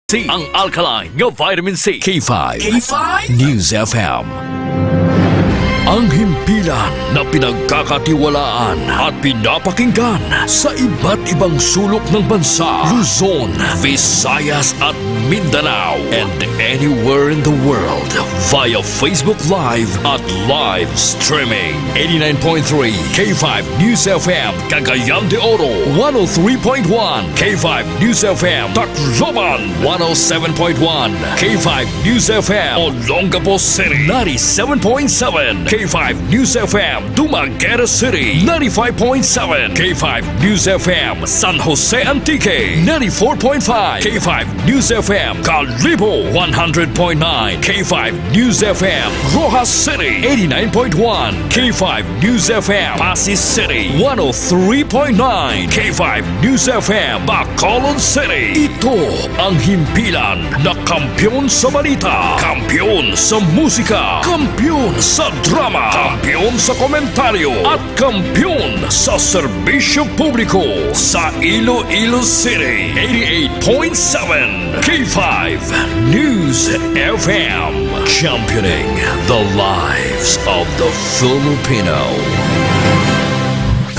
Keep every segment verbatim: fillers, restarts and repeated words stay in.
C, ang alkaline nga vitamin C. K five. K five News F M. Ang himpilan na pinagkakatiwalaan at pinapakinggan sa iba't ibang sulok ng bansa, Luzon, Visayas at Mindanao, and anywhere in the world via Facebook Live at live streaming. Eighty-nine point three K five News F M, Cagayan de Oro, one oh three point one K five News F M, Tacloban, one oh seven point one K five News F M, Olongapo City, ninety-seven point seven K five News F M, Dumaguete City, ninety-five point seven K five News F M, San Jose Antique, ninety-four point five K five News F M, Kalibo, one hundred point nine K five News F M, Roxas City, eighty-nine point one K five News F M, Passi City, one oh three point nine K five News F M, Bacolod City. Ito ang himpilan na kampiyon sa balita, kampiyon sa musika, kampiyon sa drama, kampiyon sa komentaryo, at kampiyon sa serbisyo publiko sa Iloilo City. Eighty-eight point seven K five News F M, championing the lives of the Filipino.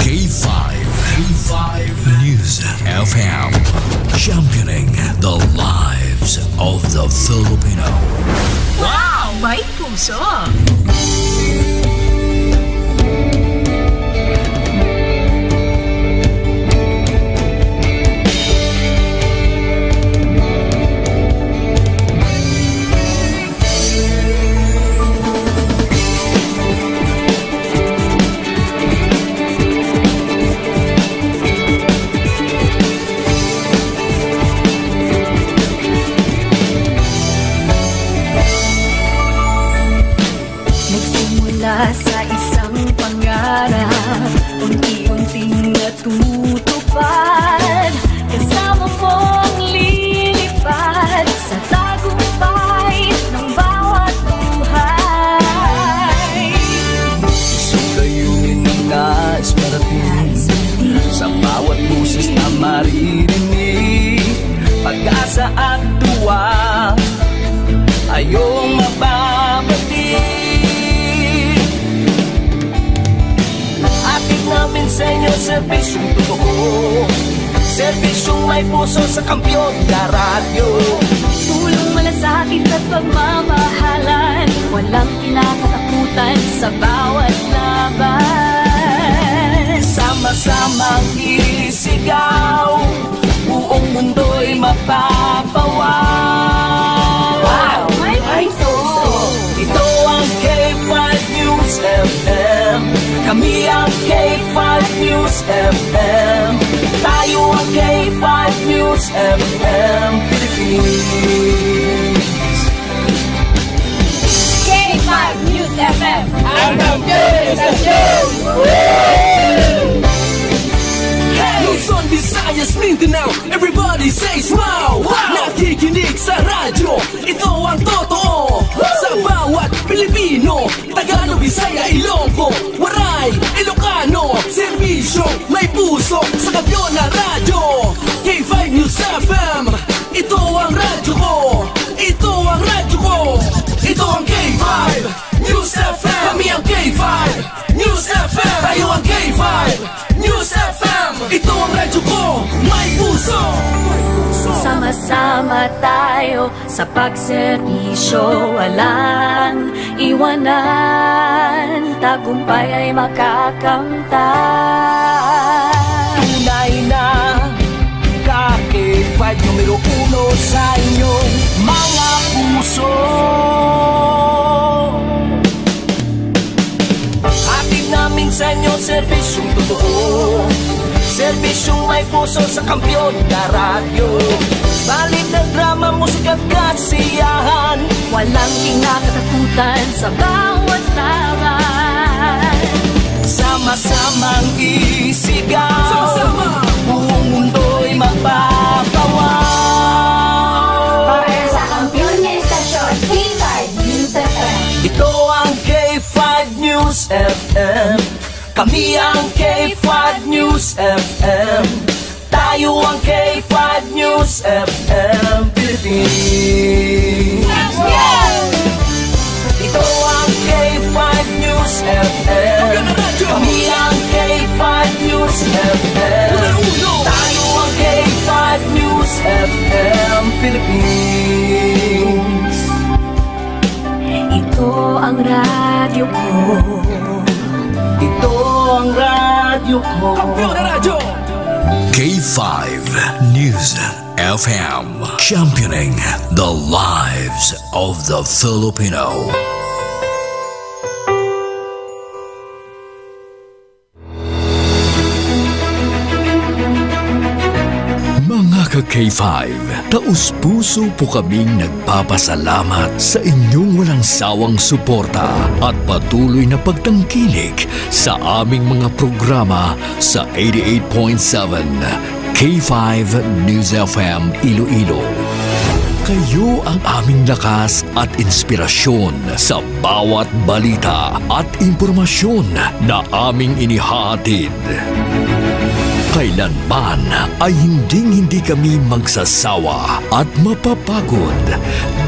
K five, K five News F M, championing the lives of the Filipino. Wow! May puso! Nagsimula sa isang pangarap, unti-unting natutupad. Kasama mong lilipad sa tagumpay ng bawat buhay. Isang layunin na nais marating, sa bawat boses na maririnig, pag-asa at tuwa ay iyong mababati. Hatid namin sa inyo serbisyong totoo, serbisyong may puso sa kampiyon na radyo. Tulong, malasakit at pagmamahalan, walang kinakatakutan sa bawat laban. Sama-samang isigaw, buong mundo'y mapapawaw. Wow! May puso! Ito ang K five News F M. Kami ang K five News F M. Tayo ang K five News F M Philippines. K five News F M, ang kampiyon sa show! Luzon, Visayas, Mindanao, everybody say wow! Wow! Nakikinig sa radyo, ito ang totoo. Sa bawat Pilipino, Tagalog, Bisaya, Ilonggo, Waray, Ilocano, serbisyo may puso sa kampiyon na radyo. K five News F M, ito ang radyo ko. Ito ang radyo ko. Ito ang K five News F M. Kami ang K five News F M. Tayo ang K five News F M. Ito ang radyo ko. May puso. Sama-sama tayo sa pagserbisyo, walang iwanan, tagumpay ay makakamtan. Tunay na ka K five numero uno sa inyong mga puso. Hatid namin sa inyo serbisyong totoo, serbisyong may puso sa kampiyon na radyo. Balita, drama, musika at kasiyahan, walang kinakatakutan sa bawat laban. Sama-samang isigaw, sama-sama, buong mundo'y mapapawaw. Para sa kampiyon nga istasyon, K five News F M. Ito ang K five News F M. Kami ang K five News F M. Tayo ang K five News F M Philippines. Radyo ko. Ito ang radyo ko. Kampiyon na radyo! K five News F M, championing the lives of the Filipino. Mga ka K five, taus-puso po kaming nagpapasalamat sa inyong walang sawang suporta at patuloy na pagtangkilik sa aming mga programa sa eighty-eight point seven K five News F M Iloilo. Kayo ang aming lakas at inspirasyon sa bawat balita at impormasyon na aming inihahatid. Kailanman ay hinding-hindi kami magsasawa at mapapagod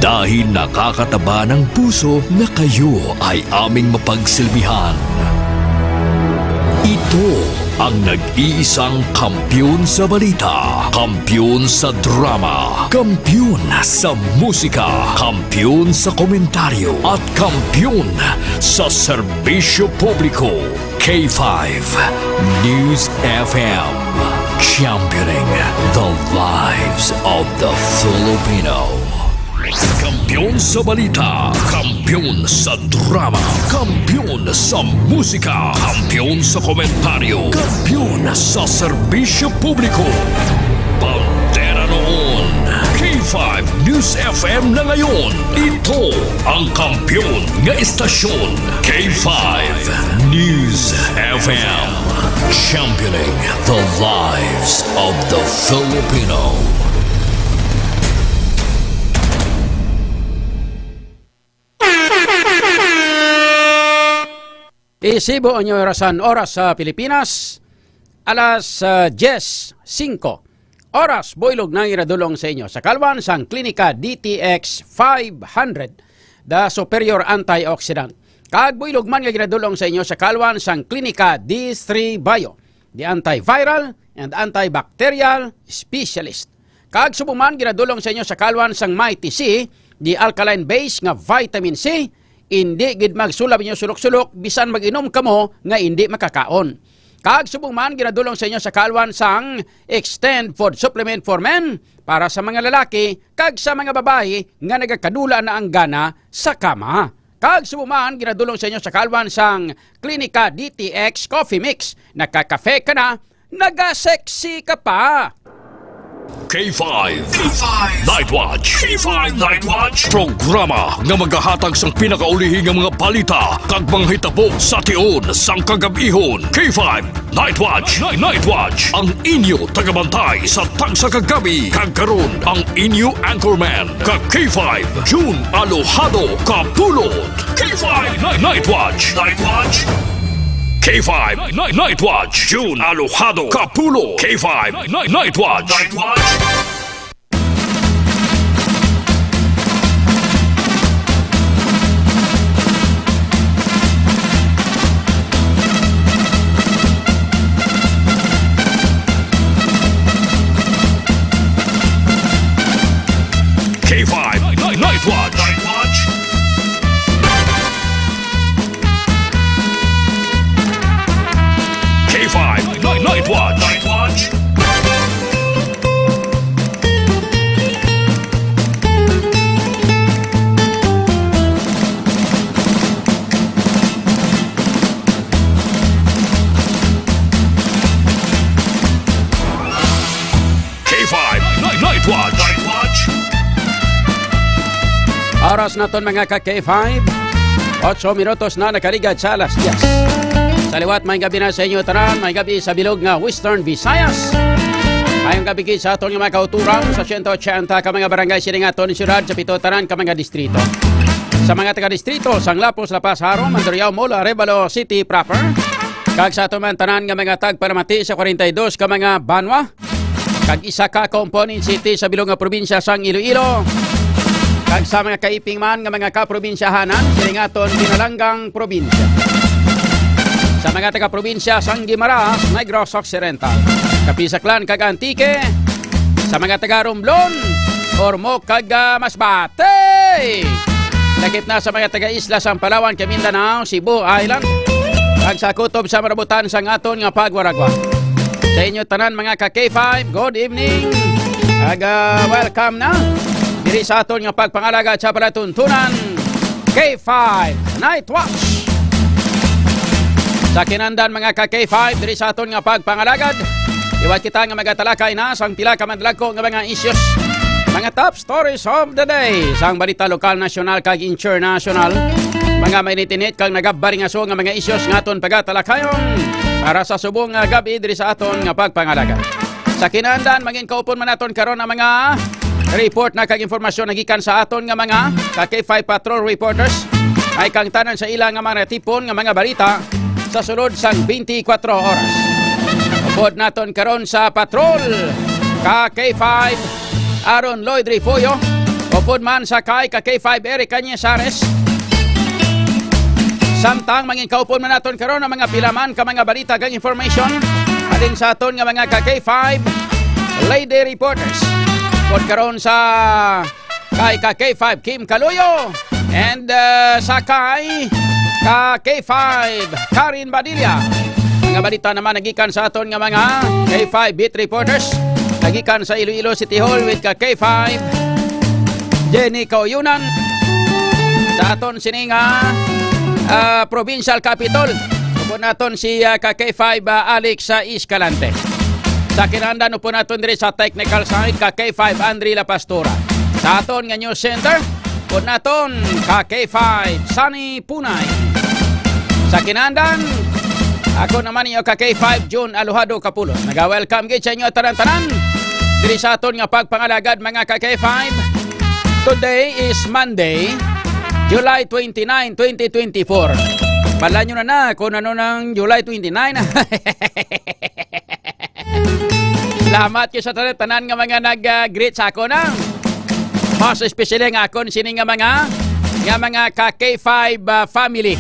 dahil nakakataba ng puso na kayo ay aming mapagsilbihan. Ito ang nag-iisang kampiyon sa balita, kampiyon sa drama, kampiyon sa musika, kampiyon sa komentaryo, at kampiyon sa serbisyo publiko. K five News F M, championing the lives of the Filipino. Kampiyon sa balita, kampiyon sa drama, kampiyon sa musika, kampiyon sa komentaryo, kampiyon sa serbisyo publiko. Bandera noon, K five News F M na ngayon. Ito ang kampiyon nga estasyon, K five News F M. Championing the lives of the Filipino. Isibo ang inyong orasan, oras sa Pilipinas, alas, ah, diyes singko. Oras, builog na ang ginadulong sa inyo sa kalwan sang Klinika D T X five hundred, the superior antioxidant. Kag builog man nga ginadulong sa inyo sa kalwan sang Klinika D three Bio, the antiviral and antibacterial specialist. Kag subong man ginadulong sa inyo sa kalwan sang Mighty C, the alkaline base nga vitamin C, indi gid magsulab inyo sulok-sulok bisan mag-inom kamo nga indi makakaon. Kag subong man ginadulong sa inyo sa kalwan sang Extend Food Supplement for Men para sa mga lalaki kag sa mga babayi nga nagakadula na ang gana sa kama. Kag subong man ginadulong sa inyo sa kalwan sang Klinika D T X Coffee Mix. Nagkakafe ka na, nagasexy ka pa. K five. K five Night Watch. K five Night Watch. Programa nga magahatag sang pinakaulihi nga mga balita kag mga hitabo sa tion sang kagab-ihon. K five Night Watch. Night Watch. Ang inyo tagabantay sa tagsa ka gabi. Kag karon, ang inyo anchorman, ka K five, June Alojado Kapulot. K five Night, Night Watch. Night Watch. K five Night, Night Watch. June Alojado Kapulot. K five Night, Night Watch. Night Watch. K five Night, Night Watch. Night Watch. K five Night, Night Watch. Night Watch. K five Night, Night Watch. Night Watch. Oras naton, mga ka K five. Otso minutos na nakaligad sa alas diyes. Sa liwat, may gabi na sa inyo tanan. May gabi sa bilog nga Western Visayas. Mayong gabi gid sa aton nga mga kauturan sa siyento ochenta ka mga barangay sining aton siyudad, sa pito tanan ka mga distrito. Sa mga taga-distrito sang Lapuz, La Paz, Jaro, Mandurriao, Molo, Arevalo City proper, kag sa aton man tanan nga mga tagpalamati sa kwarenta y dos ka mga banwa, kag isa ka component city sa bilog nga probinsya sang Iloilo, kag sa mga kaiping man nga mga kaprobinsyahanan sining aton pinalanggang probinsya. Sa mga taga-probinsya sang Guimaras, Negros Occidental, Capiz, Aklan, kag Antique, sa mga taga-Romblon, Ormoc, kag, ah, Masbate. Lakip na sa mga taga-isla sang Palawan, kag Mindanao, Cebu Island, kag sa kutob sa marabutan sang aton nga pagwaragwa. Sa inyo tanan, mga ka K five, good evening. Kag, ah, welcome na diri sa aton nga pagpangalagad sa palatuntunan, K five Night Watch. Sa kinandan, mga ka K five, diri sa aton nga pagpangalagad, liwat kita nga magatalakay na sang pila ka madalagko nga mga issues, mga top stories of the day, sang balita lokal, nasyonal, kag internasyonal, mga mainit-init kag nagabaringaso nga mga issues nga aton pagatalakayon para sa subong nga gab-i diri sa aton nga pagpangalagad. Sa kinandan, mangin kaupon man naton karon ang mga report na kag impormasyon nagikan sa aton nga mga ka K five patrol reporters, ay kang tanan sa ila nga mga natipon nga mga balita sa sulod sang twenty-four oras. Upod naton karon sa patrol, ka K five Aaron Lloyd Refollo, upod man sa kay ka K five Eric Cañizares. Samtang mangin kaupon man naton karon ang mga pila man ka mga balita kag information halin sa aton nga mga ka K five lady reporters. Upod karon sa kay ka K five Kim Kaluyo and, uh, sa kay ka K five Karen Badilla. Mga balita naman nagikan sa aton nga mga K five beat reporters. Nagikan sa Iloilo City Hall with ka K five Jenny Kauyunan. Sa aton sini nga, ah, provincial capitol, upod naton si, ah, ka K five, ah, Alex, ah, Escalante. Sa kinandan, upod naton diri sa technical side, ka K five Andre La Pastora. Sa aton nga news center, upod naton ka K five Sunny Punay. Sa kinandan, ako naman inyo ka K five June Alojado Kapulo. Naga-welcome gid sa inyo tanan-tanan diri sa aton nga pagpangalagad, mga ka K five. Today is Monday, July twenty-nine, twenty twenty-four. Bala nyo na na kung ano nang July twenty-nine. Salamat kay sa tanan-tanan nga mga nag-, ah, greet sa akon, ah. Mas especially nga akon sini nga mga, nga mga ka K five, ah, family.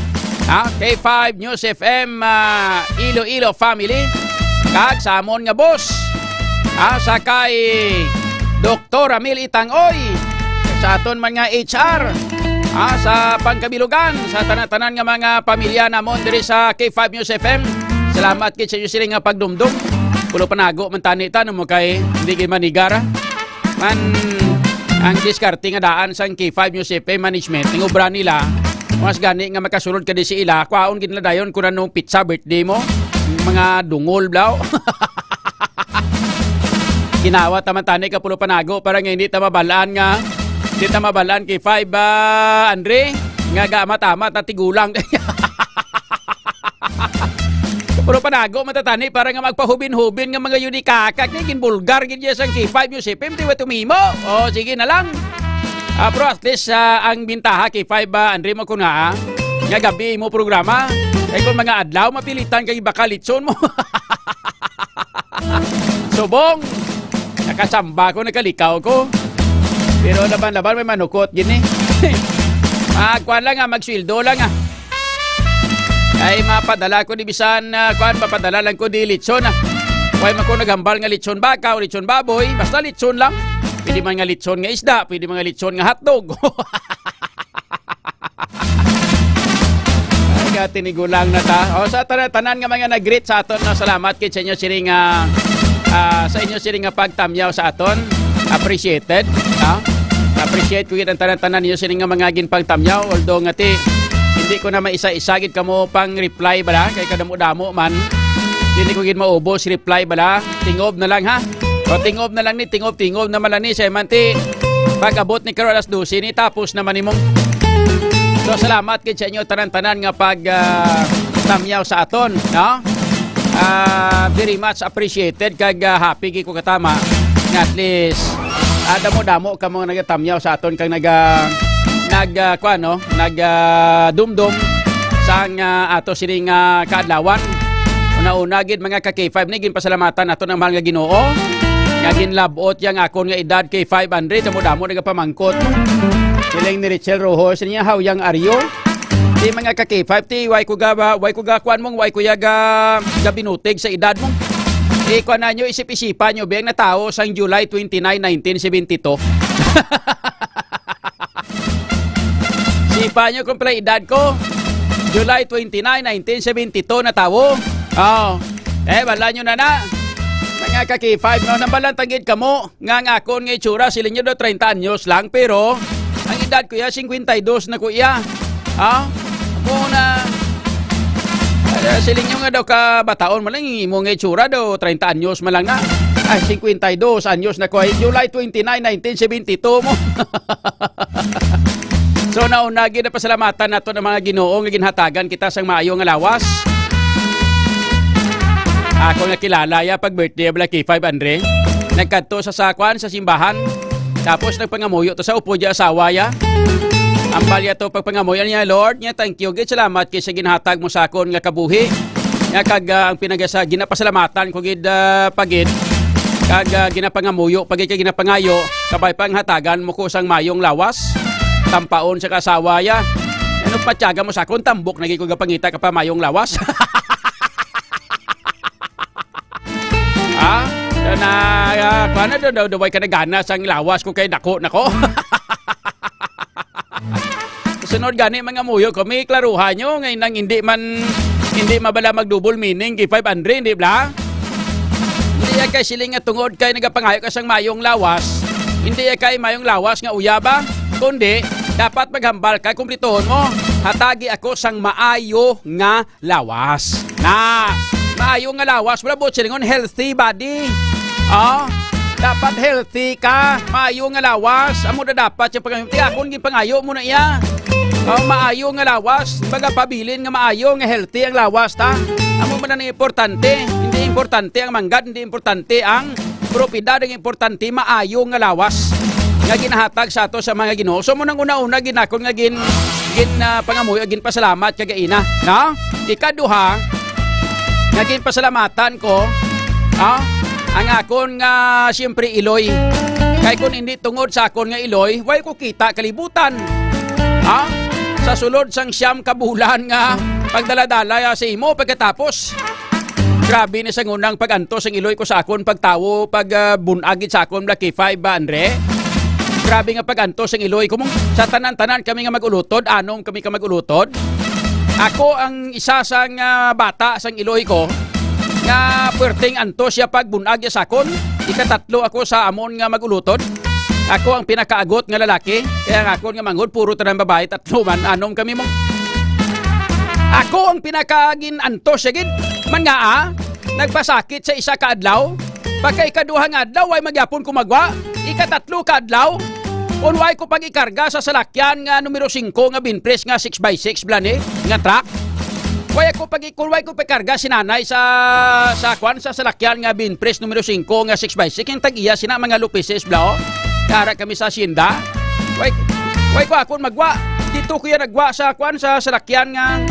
Ha? K five News F M, ah, Iloilo family. Kag sa amon nga boss. Ha? Sa kay Doktor Ramil Itangoy. Sa aton man nga H R. Ha? Sa pangkabilugan, sa tanan-tanan nga mga pamilya namon diri sa K five News F M. Salamat gid sa inyo sini nga pagdumdom. Pulo panago man tani ta, no, mo kay hindi gid manigar, ah. Man, ang diskarte nga daan sang K five News F M management, ang obra nila, mas gani nga makasulod ka di sa ila, kwaon gid nila dayon kung anong pizza birthday mo, mga dungol, blaw. Ginawa ta man tani ka pulo panago para nga hindi ta mabalaan nga, hindi ta mabalaan kay five, ah, Andre, nga gama-tama ta tigulang. Puro panago man ta tani para nga magpahubin-hubin nga mga yunikakak ni ginbulgar gid niya sang K five News F M, di ba tumimo? O, sige na lang. Ah, pero at least, ah, ang bintaha K five, ah, Andre mo ko nga, ah, nga gabi mo programa. Kay kung mga adlaw, mapilitan kay baka litson mo. Subong. Nakasamba ko, nakalikaw ko. Pero laban-laban may manukot gini. Magkuan lang, ah, magsweldo lang, ah. Ay, mapadala ko di bisan, ah, kuan, mapadala lang ko di litson, ah. Way man ko naghambal nga litson baka o litson baboy, basta litson lang. Pwede man nga litson nga isda, pwede man nga litson nga hotdog. Ay, tinigulang na ta. O, sa tanan, tanan nga mga nag-greet sa aton, no, salamat kit sa inyo sini nga, ah, sa inyo sini nga pagtamyaw sa aton. Appreciated, no? Appreciate ko gid ang tanan-tanan ninyo sini nga mga ginpagtamyaw. Although nga ti, hindi ko na maisa-isa gid kamo pang reply bala, kay kadamo-damo man. Hindi ko gid maubos reply bala. Tingob na lang, ha. O, tingob na lang ni, tingob, tingob naman lang ni. Sa man ti, pag-abot ni karon alas dose ni, tapos naman nimo. So, salamat gid sa inyo tanan-tanan nga pag, ah, tamyaw sa aton, no? Ah, very much appreciated kag, ah, happy gid ko katama nga at least, ah, damo-damo kamo nga nagatamyaw sa aton kag naga-, nag, ah, kuan, no? Nag, ah, dumdom sang, ah, ato sining, ah, kaadlawan. Una-una gid, mga ka K five, ni ginpasalamatan naton ang mahal nga Ginoo nga ginlab-ot yang akon nga edad, K five Andre, damo-damo nagapamangkot. Siling ni Richel Rojo, sining niya, "Haw yang Aryo?" Di, mga ka K five, ti, way ko ga, way ko ga, kuan mong, way ko ya ga, gabinutig sa edad mo. Di, kuan na nyo, isip-isipan nyo, biyang natawo sang July twenty-nine, nineteen seventy-two. Sipa nyo kung pala edad ko. July twenty-nine, nineteen seventy-two na tawo. Oh. Eh, wala nyo na na. Mga ka-K five, no? Nambalan tanggid kamo nga ang akon nga itsura, siling nyo daw treinta anyos lang, pero ang edad ko iya, cincuenta y dos na ko iya. Ha? Amo na, eh, siling nyo nga daw ka bataon man lang, imo nga itsura daw, treinta anyos man lang na. Ay, cincuenta y dos anyos na ko. Ay, July twenty-nine, nineteen seventy-two mo. So, nauna gid na pasalamatan nato ang mga Ginoo nga ginhatagan kita sang maayo nga lawas. Ako nga kilala ya pag birthday bala K five Andre. Nagkadto sa sakwan sa simbahan. Tapos nagpangamuyo to sa upod ya asawa ya. Ang palya to pagpangamuyo niya, "Lord, niya thank you gid, salamat kay sa ginhatag mo sa akon nga kabuhi." Nga kag, ah, ang pinagasa ginapasalamatan ko gid, ah, pagid. Kag, ah, ginapangamuyo pagid kag ginapangayo, kabay pang hatagan mo ko sang mayong lawas. Tampaon sa kasawa ya. Ano patyaga mo sa akon tambok na gid ko gapangita ka pa mayong lawas. Ah, na, ah, kuwan na daw, daw, daw, way ka nagana sang lawas ko kay dako na ko. Sunod gani, mga muyo ko, may klaruhan nyo nga nang hindi man, hindi mabala mag-double meaning, K five Andre, hindi bla? Hindi ya kay siling nga tungod kay nagapangayo ka sang mayong lawas, hindi ya kay mayong lawas nga uya ba? Kundi, dapat maghambal ka, kumplitohon mo. Hatagi ako sang maayo nga lawas. Na, maayo nga lawas, wala buot silingon, healthy body. Oh, dapat healthy ka, maayo nga lawas. Amo na dapat yung pag-, ti akon ginpangayo mo na iya. Oh, maayo nga lawas, baga pabilin nga maayo nga healthy ang lawas ta. Amo man ang importante, hindi importante ang manggad, hindi importante ang propiedad, ang importante, maayo nga lawas nga ginahatag sa ato sa mga Ginoo. So, mo nang una-una, ginakon nga gin-, gin-, ah, pangamuyo, ginpasalamat kag ina, no? Ikaduha, nga ginpasalamatan ko, ah, ang akon nga, siyempre, iloy. Kay kung hindi tungod sa akon nga iloy, way ko kita kalibutan. Ha? Sa sulod sang siyam ka bulan nga pagdala-dala sa imo, pagkatapos, grabe ni sa ngunang pag-antos ang iloy ko sa akon pagtawo, pag, ah, bunagid sa akon, Blacky Five ba, Andre? Grabe nga pag-antos ang iloy ko, mong sa tanan-tanan kami nga mag-ulutod, anom kami ka mag-ulutod. Ako ang isa sang, ah, bata sang iloy ko nga puwerteng antos siya pag bunag ya sa akon. Ikatatlo ako sa amon nga mag-ulutod. Ako ang pinakaagot nga lalaki, kaya ang akon nga manghod puro tanan babayi, tatlo man, anom kami mo. Ako ang pinakagin-antos siya gid. Man nga, ah, nagpasakit sa isa ka adlaw. Pagka ikaduha nga adlaw, way magyapon ko magwa. Ikatatlo ka adlaw, kun way ko pag-ikarga sa salakyan nga numero singko nga binpres nga six by six bala ni, nga truck. Way ako pag-, kun way ko pagkarga si nanay sa, sa kwan, sa salakyan nga binpres numero singko nga six by six, yung tag-iya sina mga lupises bala, oh. Kara kami sa asyenda. Way, way ko akon magwa. Dito ko yan nagwa sa kwan, sa salakyan nga,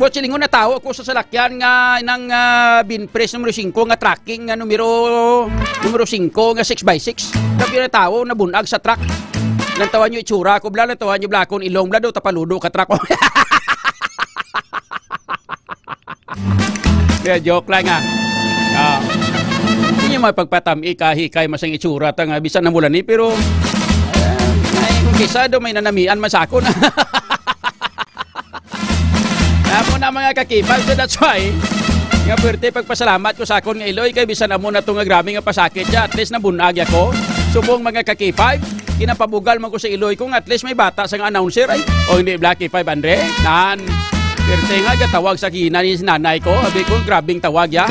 buot silingon na tao ako sa salakyan nga nang, ah, binpres numero singko nga tracking nga numero, numero singko nga six by six. Tapos yung tao nabunag sa truck. Lantawan nyo itsura ko, bla, lantawan nyo bla akong ilong, bla, do, tapaludo ka truck. Kaya joke lang, ah. Ah. Hindi nyo mapagpatami ka, hikay masang itsura, ta nga, bisan na mula ni, pero, eh, may kung kisa do, may nanamian man sa ako na. Amo na, mga kakipag. So, that's why nga puwerte pagpasalamat ko sa akon nga iloy kay bisan amo na to nga grabe nga pasakit siya, at least nabunag ako. Subong, mga kakipag, ginapabugal man ko sa iloy ko nga at least may bata sa nga announcer ay. O hindi, Blacky Five Andre? Nan. Puwerte nga gatawag sa kina ni nanay ko. Abi ko, grabing tawag ya.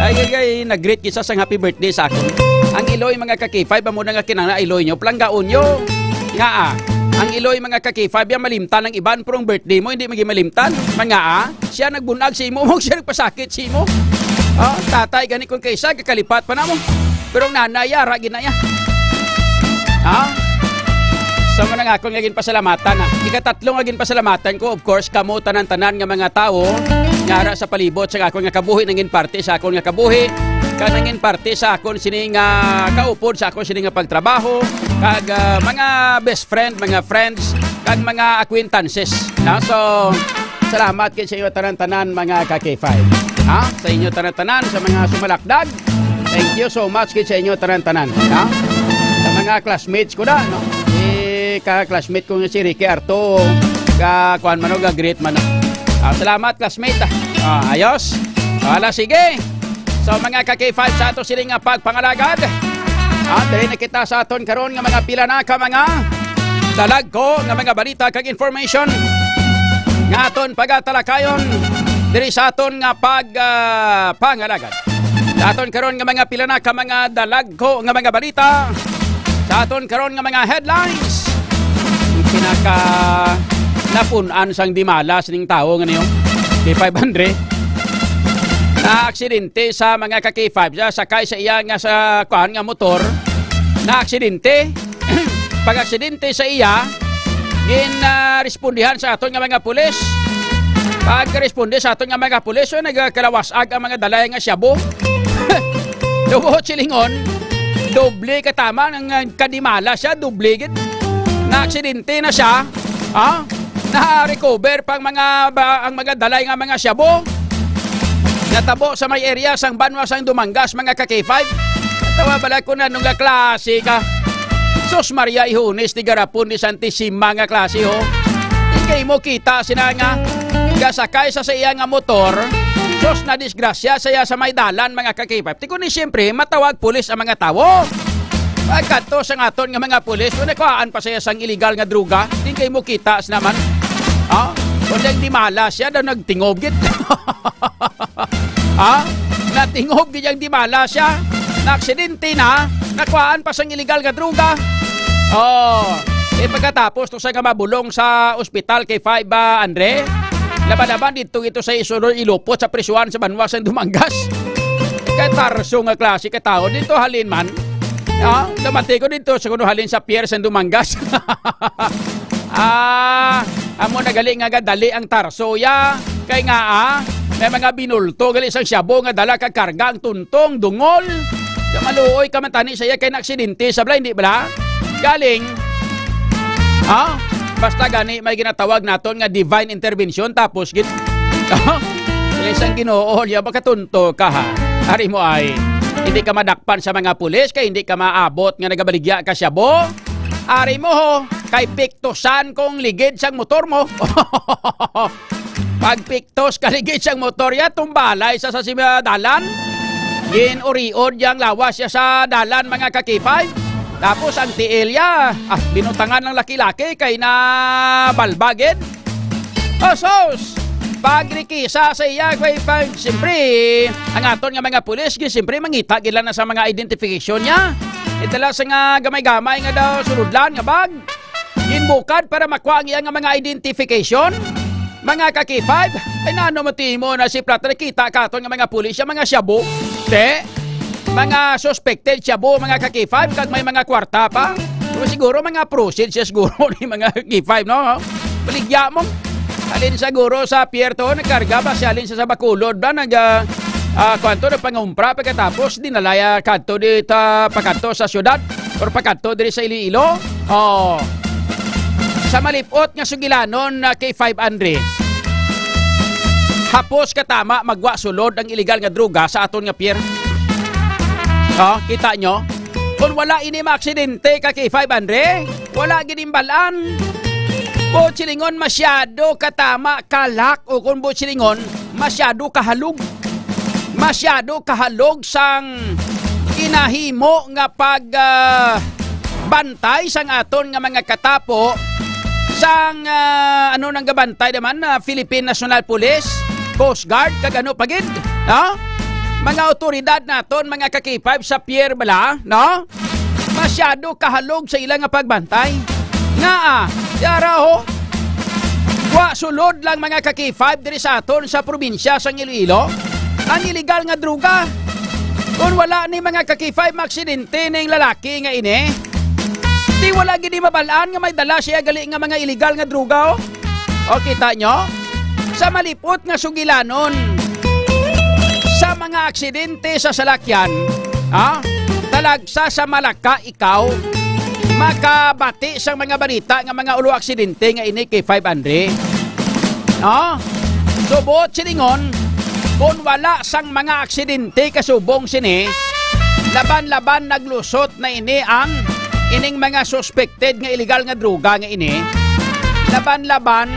Ay, ay, ay, nag-greet kisa sang happy birthday sa akon. Ang iloy, mga kakipag, amo na nga kinanglan iloy nyo, palanggaon nyo. Nga, ah, ang iloy, mga kakipag, ya malimtan ang iban, pero ang birthday mo, hindi magi malimtan. Man nga, ah, siya nagbunag sa imo, mo siya nagpasakit sa imo. Ah, tatay, gani kung kaisa, kakalipat pa na mo. Pero ang nanay, ara, gid na ya. Ha? Sa mga nga akon nga ginpasalamatan, ha? Ikatatlo nga ginpasalamatan ko, of course, kamo tanan-tanan nga mga tawo nga ara sa palibot sa akon nga kabuhi, nangin parte sa akon nga kabuhi, kag nangin parte sa akon sini nga kaupod sa akon sini nga pagtrabaho, kag, ah, mga best friend, mga friends, kag mga acquaintances. Na? So, salamat kay sa inyo tanan-tanan, mga ka-K five. Ha? Sa inyo tanan-tanan, sa mga sumalakdag, thank you so much kay sa inyo tanan-tanan. Ha? Sa mga classmates ko na, no? Si ka-classmate ko nga si Ricky Arto, ka kuan man, o, ga-greet man. Ah, salamat, classmate. Ah, ayos. Wala, sige. So, mga ka-K five, sa ato sini nga pagpangalagad, ah, diri na kita sa aton karon nga mga pila na ka mga dalagko nga mga balita kag information nga aton pagatalakayon diri sa aton nga pag, ah, pangalagad. Sa aton karon nga mga pila na ka mga dalagko nga mga balita, sa aton karon nga mga headlines, ang pinaka napun-an sang dimalas ning tawo nga niyo, K five Andre, na aksidente sa mga ka-K five. Siya sakay sa iya nga sa kuan nga motor, na aksidente. Pag-aksidente sa iya, gin, ah, respondihan sa aton nga mga pulis. Pag-responde sa aton nga mga pulis, so, nagkalawas-ag ang mga dalay nga shabu. Tuo silingon, doble ka tama, ang, ah, kadimala siya, doble gid. Na-aksidente na siya, ha? Na-recover pang mga ba, ang mga dalay nga mga shabu. Natabo sa may area sang banwa sang Dumangas, mga ka-K five. Tawa bala ko na nung nga klase ka. Sus Maria, ihunis ni garapon ni Santisima nga klase, ho. Ikay mo kita sina nga gasakay sa sa iya nga motor. Sus, na disgrasya sa iya sa may dalan, mga ka-K five. Ti ko ni siyempre, matawag pulis ang mga tawo. Pagkadto sa aton nga mga pulis, kung nakuhaan pa siya sang illegal nga droga, di kay mo kita naman. Ha? Kung di mala siya, daw nagtingob gid. Ha? Natingob gid ang dimala siya. Naaksidente na, nakuhaan pa sang illegal nga droga. Oh, eh, pagkatapos to sa nga mabulong sa ospital kay five, ah, Andre, laban-laban dito, ito sa isunod ilupot sa prisuhan sa banwa sa Dumangas. Kay tarso nga klase ka tao dito, halin man. Ah, damati ko dito sa kuno halin sa pier sa Dumangas. Ah, amo na gali nga gadali ang tarso ya. Kay nga, ah, may mga binulto gali sang shabu nga dala ka karga ang tuntong, dungol. Nga maluoy ka man tani sa iya kay naaksidente sa bala, hindi bala? Galing. Ah, basta gani may ginatawag naton nga divine intervention, tapos gid. Dili sang Ginoo, ya makatunto ka, ha. Ari mo ay, hindi ka madakpan sa mga pulis kay hindi ka maabot nga nagabaligya ka shabu. Ari mo, ho, kay piktusan kong ligid sang motor mo. Pagpiktos ka ligid sang motor ya, tumbalay sa, sa sima dalan. Gin-uriod yang lawas ya sa dalan, mga ka-K five. Tapos ang tiil ya, ah, binutangan ng laki-laki kay na balbagid. Osos! Pagrikisa sa iya, kay pag, siyempre, ang aton nga mga pulis, gi-, siyempre, mangita gila na sa mga identification niya. Itala sa nga gamay-gamay nga daw suludlan nga bag. Ginbukad para makuha ang iya nga mga identification. Mga ka-K five, ay nano mo timo na si Plata nakita katon nga mga pulis, ang mga shabu. Te, mga suspected shabu, mga ka-K five, kag may mga kwarta pa. So, siguro mga proceeds siya siguro ni mga K five, no? Baligya mo. Halin siguro sa pier to, nagkarga ba siya? Halin sa, sa Bacolod ba? Nag, ah, ah, kwanto, nagpangumpra pagkatapos dinalaya kadto dito, pakadto sa syudad or pakadto diri sa Iloilo. Oh. Sa malipot nga sugilanon na kay five Andre. Hapos ka tama, magwa sulod ang illegal nga droga sa aton nga pier. Oh, kita nyo? Kung wala ini maaksidente ka kay five Andre, wala gid imbalan. Buot silingon, masyado katama, kalak, o kung buot silingon, masyado kahalog. Masyado kahalog sang ginahimo nga pag, ah, bantay sang aton nga mga katapo sang, ah, ano nang gabantay naman, ah, Philippine National Police, Coast Guard, kag ano pa gid, no? Mga awtoridad naton, mga ka-K five sa pier bala, no? Masyado kahalog sa ila nga pagbantay. Ngaa, yara ho, wa sulod lang, mga ka-K five, diri sa aton sa probinsya sang Iloilo. Ang illegal nga droga. Kung wala ni, mga ka-K five, maaksidente ning lalaki nga ini, di wala gid ni mabal-an nga may dala siya gali nga mga illegal nga droga, oh. O, kita nyo? Sa malipot nga sugilanon, sa mga aksidente sa salakyan, ha? Talagsa sa Malacca ikaw, makabati sang mga balita nga mga ulo aksidente nga ini kay five Andre. No? So, buot silingon, kung wala sang mga aksidente kasubong sini, laban-laban naglusot na ini ang ining mga suspected nga illegal nga droga nga ini, laban-laban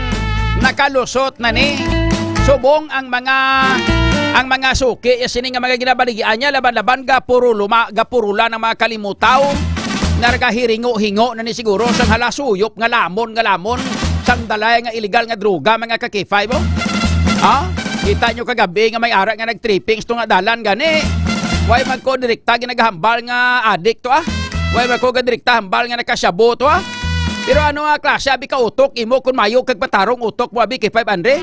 nakalusot na ni. Subong ang mga, ang mga suki ya sini nga mga ginabaligian niya, laban-laban gapuruluma, gapurulan ang mga kalimutaw. Nagahiringo-hingo na ni siguro sang hala suyop nga lamon, nga lamon sang dala nga illegal nga droga, mga ka-K five, oh. Ha? Kita nyo kagabi nga may ara nga nag-trippings to nga dalan gani. Why man ko direkta ginagahambal nga adik to, ah? Why man ko direkta hambal nga nakasyabo to, ah? Pero ano nga klase abi ka utok imo kung mayo kag matarong utok mo abi kay five hundred?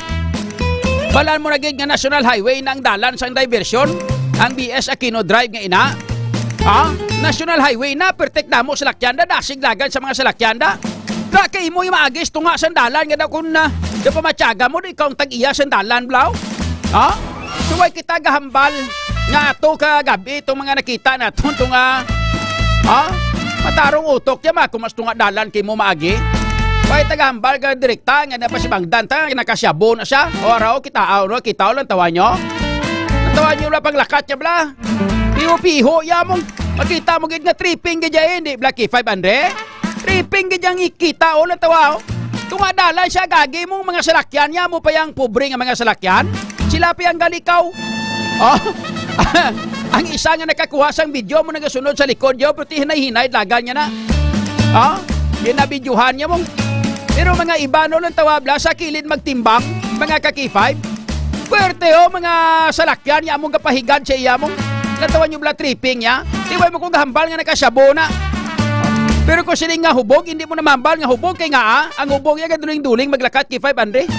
Balaan mo na gid nga National Highway na ang dalan sang diversion, ang B S Aquino Drive nga ina. Ha? National Highway na, pertek damo salakyan da, dasig lagan sa mga salakyan da. Ra kay imo yung maagis tunga sang dalan nga daw kun na, daw pamatyaga mo, di ikaw ang tag-iya sang dalan, blaw? Ha? So, way kita gahambal nga ato ka gabi itong mga nakita naton to nga, ha? Matarong utok ya, ma, kung mas tunga dalan kay mo maagi. Way tagahambal ka direkta nga napasibangdan ta, nakasyabo na siya. O, araw, kita, o, no? Kita, o, lang tawa nyo. Ang tawa nyo lang paglakat niya, bla. Piho-piho, ya mong makita mo gid nga tripping gid ya, hindi, bla, kay five hundred? Tripping gid yang ikita, o, natawa, o. Tunga dalan siya, gagi mong mga salakyan niya, mo pa yang pobre nga mga salakyan. Sila pa yang galikaw. O. Ang isa nga nakakuha sang video mo nagasunod sa likod, yo, pero ti hinay-hinay, lagan niya na. O. Ginabidyohan niya mong. Pero mga iba, no, lang tawabla sa kilid magtimbang, mga ka-K five. Puwerte, oh, mga salakyan, ya mo gapahigad sa iya mo. Natawan nyo bala tripping, ya? Di ba mo kung gahambal nga nakasyabo na? Pero kung siling nga hubog, hindi mo na mahambal nga hubog. Kay nga, ah, ang hubog, ya, gaduling-duling maglakat kay five hundred.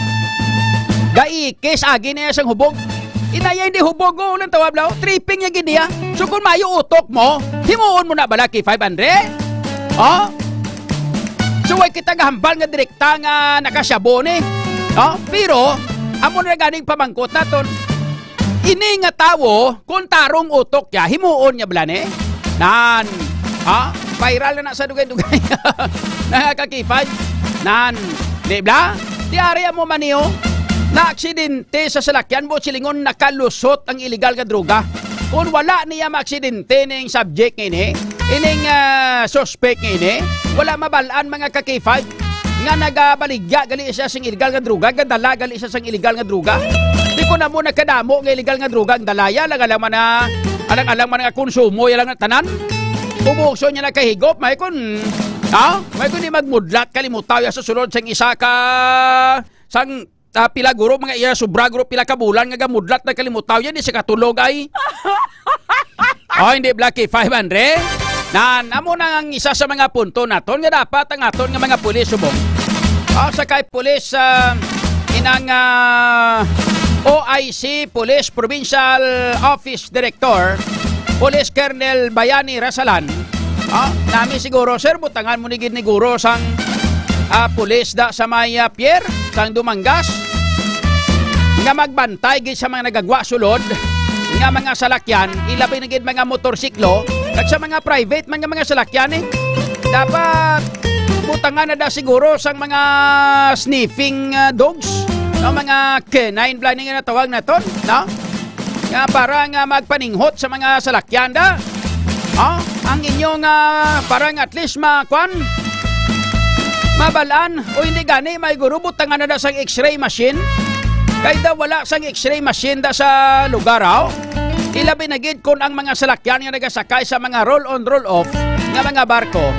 Gaikis, agi na iya sang hubog. Inaya, hindi hubog, oh, lang tawab lang. Tripping ya gid niya. So, kung mayo utok mo, himuon mo na bala kay five hundred? Oh? So, way kita gahambal nga direkta nga nakasyabo ni. Oh? Pero, amo na ganing pamangkot naton. Ini nga tawo, kung tarong utok niya, himuon niya bala ni? Nan. Ha? Viral na na sa dugay-dugay. Nakakakipay. Nan. Di bala? Di ari amo man niyo. Na aksidente sa salakyan mo, silingon nakalusot ang illegal nga droga. Kung wala niya maaksidente ning subject nga ini, ining, ah, suspect nga ini, wala mabalaan, mga ka-K five, nga nagabaligya gali siya sing illegal nga droga, gadala gali siya sang illegal nga droga. Di ko na mo nagkadamo nga illegal nga droga ang dalaya, lang alam man na, alang-alang man nga konsumo, ya lang na tanan. Ubukso niya nagkahigop, may kun, ha? May kun di magmudlat, kalimutaw ya sa sulod sang isa ka, sang, ah, pila guro, mga iya, sobra guro, pila ka bulan nga gamudlat, nagkalimutaw yan, di siya katulog ay. Oh, hindi, Blacky, five hundred. Nan, amo na ang isa sa mga punto naton nga dapat ang aton nga mga pulis subong. Oh, sa kay pulis, ah, inang, ah, O I C, Police Provincial Office Director, Police Colonel Bayani Rasalan. Ah, nami siguro, sir, butangan mo ni gid ni guro sang, ah, pulis da sa may, ah, pier, sang Dumangas. Nga magbantay gid sa mga nagagwa sulod nga mga salakyan, ilabi na gid mga motorsiklo, kag sa mga private man nga mga salakyan, eh. Dapat butangan na da siguro sang mga sniffing, ah, dogs, no? Mga canine bala ni nga natawag naton, no? Nga para nga magpaninghot sa mga salakyan da. Oh, ang inyong, ah, para nga at least ma-, kwan, mabalaan o hindi gani, may guro butangan na da sang X-ray machine. Kay daw wala sang X-ray machine da sa lugar, aw. Ilabi na gid kon ang mga salakyan nga nagasakay sa mga roll-on, roll-off nga mga barko,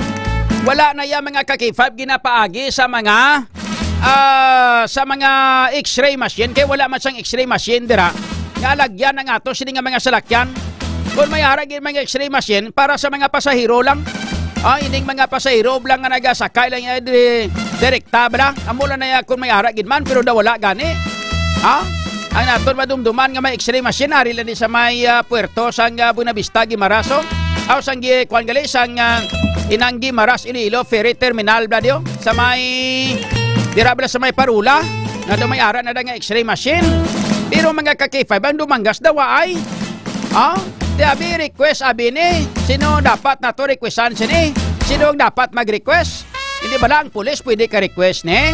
wala na iya mga ka-K five ginapaagi sa mga, ah, sa mga X-ray machine, kay wala man sang X-ray machine dira nga alagyan ang ato sini nga mga salakyan. Kon may ara gid mga X-ray machine para sa mga pasahero lang. Ah, ining mga pasahero lang nga nagasakay lang, eh, di-, direkta bala. Amo lang na iya kon may ara gid man, pero daw wala gani. Ha? Ang naton madumduman nga may X-ray machine, ari lang ni sa may, ah, puerto sang, ah, Buenavista, Guimaras, oh. Aw, sang gi-, kuwan gali, sang, ah, inang Guimaras, Iloilo Ferry Terminal, bala diyo. Sa may, dira bala sa may Parola, na daw may ara na da nga X-ray machine. Pero mga ka-K five, ang Dumangas daw ay. Ha? Di abi request, abi ni. Sino dapat nato requestan sini? Sino ang dapat mag-request? Hindi bala ang pulis pwede ka-request ni?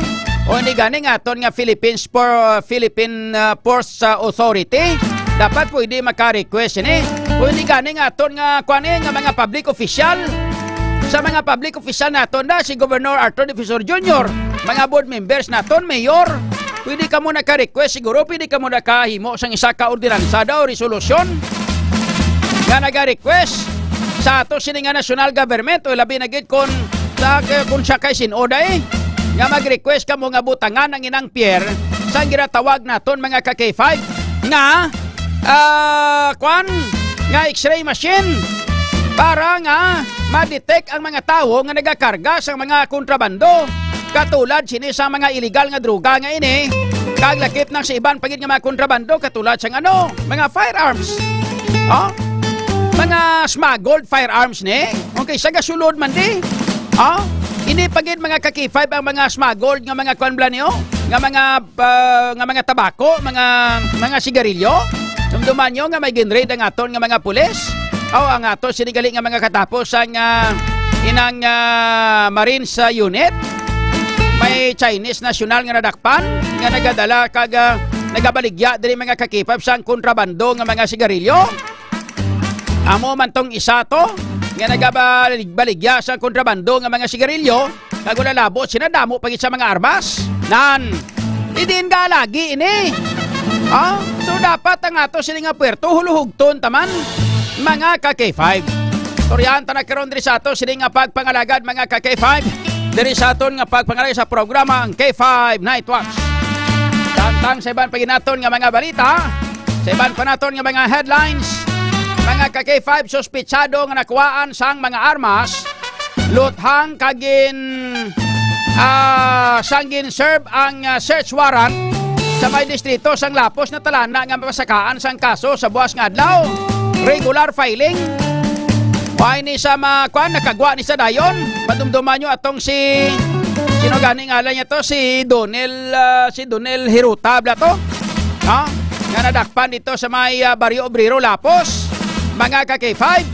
O hindi gani nga aton nga Philippines for, uh, Philippine, uh, Ports, uh, Authority? Dapat pwede maka-request ni? O hindi gani nga aton nga, kuwan ni, nga mga public official? sa mga public official naton, na si Governor Arthur Defensor Junior, mga board members naton, mayor, pwede kamo naka-request, siguro pwede kamo nakahimo sang isa ka ordinansa daw, resolusyon, nga naga-request sa ato sini nga national government, o labi na gid kon sa, kon siya kay sin-o, day, nga mag-request kamo nga butangan ang inang Pierre sa ginatawag naton, mga ka-K five, nga, ah, kwan, nga X-ray machine para nga ma-detect ang mga tawo nga nagakarga sa mga kontrabando, katulad sini sa mga illegal nga droga nga ini, kag lakip na sa iban pa gid nga mga kontrabando, katulad sang ano, mga firearms. Oh? Mga smuggled firearms ni. Okay, sa gasulod man di. Oh? Ini pa gid, mga ka-K five, ang mga smuggled nga mga kwan bala niyo, nga mga, ah, nga mga tabako, mga, mga sigarilyo. Dumduman nyo nga may ginraid ang aton nga mga pulis. O ang ato sini gali nga mga katapos ang, ah, inang, ah, Marines, ah, unit. May Chinese national nga nadakpan nga nagadala kag, ah, nagabaligya diri, mga ka-K five, sang kontrabando nga mga sigarilyo. Amo man tong isa to nga nagabaligya sa kontrabando nga mga sigarilyo, kag wala labot sina, damo pa gid sa mga armas. Nan, idin ga lagi ini. Ha? So dapat ang ato sini nga puerto huluhugton taman, mga ka-K five. Istoryahan ta na karon diri sa ato sini nga pagpangalagad, mga ka-K five, diri sa aton nga pagpangalagad sa programa ang K five Night Watch. Tangtang sa iban pa gid naton nga mga balita, sa iban pa naton nga mga headlines, mga ka-K five, suspitsado nga nakuhaan sang mga armas, luthang kag gin-, ah, sang gin-serve ang, ah, search warrant sa may distrito sang Lapos na talana nga mapasakaan sang kaso sa buas nga adlaw. Regular filing. Why ni sa ma-, kwan, nakagwa ni sa dayon? Padumduman nyo atong si, sino gani ngalan niya to? Si Donel, ah, si Donel Hiruta bala to? Ha? Nga nadakpan dito sa may, ah, Barrio Obrero, Lapos. Mga ka-K five,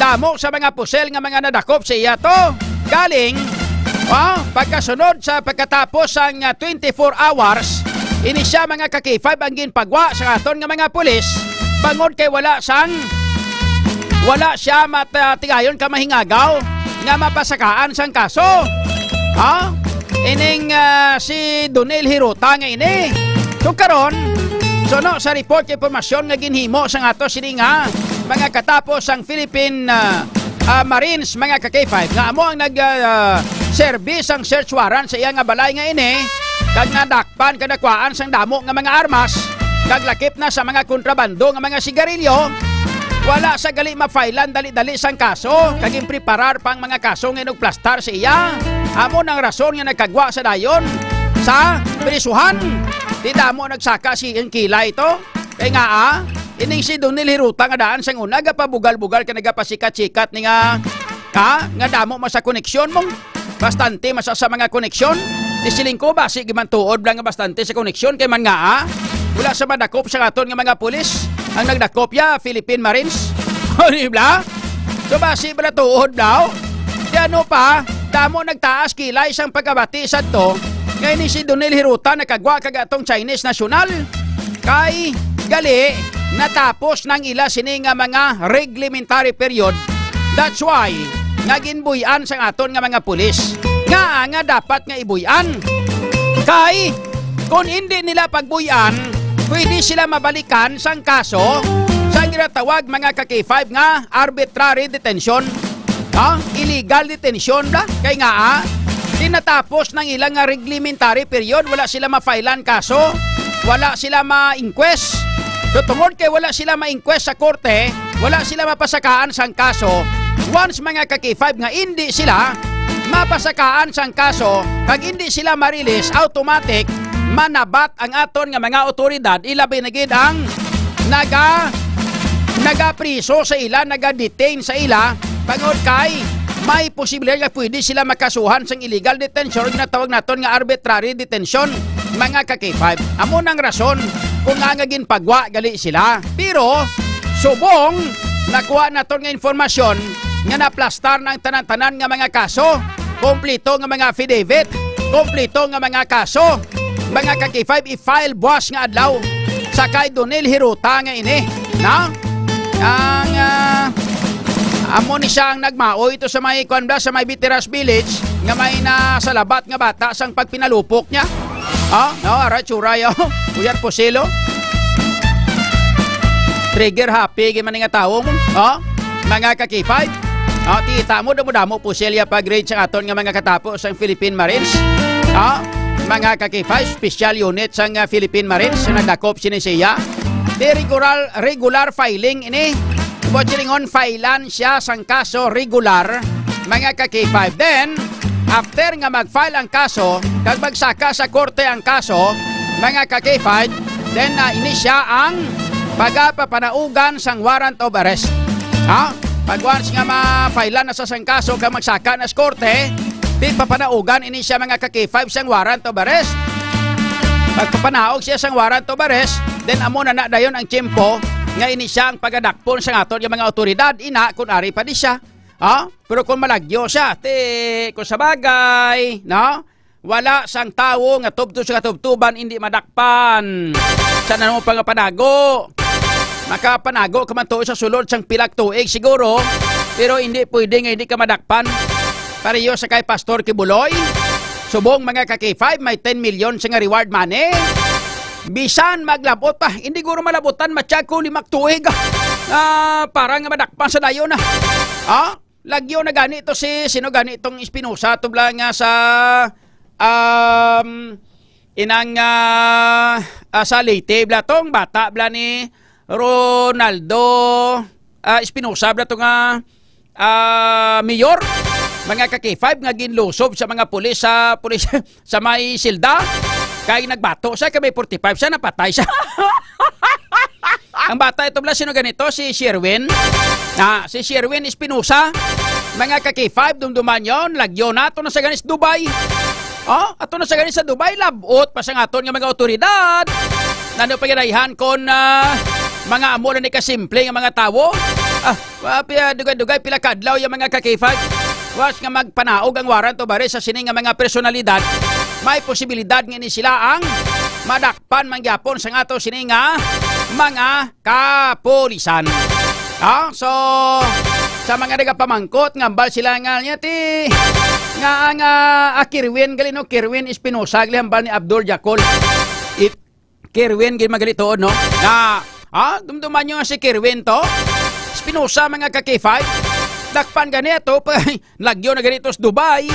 damo sa mga pusel nga mga nadakop sa iya to. Galing, ah, pagkasunod sa pagkatapos sang, ah, twenty-four hours, ini siya, mga ka-K five, ang ginpagwa sa aton nga mga pulis, bangod kay wala sang, wala siya mat-, ah, tigayon ka mahingagaw nga mapasakaan sang kaso. Ha? Ining, ah, si Donel Hirota nga ini. So karon, suno sa report kay impormasyon nga ginhimo sang ato sini nga mga katapos sang Philippine, ah, ah, Marines, mga ka-K five, nga amo ang nag, ah, serbi sang search warrant sa iya nga balay nga ini, kag nadakpan kag nakuhaan sang damo nga mga armas, kag lakip na sa mga kontrabando nga mga sigarilyo. Wala sa gali mafailan dali-dali sang kaso, kag ginpreparar pang mga kaso nga inugplastar sa iya. Amo nang rason nga nagkagwa sa dayon sa prisuhan. Di damo nagsaka si ang kilay to. Kay nga, ah, ining si Donel Hiruta nga daan sang una, gapabugal-bugal ka, nagapasikat-sikat ni nga, ha? Nga damo man sa koneksyon mong, bastante man sa, sa mga koneksyon. Isiling ko, basi giman tuod lang nga bastante sa koneksyon, kay man nga, ah, wala sa madakop sa aton nga mga pulis. Ang nagdakop ya, Philippine Marines. O, di ba? So, basi bala tuod daw. Di ano pa, damo nagtaas kilay sang pagkabati sadto nga ini si Donel Hiruta nakagwa kag atong Chinese national. Kay gali, natapos nang ila sini nga mga reglementary period. That's why nga ginbuy-an sang aton nga mga pulis. Nga, nga dapat nga ibuy-an. Kay kung hindi nila pagbuy-an, pwede sila mabalikan sang kaso sa ginatawag, mga ka-K five, nga arbitrary detention. Ha? Illegal detention ba? Kay nga, ah, di natapos nang ilang nga reglementary period, wala sila ma-filean kaso, wala sila ma-inquest. So, tungod kay wala sila ma-inquest sa korte, wala sila mapasakaan sang kaso. Once, mga ka-K five, nga indi sila mapasakaan sang kaso, kag indi sila ma-release, automatic, manabat ang aton nga mga awtoridad, ilabi na gid ang naga-, nagapriso sa ila, naga-detain sa ila, bangod kay may posibilidad nga pwede sila makasuhan sang illegal detention, ginatawag naton nga arbitrary detention, mga ka-K five. Amo nang rason kung nga, nga ginpagwa gali sila. Pero subong nakuha naton nga informasyon nga naplastar na ang tanan-tanan nga mga kaso, kompleto nga mga affidavit, kompleto nga mga kaso, mga ka-K five, i-file buas nga adlaw sa kay Donel Hiruta nga ini, na? Ang, ah, Amo ni siya ang nagmaoy to sa may, kuwan ba, sa may Veterans Village nga may nasalabat nga bata sang pagpinalupok niya. Oh, no, ara tsura, oh. Uyat pusilo. Trigger happy gyud man nga tawo mo. Oh, mga ka-K five. Oh, kita mo, damo-damo po sila pag-raid sa aton nga mga katapo sang Philippine Marines. Oh, mga ka-K five, special unit sang, ah, Philippine Marines nga nagdakop sini siya. Di regular, regular filing ini. Buot silingon, filean siya sang kaso regular, mga ka-K five. Then, after nga mag-file ang kaso, kag magsaka sa korte ang kaso, mga ka-K five, then, ah, ini siya ang pagapapanaugan sang warrant of arrest. Ha? Pag once nga ma-file na sa sang kaso, kag magsaka na sa korte, di papanaugan ini siya, mga ka-K five, sang warrant of arrest. Pagpapanaog siya sang warrant of arrest, then amo na na dayon ang tiyempo nga ini siya ang pagadakpon sa aton nga mga awtoridad, ina kung ari pa di siya. Ha? Pero kung malagyo siya, ti, kung sa bagay, no? Wala sang tawo nga tubto sa katubtuban hindi madakpan. Sa namo pa nga panago? Makapanago ka man tuo sa sulod sang pilak tuig siguro, pero hindi pwede nga hindi ka madakpan. Pareho sa kay Pastor Kibuloy, subong mga ka-K five, may ten million siya nga reward money. Bisan maglabot pa, hindi guro malabutan, matyag ko limak tuig. Ah, para nga madakpan sa dayon na. Ah, lagyo na gani to si, sino gani tong Espinosa to bla nga sa, um, inang, ah, ah, sa Leyte bla tong bata bla ni Ronaldo, ah, Espinosa bla to nga, ah, mayor, mga ka-K five, nga ginlusob sa mga pulis sa pulis sa may silda. Kay nagbato siya, kay may forty-five siya, napatay siya. Ang bata ito bla, sino ganito? Si Sherwin. Na, si Sherwin Espinosa. Mga ka-K five, dumduman yon, lagyo na, ato na sa ganis Dubai. Oh, ato na sa ganis sa Dubai, labot pa sa aton nga mga otoridad. Nano pa ginaihan kon, ah, mga amo na ni kasimple nga mga tawo? Ah, wa, pi-, ah, dugay-dugay, pila kadlaw yung mga ka-K five. Was nga magpanaog ang warrant of arrest sa sini nga mga personalidad, may posibilidad nga ni sila ang madakpan man gyapon sa ato sini nga mga kapulisan. Ah, so, sa mga nagapamangkot, nga hambal sila nga niya, ti, nga ang, ah, ah, Kirwin, gali, no, Kirwin Espinosa, gali, hambal ni Abdul Jakol. It, Kirwin, gid, magali tuod, no? Na, ah, dumduman nyo nga si Kirwin to? Espinosa, mga ka-K five. Dakpan gani to, pa, lagyo na gani to sa Dubai.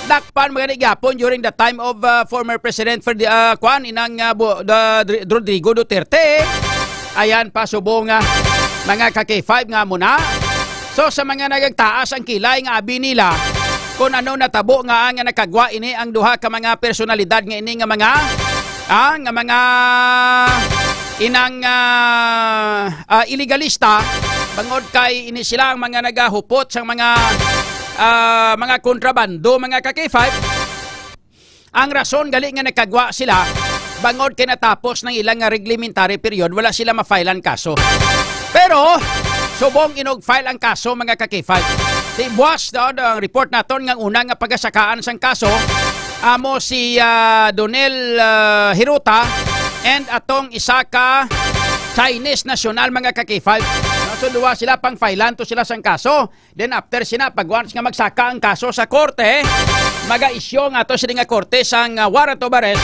Dakpan, mga gani gyapon during the time of, ah, former President Fred-, ah, kwan, inang, ah, Bu-, the, Dr-, Rodrigo Duterte. Ayan pa, subong, ah, mga ka-K five nga muna. So, sa mga nagagtaas ang kilay nga abi nila, kung ano natabo nga, nga nakagwa ini ang duha ka mga personalidad nga ini nga mga, ah, nga mga inang, ah, ah, ilegalista, bangod kay ini sila ang mga nagahupot sa mga, ah, mga kontrabando, mga ka-K five. Ang rason gali nga nakagwa sila, bangod kay natapos ng ilang nga reglementary period, wala sila ma-file ang kaso. Pero, subong inog file ang kaso, mga ka-K five. Di buwas daw ang report naton nga una nga pagasakaan sang kaso, amo si, ah, Donel, ah, Hirota and atong isa ka Chinese national, mga ka-K five. So, duwa sila, pang-filean to sila sang kaso. Then after sina, pag once nga magsaka ang kaso sa korte, maga-issue nga to sila nga korte sang, ah, warrant of arrest,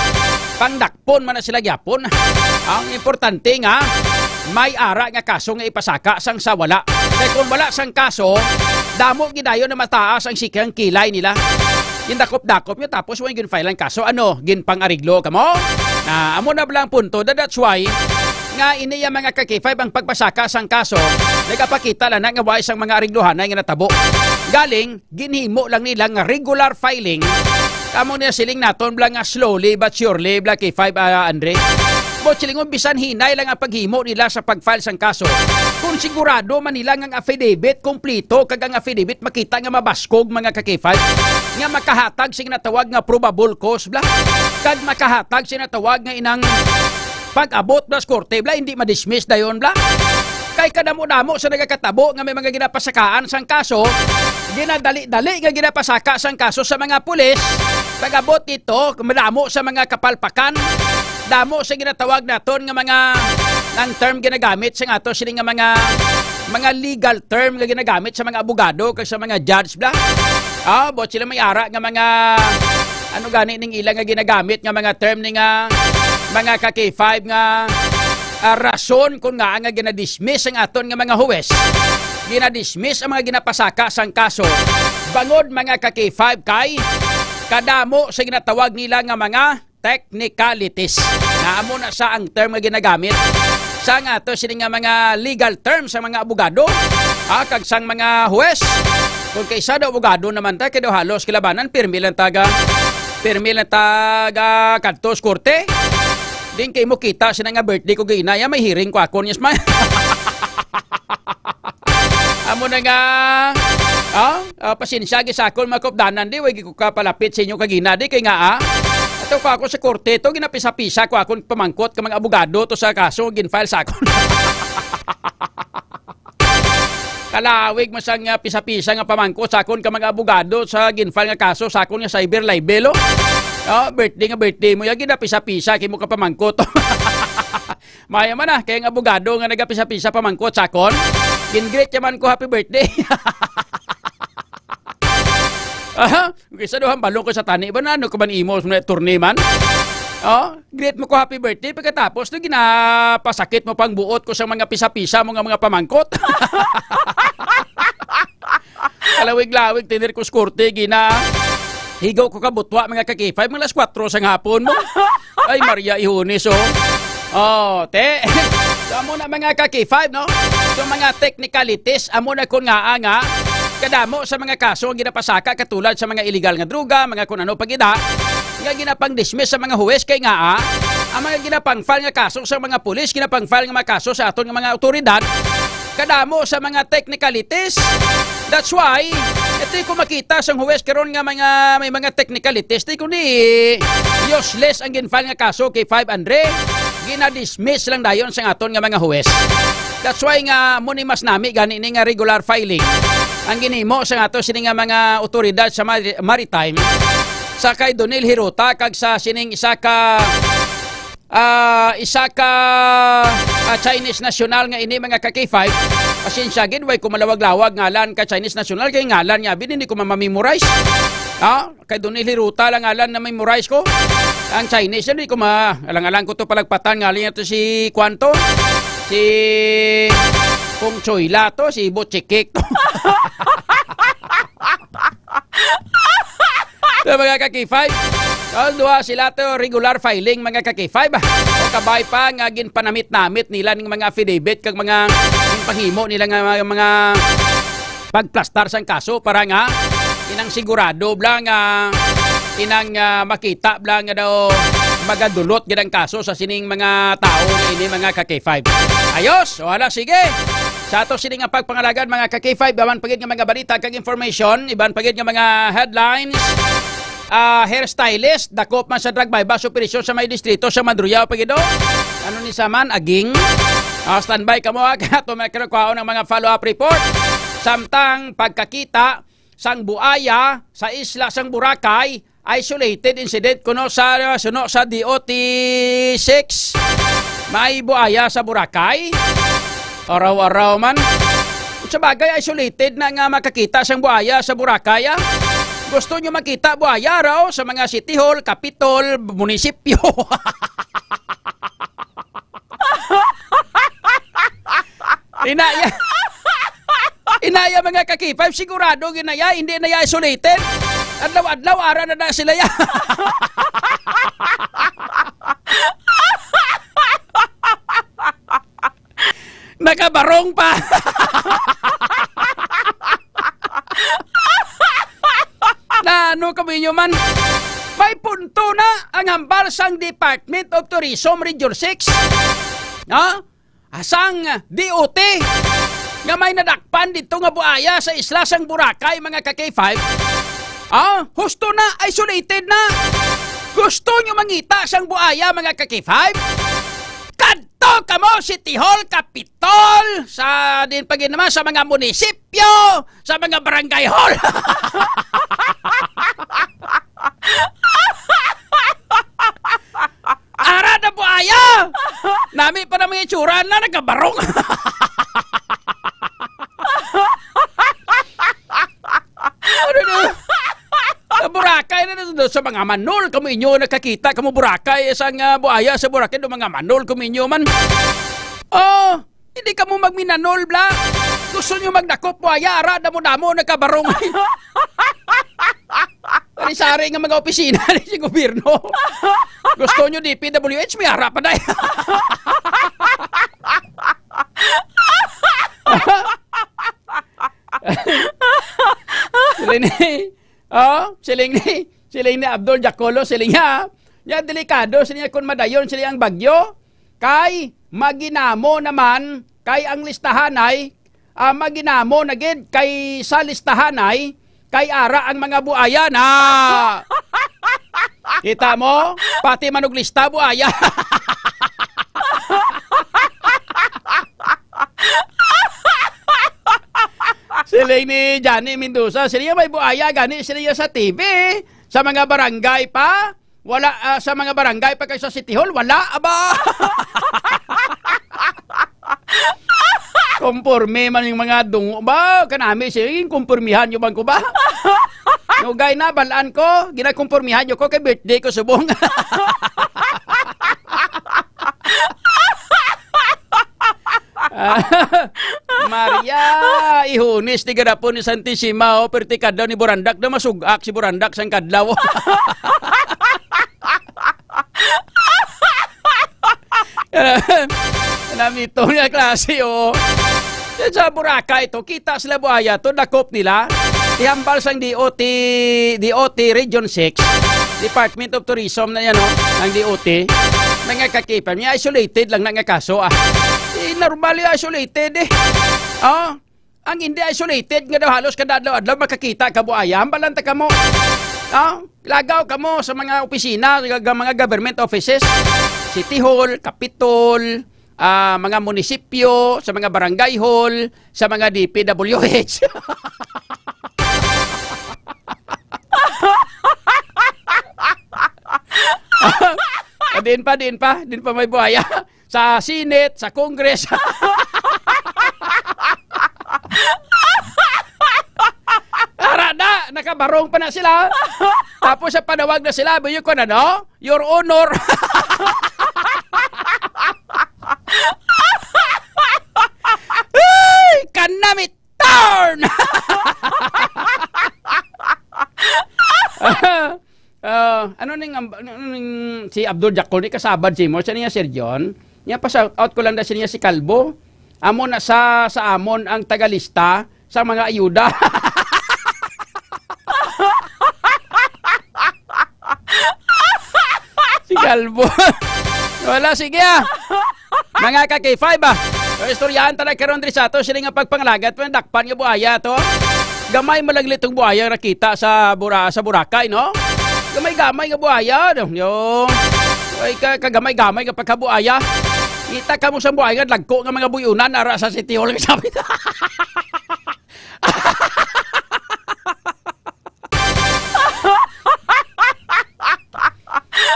pangdakpon man na sila gyapon. Ang importante nga may ara nga kaso nga ipasaka sang sa wala. Kay kung wala sang kaso, damo gidayon na mataas ang sikang kilay nila. Gindakop-dakop nyo tapos wala gin-file ang kaso. Ano, ginpang-ariglo kamo? Na amo na bala ang punto. Tha-, that's why nga ini ang mga ka-K five ang pagpasaka sang kaso, nagapakita lang na nga wala sang mga ariglohanay nga natabo. Galing, ginhimo lang nila nga regular filing. Kamo niya siling naton bala nga slowly but surely, bala K five, ah, Andre. Buot silingon, bisan hinay lang ang paghimo nila sa pag-file sang kaso, kung sigurado man nila nga ang affidavit kompleto kag ang affidavit makita nga mabaskog, mga ka-K five, nga makahatag sing natawag nga probable cause, bala, kag makahatag sing natawag nga inang pag-abot bala sa korte, bala, hindi ma-dismiss dayon, bala. Kay kadamo-damo sa nagakatabo nga may mga ginapasakaan sang kaso, ginadali-dali nga ginapasaka sang kaso sa mga pulis. Pag-abot dito, madamo sa mga kapalpakan, damo sa ginatawag naton nga mga, ang term ginagamit sa ato sini nga mga mga legal term nga ginagamit sa mga abogado kag sa mga judge bla. Ah, buot sila may ara nga mga, ano gani ning ila nga ginagamit nga mga term ni nga mga ka K five nga, ah, rason kung nga nga ginadismiss ang aton nga mga huwes. Ginadismiss ang mga ginapasaka sang kaso bangod mga ka K five kay kadamo sa ginatawag nila nga mga technicalities. Na amo na sa ang term nga ginagamit sa nga to sini nga mga legal terms sa mga abogado, ah, kag sang mga huwes. Kung kay isa daw abogado naman ta, kay daw halos kilabanan, pirmi lang taga, pirmi lang taga kadto sa korte. Din kay mo kita sina nga birthday ko gina, ya may hearing ko ako, yes, ma. Amo na nga, ah, ah, pasensya, gisakol, mga kaupdanan, di, way ko kapalapit sa inyo kagina, di, kay nga, ah, ato ko ako sa korte to, ginapisa-pisa ko akong pamangkot ka mga abogado to sa kaso, ginfile sa akon. Kalawig mo sang, ah, pisa-pisa nga pamangkot sa akon ka mga abogado sa ginfile nga kaso sa akon nga cyber libel, oh. Oh, birthday nga birthday mo, ya, ginapisa-pisa, kay mo ka pamangkot. Maya man, ah, kay ang abogado nga nagapisa-pisa pamangkot sa akon, gin-greet niya man ko, "Happy birthday." Aha, kaysa daw hambalon ko sa tani ba na, ano ka man imo, sa mga attorney man? Oh, greet mo ko, "Happy birthday," pagkatapos to ginapasakit mo pang buot ko sa mga pisa-pisa mo nga mga pamangkot. Kalawig-lawig, tinir ko sa korte, gina. Higaw ko kabutwa, mga ka K five, mga alas kuwatro sa hapon mo. Ay, Maria Ihunis, oh. Oh, te. So, amo na, mga ka K five, no? So, mga technicalities, amo na kun nga, ah, nga, kadamo sa mga kaso ang ginapasaka katulad sa mga illegal nga droga, mga kun ano pa gid, ah, nga ginapang-dismiss sa mga huwes kay nga, ah, ang mga ginapang-file nga kaso sa mga pulis, ginapang-file nga mga kaso sa aton nga mga awtoridad, kadamo sa mga technicalities. That's why, ito ko makita sang huwes karon nga mga, may mga technicalities. Di kundi useless ang ginfile nga kaso kay Five Andre. Ginadismiss lang dayon sa aton nga mga huwes. That's why nga mo ni mas nami gani ni nga regular filing ang ginhimo sa ato sini nga mga otoridad sa mari-, maritime sa kay Donel Hirota kag sa sining isa ka ah, isa ka, ah, Chinese national nga ini, mga ka K five. Pasensya gid, way ko malawag-lawag ngalan ka Chinese national, kay ngalan niya, bin, hindi ko ma-memorize. Ha? Kay Donel Hiruta lang ngalan na memorize ko. Ang Chinese, hindi ko ma-, alang-alang ko to palagpatan, ngalan niya to si, kwan to? Si Pong Choyla to, si Butchikik to. So, mga ka K five, ang duha sila to regular filing, mga ka K five. O kabay pa nga ginpanamit-namit nila ning mga affidavit kag mga ginpanghimo nila nga mga, mga pagplastar sang kaso para nga inang sigurado bla nga inang, ah, makita bla nga daw magadulot gid ang kaso sa sining mga tawo nga ini, mga ka K five. Ayos, wala, sige. Sa ato sini nga pagpangalagad, mga ka K five, aman pa gid nga mga balita kag information, iban pa gid nga mga headlines. Ah, hairstylist dakop man sa drug buy-bust operasyon sa may distrito sa Mandurriao pa gid, oh. Ano ni saman, aging? Ah, standby kamo, ha, kay ato man karon kwaon ang mga follow-up report. Samtang pagkakita sang buaya sa isla sang Boracay, isolated incident kuno sa suno sa D O T six. May buaya sa Boracay? Araw-araw man. Sa bagay, isolated na nga makakita sang buaya sa Boracay, ah. Gusto nyo makita buaya raw sa mga city hall, kapitol, munisipyo. Inaya. Inaya, mga ka K five, sigurado ginaya, hindi na ya isolated. Adlaw-adlaw, ara na na sila ya. Nakabarong pa. Na ano kamo inyo man? May punto na ang hambal sang Department of Tourism Region six. No? Asang D O T nga may nadakpan dito nga buaya sa isla sang Boracay, mga ka K five? Ah, husto na, isolated na. Gusto nyo mangita sang buaya, mga ka K five? Kadto kamo City Hall, Capitol, sa din pa gid naman sa mga munisipyo, sa mga barangay hall. Ara na buaya! Nami pa na mga itsura na nagabarong. pangamanol kamo inyo, nakakita kamo Boracay, sang, ah, buaya sa Boracay, do mangamanol kamo inyo man. Oh, hindi kamo magminanol, bla. Gusto nyo magdakop buaya, ara, damo-damo, nagkabarong. Sari-sari nga mga opisina ni sa gobyerno. Gusto nyo D P W H, may ara pa, day. Siling ni, oh, siling ni, siling ni Abdul Jackolo, siling niya, niya, delikado, siling niya, kung madayon, siling ang bagyo, kay maginamo naman, kay ang listahanay, ah, maginamo na gid, kay sa listahanay, kay ara ang mga buaya na. Kita mo? Pati manuglista, buaya. Siling ni Johnny Mendoza, siling niya may buaya gani, siling niya sa T V, sa mga barangay pa. Wala, ah, sa mga barangay pa kay sa City Hall, wala, aba. Konporme man yung mga dungo ba? Kanami, sige, konpormihan nyo bang ko ba? Nugay na, balaan ko, ginakonpormihan nyo ko kay birthday ko subong. Ah, Maria, ihunis ni gadapon ni Santissima, oh, perti kadlaw ni Burandak na masugak si Burandak sang kadlaw. Namito nga klase, oh. Yan sa Boracay to, kita sila buaya to, dakop nila. Ihambal sang D O T, D O T Region six, Department of Tourism na yan, oh, ang D O T. Mga kakipam niya, isolated lang na nga kaso, ah. Eh, normal yung isolated, eh. Oh, ang hindi isolated nga daw halos kada adlaw-adlaw makakita ka buaya. Hambalan ta kamo. Oh, lagaw kamo sa mga opisina, sa mga government offices, City Hall, Capitol, ah, mga munisipyo, sa mga barangay hall, sa mga D P W H. Ah, diin pa, diin pa, diin pa may buaya. Sa Senate, sa Congress. Ara na, nakabarong pa na sila. Tapos sa panawag na sila, buyo ko na, no? Your Honor. Ay, kanamit turn! Ah, ano ning, ano ning si Abdul Jackol ni kasabad si mo? Siya niya, Sir John? Niya pa shout out ko lang na siya niya si Kalbo. Amo na sa, sa amon ang tagalista sa mga ayuda. Si Kalbo. Wala, sige, ah. Mga ka K five, ah. So, istoryahan ta na karon diri sa ato, sila nga pagpanglagat, mga dakpan nga buaya to. Gamay malaglit ang buaya nakita sa Bura-, sa Boracay, no? Gamay-gamay nga buaya, no? Yo. Ay, ka, kagamay-gamay nga pagkabuaya. Kita ka mo sa buaya nga dagko nga mga buyunan, ara sa City Hall, sabi.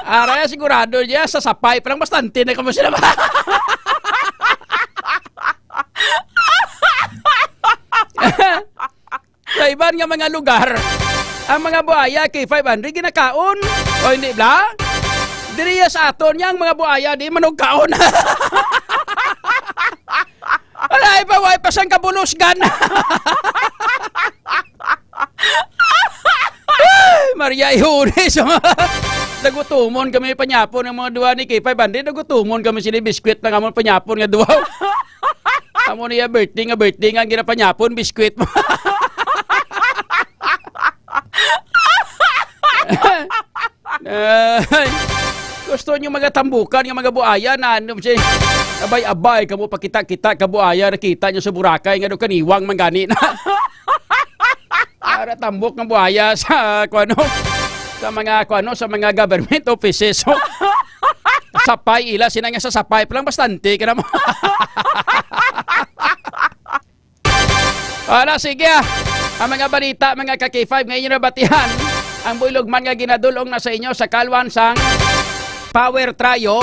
Ara, sigurado niya, sa sapay, parang bastante na kamo sila. Sa iban nga mga lugar, ang mga buaya, K five hundred, ginakaon. O hindi, bla? Diriya sa aton niya, ang mga buaya, di manugkaon. Wala pa, wala pa sang kabulusgan. Ay, Maria Ihuris. Nagutumon kami panyapon ang mga duwa ni K five hundred. Nagutumon kami sini biskwit na nga mo panyapon nga duwa. Amo niya birthday nga birthday nga ginapanyapon, biskwit mo. Ay, gusto nyo mga tambukan nga mga buaya na ano siya. Abay-abay, kamo pakita-kita ka buaya, nakita nyo sa Boracay, nga do kaniwang man gani na. Para tambok nga buaya sa, kuano, sa mga, kuano, sa mga government offices. So, sapay ila, sina nga sa sapay, palang bastante ka naman. Ala, sige, ah. Ang mga balita, mga ka-K five, nga inyo nabatihan, ang buylog man nga ginadulong na sa inyo sa kalwan sang Power Trio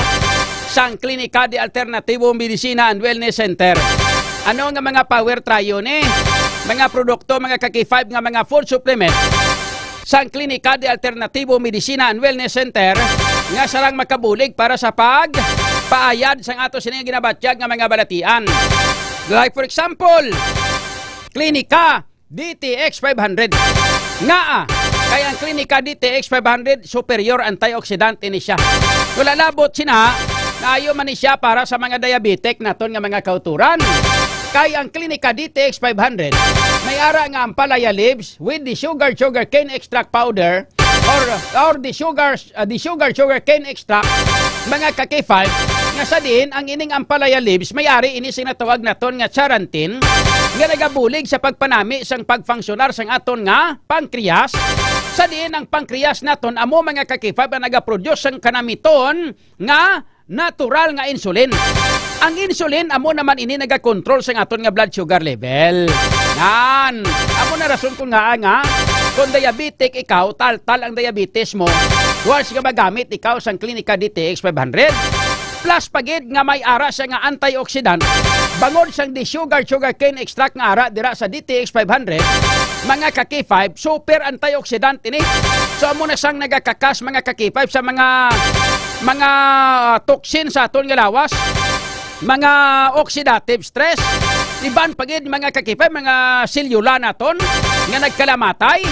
sang Klinika de Alternativo Medicina and Wellness Center. Ano nga mga Power Trio ni? Mga produkto, mga ka-K five, nga mga food supplement. sang Klinika de Alternativo Medicina and Wellness Center nga sarang makabulig para sa pagpaayad sang ato sini nga ginabatyag nga mga balatian. Like for example, Klinika D T X five hundred. Ngaa, kay ang Klinika D T X five hundred, superior antioxidant ini siya. Wala labot sina, naayo man ni siya para sa mga diabetic naton nga mga kauturan. Kay ang Klinika D T X five hundred, may ara nga ampalaya leaves with the sugar, sugarcane extract powder, or, or the sugar, uh, the sugar, sugarcane extract, mga ka-K five, nga sa diin ang ining ampalaya leaves, may ari ini sing natawag naton nga charantin, nga nagabulig sa pagpanami sang pagfunksyonar sang aton nga pancreas. Sa diin ang pancreas naton amo, mga ka-K five, ang nagaproduce sang kanamiton nga natural nga insulin. Ang insulin amo naman ini nagakontrol sa aton nga blood sugar level. Nan, amo na rason kung ngaa nga kung diabetic ikaw, taltal ang diabetes mo, worse nga magamit ikaw sang Klinika D T X five hundred. Plus pa gid nga may ara siya nga antioxidant, bangod sang desugared sugarcane extract nga ara dira sa D T X five hundred, mga ka-K five, super antioxidant ini. So, amo na sang nagakakas, mga ka-K five, sa mga, mga toxin sa aton nga lawas, mga oxidative stress, iban pa gid, mga ka-K five, mga selula naton nga nagkalamatay,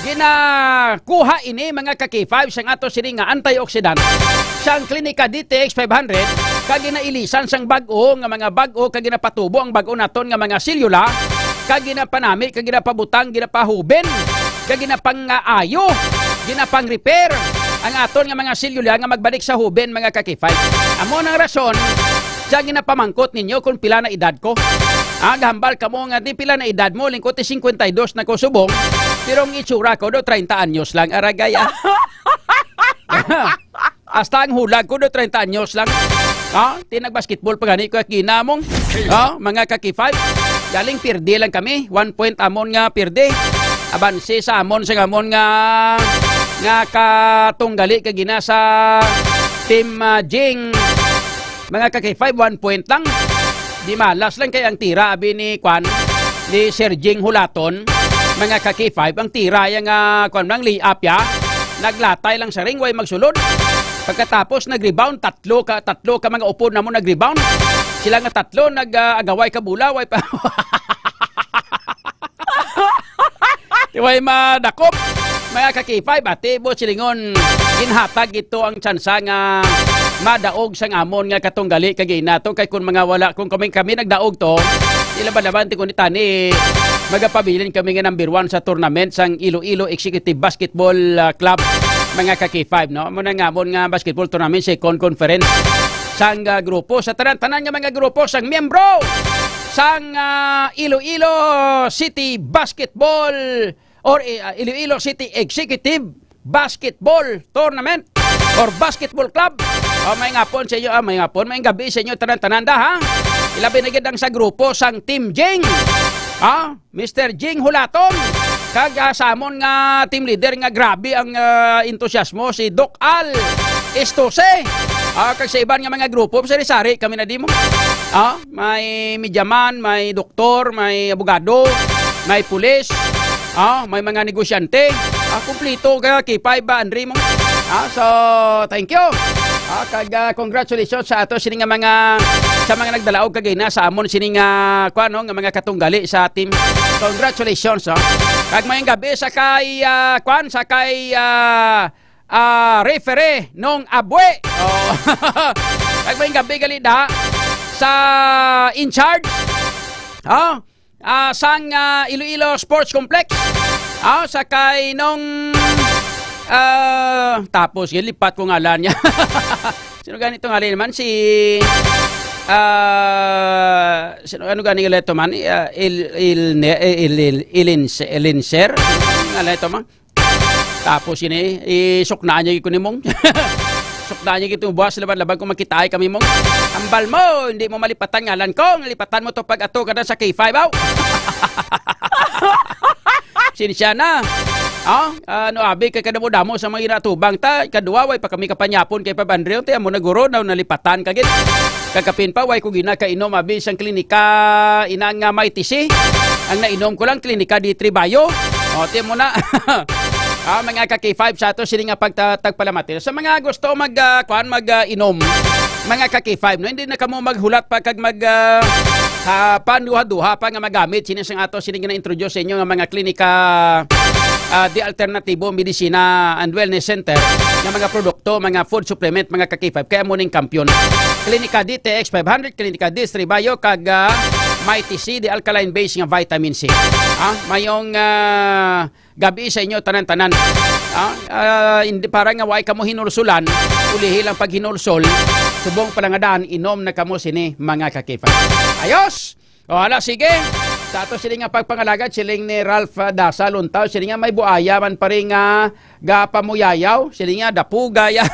ginakuha ini, mga ka-K five, sang ato sini nga antioxidant sang Klinika D T X five hundred, kag ginailisan sang bag-o nga mga bag-o, kag ginapatubo ang bag-o naton nga mga selula, kag ginapanami, kag ginapabutang, ginapahuben, kag ginapangaayo, ginapang-repair ang aton nga mga selula nga magbalik sa huben, mga ka-K five. Amo nang rason sa ginapamangkot ninyo kung pila na edad ko. Ah, gahambal kamo nga di pila na edad mo, lingkod ti cincuenta y dos na ko subong, pero ang itsura ko do treinta anyos lang, aragay, ah. Hasta ang hulag ko do treinta anyos lang. Ha? Ti nagbasketball pa gani ko, ginamong. Ha? Mga ka-K five. Galing pirdi lang kami. One point amon nga pirdi. Abansi sa amon, sa amon nga, nga katunggali kag gina sa Team, ah, Jing. Mga ka-K five, one point lang. Di malas lang kay ang tira, abi ni, kwan, ni Sir Jing Hulaton. Mga ka-K five, ang tira yang, ah, kwan lang, layup ya. Naglatay lang sa ring, way magsulod. Pagkatapos, nag-rebound, tatlo ka, tatlo ka mga upod namo nag-rebound. Sila nga tatlo, nag, ah, agaway ka bola, way pa. Di way madakop. Mga ka-K five, ati, bo, silingon, ginhatag ito ang tsansa nga madaog sang amon nga katunggali kag inato, kay kung mga wala, kung kami, kami nagdaog to, ilaban-laban ti kung tani, magapabilin kami nga number one sa tournament sang Iloilo Executive Basketball, ah, Club, mga ka-K five, no? Amo na nga amon nga basketball tournament, second conference sang, ah, grupo, sa tanan-tanan nga mga grupo sang miyembro sang, ah, Iloilo City Basketball or, eh, ah, Iloilo City Executive Basketball Tournament or Basketball Club. Oh, may ngapon sa inyo, ah, may ngapon, may gabi sa inyo tanan-tanan da, ha? Ilabi na gid ang sa grupo sang Team Jing. Ha? Mister Jing Hulaton. Kag, ah, sa amon nga team leader nga grabe ang, ah, entusiasmo, si Doc Al Estose. Ah, kag sa iban nga mga grupo, sari-sari kami na di mo. Ah, may media man, may doktor, may abogado, may pulis, ah, may mga negosyante. Ah, kumplito ka, K five ba, Andre mo? Ah, so, thank you. Ah, kag, ah, congratulations sa ato sini nga mga, sa mga nagdalaog kagina sa amon sini nga, kuan, no, nga mga katunggali sa team. Congratulations, oh. Kag mayong gabi sa kay, ah, kuan, sa kay, ah, ah, referee Nong Abue. Oh. Kag mayong gabi gali da sa in charge. Oh. Ah, sang, ah, Iloilo Sports Complex. Ah, sa kay Nong, ah, tapos, gilipat ko ngalan niya. Sino gani itong ngalan naman? Si, ah, sino, ano gani ngalan ito man? Ah, Il, Il, Ne-, Il, Il, Ilinse-, Ilinser? Ano ngalan ito man? Tapos ini, isuknaan niya ko ni mong. Suknaan niya gid buwas, laban-laban kung makitaay kami mong. Ambal mo, hindi mo malipatan ngalan ko. Nalipatan mo to pag ato ka na sa K five, aw. Sinsya na. Ah, ano, abi, kay kadamo-damo sa mga ginatubang ta. Kadua, way pa kami kapanyapon kay Pab Andreo. Ti amo na, guro, daw nalipatan ka gid. Kagkapin pa, way ko ginakainom, abi, sang klinika, ina nga may tisi. Ang nainom ko lang, klinika di Tribayo. O, ti mo na. Ah, mga ka-K five, sa ato sini nga pagtatagpalamati. Sa mga gusto mag, ah, kuan, mag, ah, inom, mga ka-K five, no? Hindi na kamo maghulat pa kag mag, ah, ah, panduha-duha pa nga magamit sini sang ato sini nga na-introduce sa inyo nga mga klinika, ah, di alternatibo, medisina and wellness center nga mga produkto, mga food supplement, mga ka-K five. Kaya mo ning kampiyon. Klinika D T X five hundred, Klinika D three Bio, kag, ah, Mighty C, the alkaline base nga vitamin C. Ah, mayong, ah, gabi sa inyo tanan-tanan. Ah, ah, hindi, para nga way kamo hinulsulan, ulihi lang pag hinulsol, subong pa lang nga daan, inom na kamo sini, mga ka-K five. Ayos! O, hala, sige. Sa ato sini nga pagpangalagad, siling ni Ralph, ah, Dasa Luntaw, sini nga may buaya man pa rin nga gapamuyayaw, sini nga dapuga ya.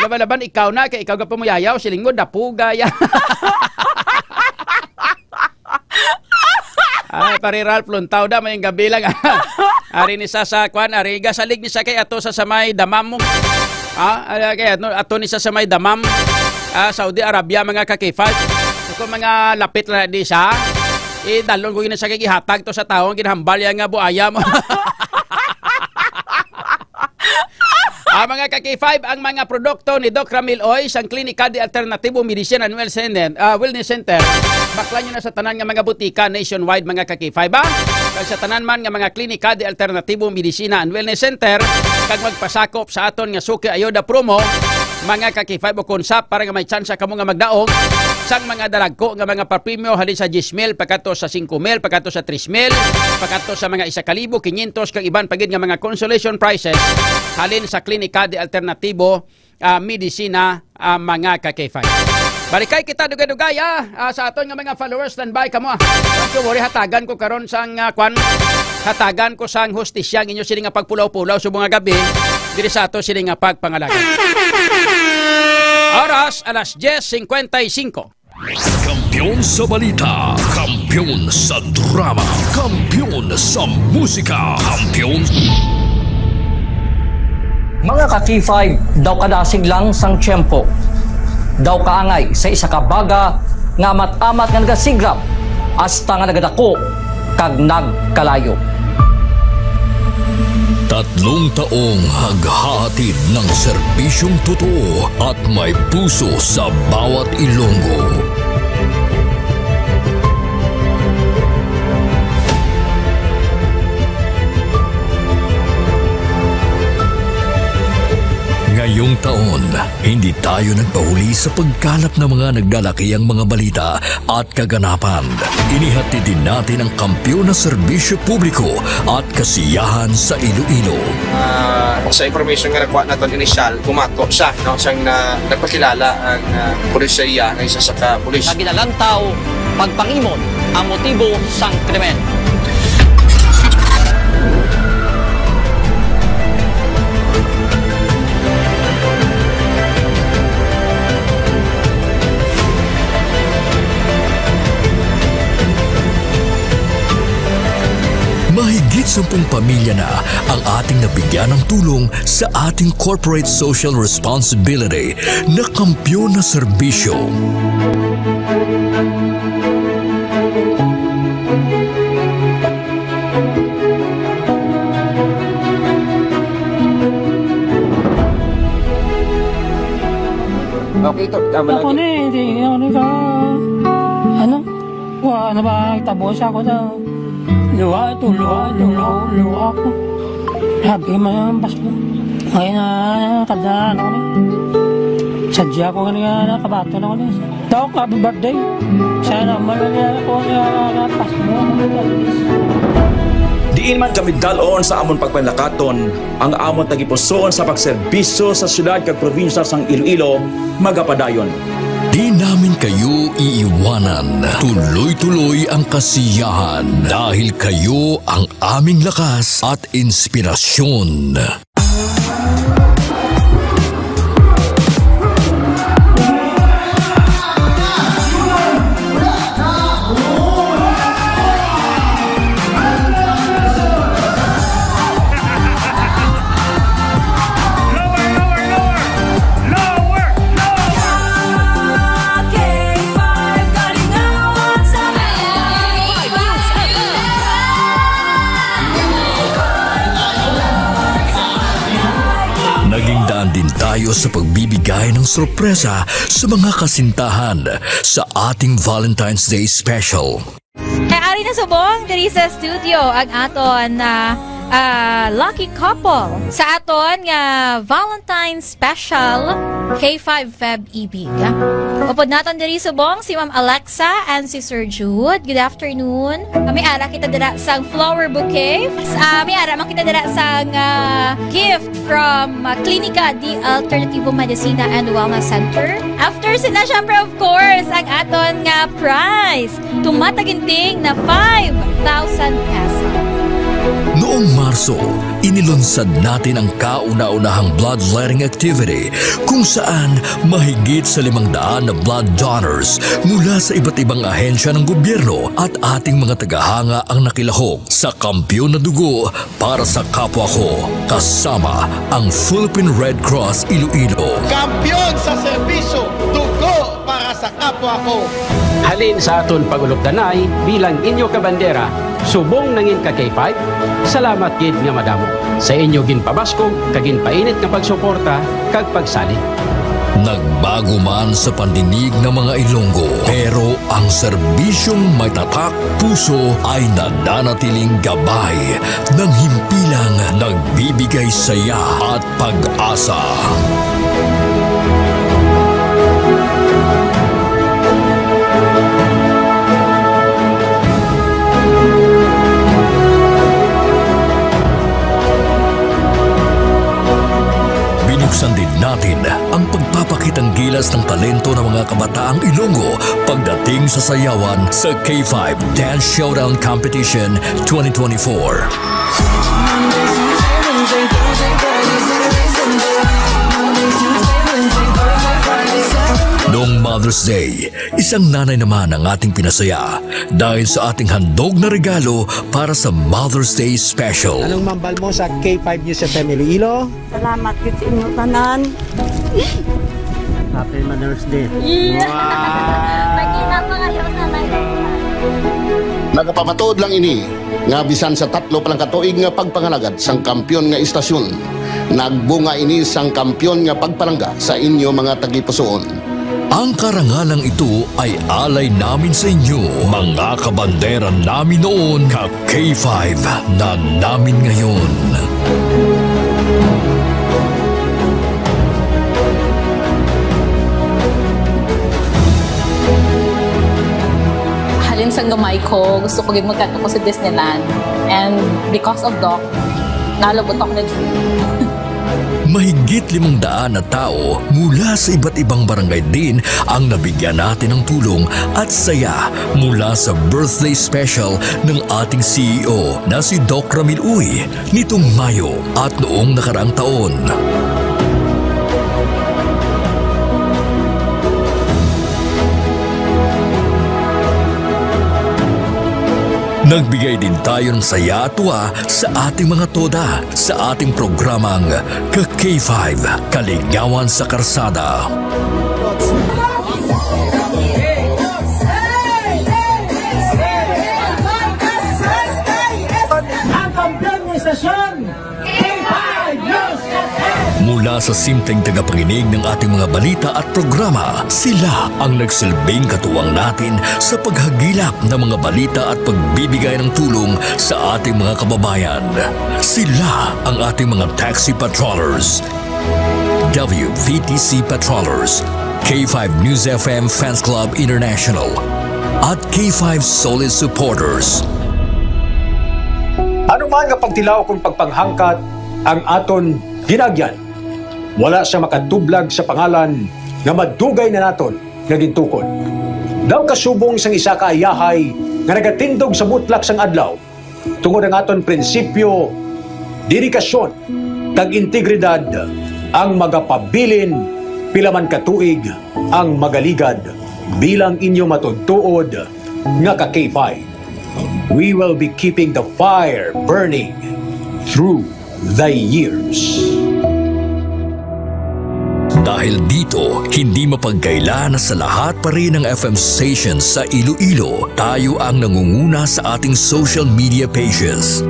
Laban-laban, ikaw na, kay ikaw gapamuyayaw, siling mo, dapuga ya. Ay, pare Ralph Luntaw da, mayong gabi lang. Ari ni sa, sa kwan, ari, gasalig ni sa kay ato sa, sa may damam mo. Ah, ari, kay ato, ato ni sa, sa may damam. Ah, Saudi Arabia, mga ka-K five. Kung mga lapit na di sa, eh, dalon ko yun sa kay ihatag to sa taong ginhambal yan nga buaya mo. Ah, mga ka-K five, ang mga produkto ni Doc Ramil Oy sang Klinika de Alternatibo Medicine and Wellness Center, ah, Wellness Center, baklan nyo na sa tanan nga mga butika nationwide, mga ka-K five, ha? Kag sa tanan man nga mga Klinika de Alternatibo Medicina and Wellness Center, kag magpasakop sa aton nga Suki Ayoda promo, mga ka-K five, o konsap para nga may tsansa kamo nga magdaog sang mga dalagko nga mga papremyo halin sa diyes mil, pagkadto sa singko mil, pagkadto sa tres mil, pagkadto sa mga isa ka libo, kinyentos, kag iban pa gid nga mga consolation prizes halin sa Klinika de Alternatibo, ah, Medisina, ah, mga ka-K five. Barikay kita dugay-dugay, ah, ah, sa aton nga mga followers, standby kamo, ah. Don't you worry, hatagan ko karon sang, ah, kwan, hatagan ko sang hustisya ang inyo sini nga pagpulaw-pulaw subong nga gabi diri sa ato sini nga pagpangalagad. Oras, alas diyes singkwenta y singko. Kampiyon sa balita, kampiyon sa drama, kampiyon sa musika, kampiyon. Mga ka-K five, daw kadasig lang sang tiyempo, daw kaangay sa isa ka baga nga amat-amat nga nagasigrap hasta nga nagadako kag nagkalayo. Tatlong taong haghahatid ng serbisyong totoo at may puso sa bawat Ilonggo. Ngayong taon, hindi tayo nagpahuli sa pagkalap ng mga nagdalakiang mga balita at kaganapan. Inihatid din natin ang kampiyon na serbisyo publiko at kasiyahan sa Iloilo. Ah, sa information nga nakuha naton inisyal, bumato siya, no, siyang na, nagpakilala ang, ah, pulisya nga isa sa ka pulis. Nga ginalantaw, pagpangimon ang motibo sang krimen. Mahigit sampung pamilya na ang ating nabigyan ng tulong sa ating corporate social responsibility na kampiyon na serbisyo. Okay, ito, tama lang. Ako ni, hindi, ako ni ka, ano? Wa na ba, tabo siya ko daw. Luha ito, luha ito, luha, luha ko. Sabi man ang pasmo. Ay na, kada ano ni. Sadya ko nga nga nakabato na ko ni. Daw, happy birthday. Sana man nga ako nga pasmo. Diin man kami dalon sa amon pagpanlakaton, ang amon tagipusoon sa pagserbisyo sa syudad kag probinsya sang Iloilo, magapadayon. Di namin kayo iiwanan. Tuloy-tuloy ang kasiyahan dahil kayo ang aming lakas at inspirasyon. Din tayo sa pagbibigay ng sorpresa sa mga kasintahan sa ating Valentine's Day special. Kay ari na subong diri sa studio ang aton, ah, ah, lucky couple sa aton nga Valentine's special, K five Feb Ibig. Upod naton diri subong si Ma'am Alexa and si Sir Jude. Good afternoon. May ara kita dira sang flower bouquet. Ah, may ara man kita dira sang, ah, gift from, ah, Clinica de Alternativo Medicina and Wellness Center. After sina, syempre, of course, ang aton nga prize. Tumataginting na five thousand pesos. Noong Marso, inilunsad natin ang kauna-unahang bloodletting activity kung saan mahigit sa limang daan na blood donors mula sa iba't ibang ahensya ng gobyerno at ating mga tagahanga ang nakilahok sa Kampiyon na Dugo para sa Kapwa Ko, kasama ang Philippine Red Cross Iloilo. Kampiyon sa serbisyo, dugo para sa kapwa ko. Halin sa aton pag-ulupdanay bilang inyo kabandera, subong nangin ka K five, salamat gid nga madamo sa inyo ginpabaskog kag ginpainit nga pagsuporta kag pagsalig. Nagbago man sa pandinig ng mga Ilonggo, pero ang serbisyong may tatak puso ay nananatiling gabay ng himpilang nagbibigay saya at pag-asa. Binuksan din natin ang pagpapakitang gilas ng talento ng mga kabataang Ilonggo pagdating sa sayawan sa K five Dance Showdown Competition twenty twenty-four. Noong Mother's Day, isang nanay naman ang ating pinasaya dahil sa ating handog na regalo para sa Mother's Day Special. Anong mambal mo sa K five News F M Iloilo? Salamat gid sa inyo tanan. Happy Mother's Day. Yeah. Wow! Nagkita pa kayo, Nanay. Nagapamatuod lang ini nga bisan sa tatlo pa lang ka tuig nga pagpangalagad sang kampiyon nga istasyon, nagbunga ini sang kampiyon nga pagpalangga sa inyo mga tagipusoon. Ang karangalang ito ay alay namin sa inyo, mga kabandera namin noon, ka K five na namin ngayon. Halin sang gamay ko, gusto ko gid magkadto ko sa Disneyland. And because of Doc, nalabot ako na dream. Mahigit limang daan na tao mula sa iba't ibang barangay din ang nabigyan natin ng tulong at saya mula sa birthday special ng ating C E O na si Doc Ramil Uy nitong Mayo at noong nakaraang taon. Nagbigay din tayo ng saya at tuwa sa ating mga toda sa ating programang Ka K five, Kaligawan sa Karsada. Ang kampiyon ng istasyon, K five News F M. Mula sa simpleng tagapakinig ng ating mga balita at programa, sila ang nagsilbing katuwang natin sa paghagilap ng mga balita at pagbibigay ng tulong sa ating mga kababayan. Sila ang ating mga taxi patrollers, W V T C patrollers, K five News F M Fans Club International, at K five Solid Supporters. Ano man nga pagtilaw kung pagpanghangkat ang aton ginagyan, wala siya makatublag sa pangalan nga madugay na naton nga gintukod. Daw kasubong sang isa ka ayahay nga nagatindog sa mutlak sang adlaw, tungod ang aton prinsipyo, dedikasyon, kag integridad, ang magapabilin pila man ka tuig ang magaligad bilang inyo matuod-tuod nga ka K five. We will be keeping the fire burning through the years. Dahil dito, hindi mapagkaila na sa lahat pa rin ng F M stations sa Iloilo, tayo ang nangunguna sa ating social media pages.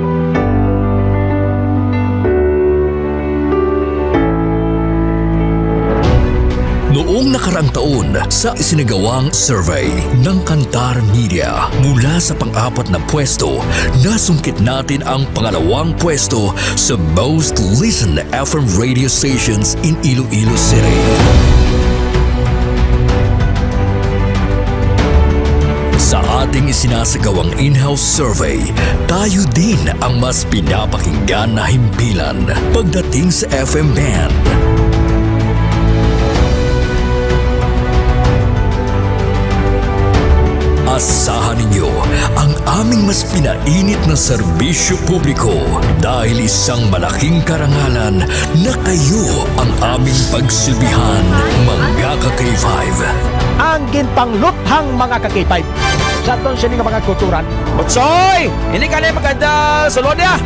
ang taon sa isinagawang survey ng Kantar Media. Mula sa pang-apat na pwesto, nasungkit natin ang pangalawang pwesto sa most listened F M radio stations in Iloilo City. Sa ating isinasagawang in-house survey, tayo din ang mas pinapakinggan na himpilan pagdating sa F M band. Asahan ninyo ang aming mas pinainit na serbisyo publiko dahil isang malaking karangalan na kayo ang aming pagsilbihan, mga ka-K five. Ang ginpangluthang, mga ka-K five, sa aton sini nga mga kulturan. Utsoy! Hindi ka na maganda sulod niya.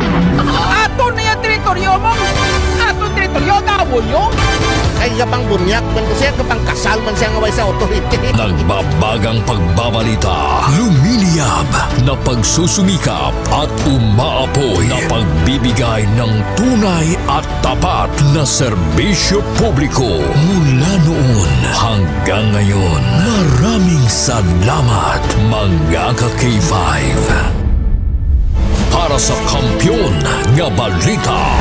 Ato na yung teritoryo mo. Ato teritoryo, gawon nyo. Ay, ka pang bunyak, man ko siya, ka pang kasal man siya nga way sa authority. Nagbabagang pagbabalita, lumiliyab na pagsusumikap at umaapoy na pagbibigay ng tunay at tapat na serbisyo publiko mula noon hanggang ngayon. Maraming salamat, mga ka-K five. Para sa kampiyon nga balita,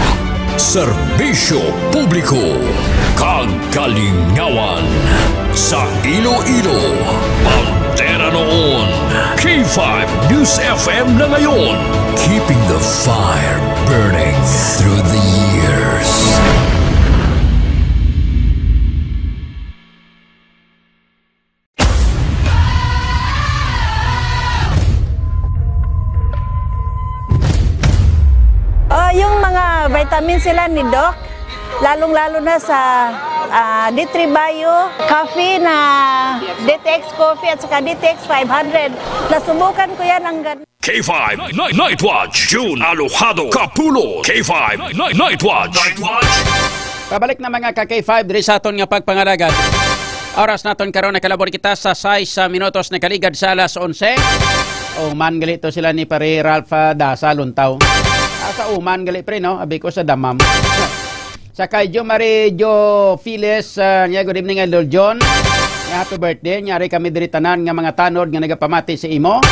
serbisyo publiko, kag kalingawan sa Iloilo. Bandera noon, K five News F M na ngayon. Keeping the fire burning through the years. Oh, yung mga vitamin sila ni Doc, lalong-lalo na sa, ah, D three Bio, coffee na D T X Coffee at saka D T X five hundred. Nasubukan ko yan, ang ganda. K five Night, Night Watch, June Alojado Kapulo. K five Night, Night Watch. Night Watch. Pabalik na, mga ka-K five, diri sa aton nga pagpangalagad. Oras naton karon, nakalabor kita sa sais, ah, minutos nakaligad sa alas onse. Uman gali to sila ni Pare Ralph, ah, Dasa Luntaw. Ah, sa uman gali, pre, no? Abi ko sa damam. Sa kay Jo Marie Jo Files, ah, niya, "Good evening, Idol John. Nga, happy birthday. Nyari kami diri tanan nga mga tanod nga nagapamati sa imo."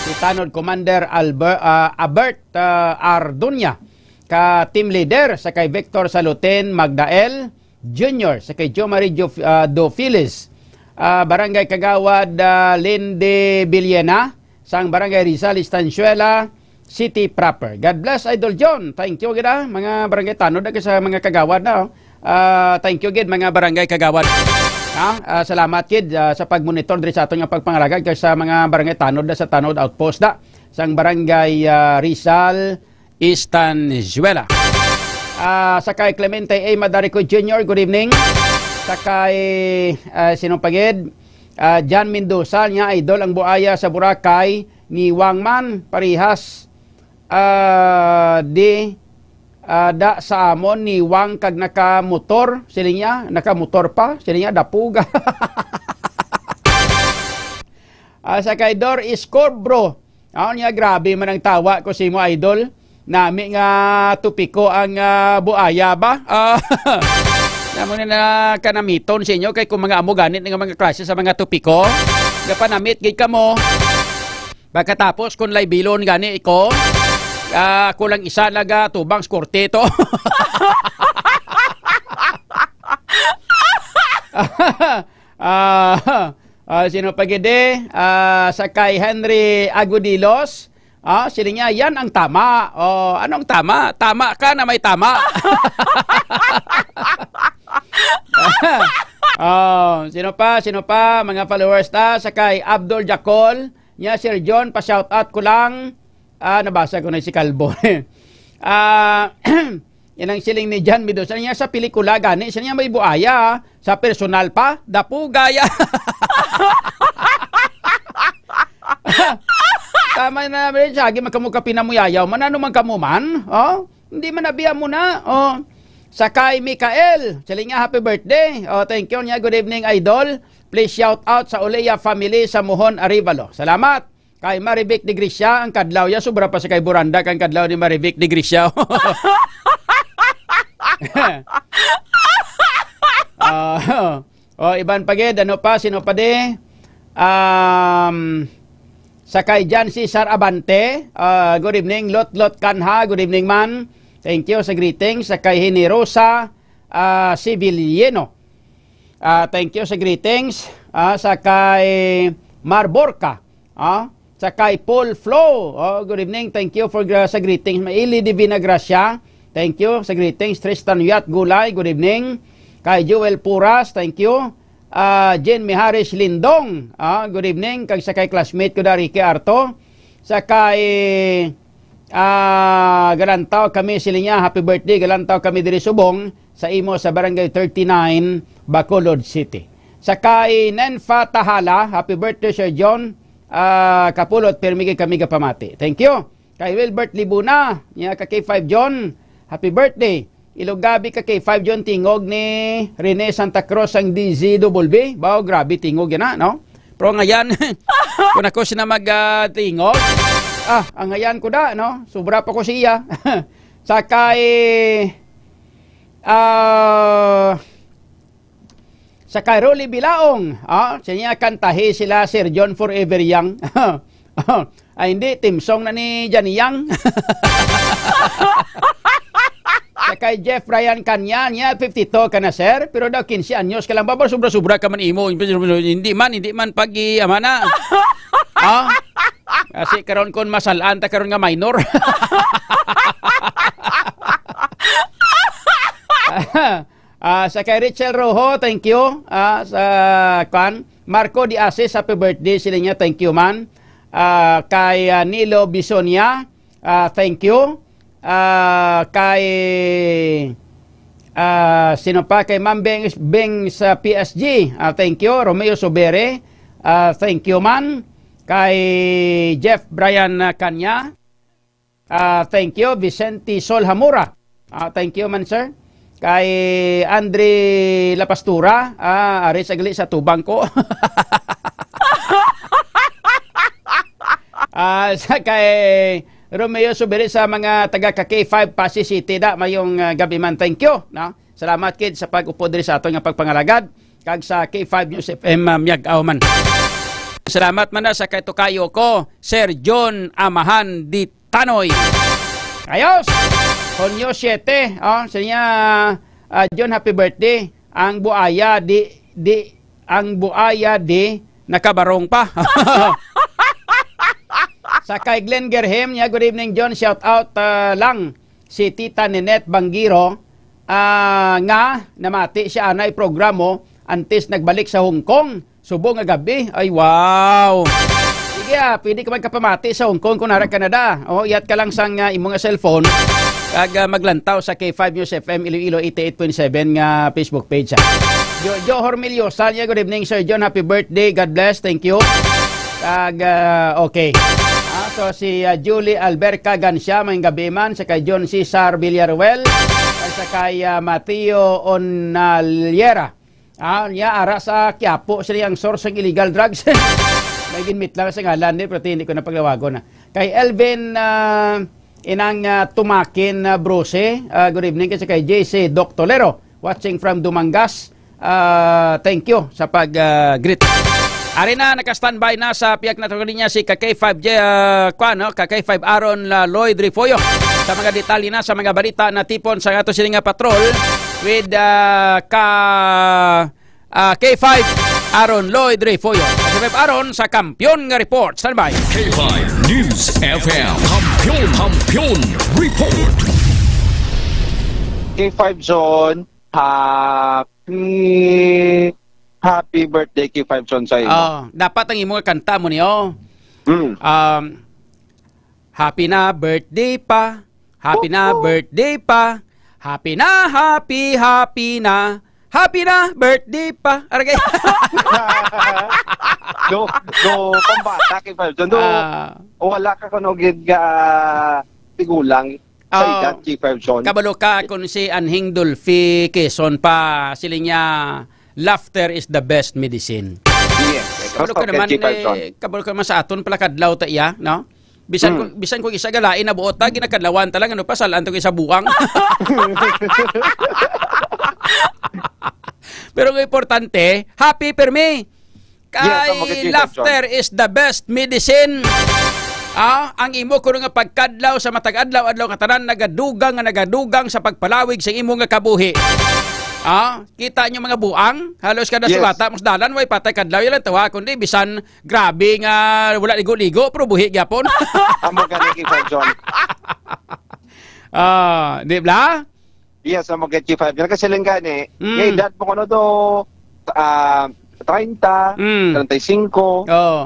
Si Tanod Commander Albert, ah, Abert, ah, Arduña, ka team leader, sa kay Victor Saluten Magdael Junior, sa kay Jo Marie Jo, ah, Do Files, ah, Barangay Kagawad, ah, Lindy Villena, sang Barangay Rizal, Estanzuela City proper. God bless, Idol John. Thank you gid, ah, mga barangay tanod, ah, sa mga kagawad na, oh. Ah, thank you gid, mga barangay kagawad. Ha? Ah, salamat gid, ah, sa pagmonitor diri sa aton nga pagpangalagad kay sa mga barangay tanod, ah, sa Tanod Outpost da, sang Barangay, ah, Rizal, Estanzuela. Ah, sa kay Clemente A Madarico Junior, good evening. Sa kay, ah, sino pa gid? Ah, John Mendoza, niya, "Idol, ang buaya sa Boracay ni Wang man, parihas, ah, di, ah, da sa amon ni Wang kag nakamotor," siling niya, "nakamotor pa," siling niya, "dapuga." Ah, sa kay Dor Escorbro, aw niya, "Grabe man ang tawa ko sa imo, Idol. Nami nga tupiko ang, ah, buaya ba?" Ah, amo na na kanamiton sa inyo, kay kung mga amo ganit nga mga klase sa mga tupiko, gapanamit gid kamo. Pagkatapos, kung laibilon gani ko, ah, ako lang isa nagatubang sa korte to. Ah, ah, sino pa gid, eh? Ah, sa kay Henry Agudilos, ah, siling niya, "Yan ang tama." Oh, anong tama? Tama ka na may tama. Oh, sino pa? Sino pa? Mga followers ta, sa kay Abdul Jacol, niya, "Sir John, pa-shout out ko lang." Ah, nabasa ko na si Calvo. Ah, yan ang siling ni John Mendoza. Niya, "Sa pelikula gani, siya niya may buaya, ah. Sa personal pa, dapugaya." Tama na, bre, sagi man kamo kapinamuyayaw. Man, ano man kamo man? Oh? Hindi man nabiya mo na. Oh. Sa kay Mikael, siling niya, "Happy birthday." Oh, thank you niya. "Good evening, Idol. Please shout out sa Olea family sa Mohon, Arevalo." Salamat. Kay Marivic de Grisia, ang kadlaw ya, sobra pa sa kay Buranda kang kadlaw ni Marivic de Grisia. Ah, O, iban pa gid, ano pa, sino pa di? Um, sa kay Jan Cesar Abante, ah, good evening. Lot Lot Kanha, good evening man. Thank you sa greetings. Sa kay Generosa, ah, Civiliano. Ah, thank you sa greetings. Ah, sa kay Marborca. Ah, sa kay Paul Flo. Oh, good evening. Thank you for gra-, sa greetings. Maili Divina Gracia. Thank you sa greetings. Tristan Yat Gulay, good evening. Kay Joel Puras, thank you. Ah, Jen Miharis Lindong, ah, good evening. Kag sa kay classmate ko da, Ricky Arto. Sa kay, ah, Galantaw kami, sila niya, happy birthday, Galantaw kami diri subong sa imo sa Barangay thirty-nine, Bacolod City. Sa kay Nenfa Tahala, happy birthday, Sir John. Ah, Kapulot, pirmi gid kami gapamati. Thank you. Kay Wilbert Libuna, niya ka K five John, happy birthday. Ilogabi ka K five John, tingog ni Rene Santa Cruz ang D Z double B. Baw, grabe tingog yan, ah, no? Pero ngayon, kung ako sina mag, ah, tingog, ah, ang ngayon ko da, no? Sobra pa ko siya. Sa kay, ah, sa kay Rolly Bilaong, ah, sa niya kantahi sila Sir John Forever Young. Ay, hindi, team song na ni Johnny Young. Sa kay Jeff Ryan Kanya, niya, fifty-two ka na, sir, pero daw quince anyos ka lang. Baba, sobra-sobra ka man imo. Hindi man, hindi man pag-iamana. Ah? Kasi karon kon masalaan ta karon nga minor. Ah, sa kay Richel Rojo, thank you. Ah, sa, kwan, Marco Di Asis, happy birthday, sila niya, thank you, man. Ah, kay, ah, Nilo Bisonia, ah, thank you. Ah, kay, ah, sino pa? Kay Ma'am Beng, Beng sa P S G, ah, thank you. Romeo Subere, ah, thank you, man. Kay Jeff Brian, ah, Kanya, ah, thank you. Vicente Sol Hamura, ah, thank you man, sir. Kay Andre La Pastura, ah, ari sa gali sa tubang ko. Ah, sa kay Romeo Subiri sa mga taga ka K five Passi City, da, mayong, ah, gabi man. Thank you, no? Salamat kid sa pag-upod diri sa aton nga pagpangalagad kag sa K five News F M, ah, Miag-aw man. Salamat man na sa kay tukayo ko, Sir John Amahan di Tanoy. Ayos! Hunyo siete, oh, sa niya, ah, John, happy birthday. Ang buaya di, di, ang buaya di nakabarong pa. Sa kay Glenn Gerhem niya, good evening, John. Shout out, ah, lang si Tita Ninette Banggiro, ah, nga namati siya anay programo antes nagbalik sa Hong Kong. Subong nga gabi. Ay, wow! Sige, ah, pwede ka magkapamati sa Hong Kong kung nara Canada. O, iyat ka lang sang, ah, imo nga cellphone. Kag, ah, maglantaw sa K five News F M Iloilo eighty-eight point seven nga Facebook page, ah. Jo, Jo Hormilio Salya, good evening, Sir John. Happy birthday. God bless. Thank you. Kag, ah, okay. Ah, so si, ah, Julie Alberca Gancia, may gabi man, sa kay John Cesar Villaruel, at sa kay, ah, Mateo Onaliera. Ah, niya, ara sa Quiapo, sila ang source ng illegal drugs. May ginmit lang sa ngalan, eh, pero hindi ko na paglawagon, ah. Kay Elvin, ah, inang, ah, Tumakin, ah, Brose, ah, good evening. Kasi kay J C Doc Tolero, watching from Dumangas. Ah, thank you sa pag, ah, greet. Ari na, naka-standby na sa pihak na linya si ka K five J, ah, kwan, no? Ka K five Aaron, ah, Lloyd Refollo. Sa mga detalye na sa mga balita na tipon sa ato sini nga patrol with, ah, ka Ah, K five, Aaron Lloyd Refollo. K five Aaron sa Kampiyon nga Report. Standby. K five News F M. Kampiyon, Kampiyon Report. K five John, happy, happy birthday, K five John, sa imo. Oh, dapat ang imo nga kanta mo niyo. Mm. Um, Happy na birthday pa. Happy na birthday pa. Happy na, happy, happy na. Happy na birthday pa. Aragay. Do, do, pambata, K five John. Do, ah, wala ka kuno gid nga tigulang sa, ah, edad, K five John. Kabalo ka kung si Anhing Dolphy Quezon pa, siling niya, "Laughter is the best medicine." Yes. Kabalo ka naman, K five John, eh, kabalo ka naman sa aton pala kadlaw ta iya, no? Bisan, mm, kung, bisan kung isa galain na buot ta, ginakadlawan ta lang, ano pa, salaan to kay sa buang. Pero ang importante, happy pirmi. Yes, amo gid, Kay Chief Edson. Laughter is the best medicine. Ah, ang imo kuno nga pagkadlaw sa matag adlaw-adlaw nga tanan nagadugang nga nagadugang sa pagpalawig sa imo nga kabuhi. Ah, kita nyo mga buang, halos kada Yes. sulata mo sa dalan, way patay kadlaw, yan lang tawa, kundi bisan grabe nga wala ligo-ligo, pero buhi gyapon. Amo gani, Chief Edson. Ah, di ba? Yes, amo gid, Chief Edson. Kasi lang gani, Mm. nga edad mo kuno do, ah, treinta, Mm. treinta y cinco. Oo.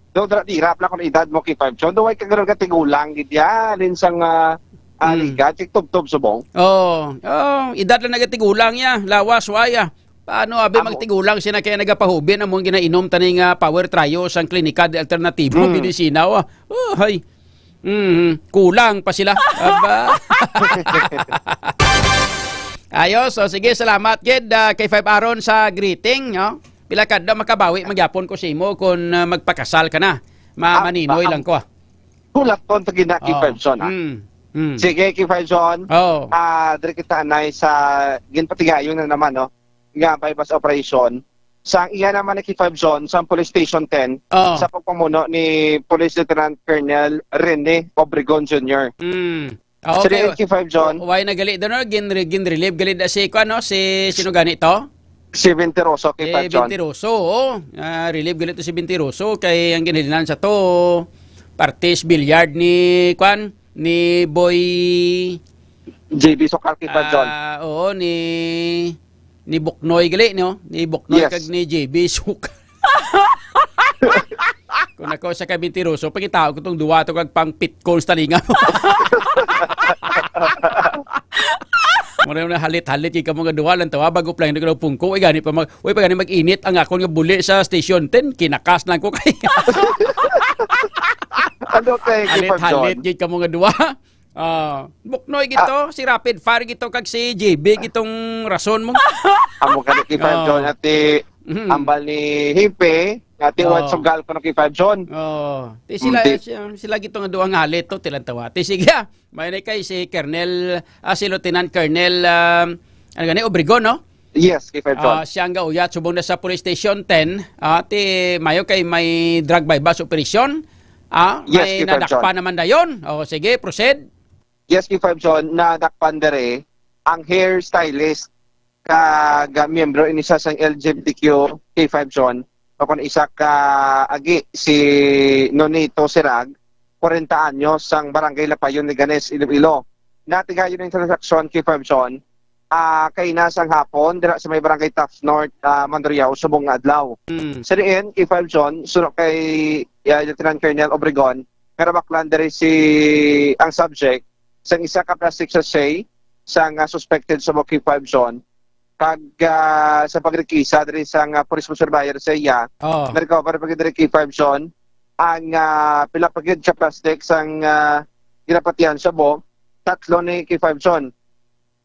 Do, dira, dira pala kung edad mo, Chief Edson. Do, way ka ganun katigulang, gid yan. Din sang, ah, ah, Mm. liga, chik tubtob subong. Oo. Oo, edad lang nagatigulang ya. Lawas, waya. Paano, abi, Amo. magtigulang siya na kaya nagapahubin among ginainom tani nga power trio sang Klinika de Alternatibo Mm. Medicina, wa? Oh, hay. Mhm. Kulang pa sila. Aba. Ayos. So, sige, salamat gid, ah, kay Five Aaron sa greeting, no? Pila ka adlaw makabawi man gyapon ko sa imo kung, ah, magpakasal ka na. Ma-, Ah, maninoy ah, lang ko, ah. Hulaton sa gina, Chief Oh. Edson, ah. Mm. Mm. Sige, Chief Edson. Oh. Ah, diri kita anay sa ginpatigayon na naman, no? Nga buy-bust operation. Sa iya naman ni Chief Edson, sa Police Station ten, Oh. sa pagpamuno ni Police Lieutenant Colonel Rene Obregon Junior. Mm. Ah, Sa okay. D N K five, John. Why na gali doon, no? Gin-, gin-relieve gali da si, kuwan, no? Si, sino gani to? Si Vinteroso, kay Si Five, John. Vinteroso, oo. Ah, relieve gali to si Vinteroso. Kay ang ginhilinan sa to, partis billiard ni, kuwan, ni Boy J B Sokal, kay Five, John. Ah, oo, ni, ni Buknoy gali, no? Ni Buknoy Yes. kag ni J B Sokal. Kung ako sa kabintiroso, pangitao ko tong duwa to kag pang pitkol sa talinga. Mura na halit-halit kay kamo nga duwa lang tawa bago play na pungko. Way gani pa mag, way pa gani mag-init ang akon nga buli sa station ten. Kinakas lang ko kay Ano kay Kipag Halit-halit John? Gid kamo nga duwa. Ah, Buknoy gid Ah. to, si Rapid Fire gid to, kag si J B gid tong rason mo. Amo ka ni Kipag Oh. John, ati Mhm. ambal ni Hipe, ati Oh. Watson Galco na Kipag John. Oh, ti sila, Mm, ti- sila, sila gid to nga duha nga halit to, tilang tawa. Ti sige, ah, may na kay si Colonel, ah, si Lieutenant Colonel, um, ano gani, Obregon, no? Yes, kay Five John. Ah, siya ang gauyat subong na sa Police Station ten, ah, ti mayo kay may drug buy-bust operation. Ah, Yes, may kay Five John. Nadakpan naman dayon. O, sige, proceed. Yes, kay Five John, nadakpan dere ang hair stylist kag, ah, miyembro ini sa sang L G B T Q kay Five John. O kung isa ka agi si Nonito Sirag, kwarenta anyos, sang Barangay Lapayon, Leganes, Iloilo. Natigayon ang transaksyon kay Five John, ah, kay na sang hapon, dira sa may Barangay Taft North, ah, Mandurriao, subong nga adlaw. Mm. Sa diin, kay Five John, suno kay, ah, Lieutenant Colonel Obregon, nga nabaklan diri si, ang subject, sang isa ka plastic sachet, sang, ah, suspected sa kay Five John, kag, ah, sa pagrekisa diri sang, ah, police surveyor sa iya, Oh. na-recover pa gid diri kay Five John, ang, ah, pila pa gid ka plastic sang, ah, ginapatihan sa bo, tatlo ni kay Five John.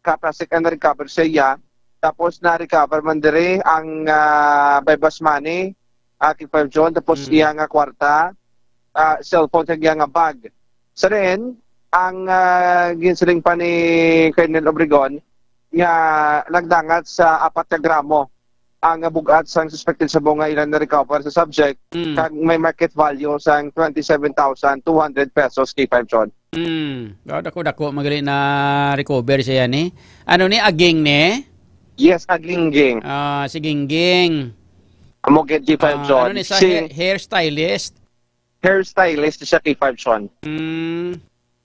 Ka plastic ang na-recover sa iya. Tapos na-recover man diri ang, ah, buy-bust money, ah, kay Five John, tapos Mm. iya nga kwarta, ah, cellphone kag iya nga bag. Sa diin, ang, ah, ginsiling pa ni Colonel Obregon nga nagdangat sa apat ka gramo ang bug-at sang suspected sa bo nga ilang na-recover sa subject, Mm. kag may market value sang twenty-seven thousand two hundred pesos kay Five John. Mm. Wow, dako-dako man gali na recover siya ni. Ano ni, aging ni? Yes, aging-ging. Ah, si Gingging. Amo gid kay Five Ah, John. Ano ni sa Si hair, hairstylist? Hairstylist siya kay Five John. Mm.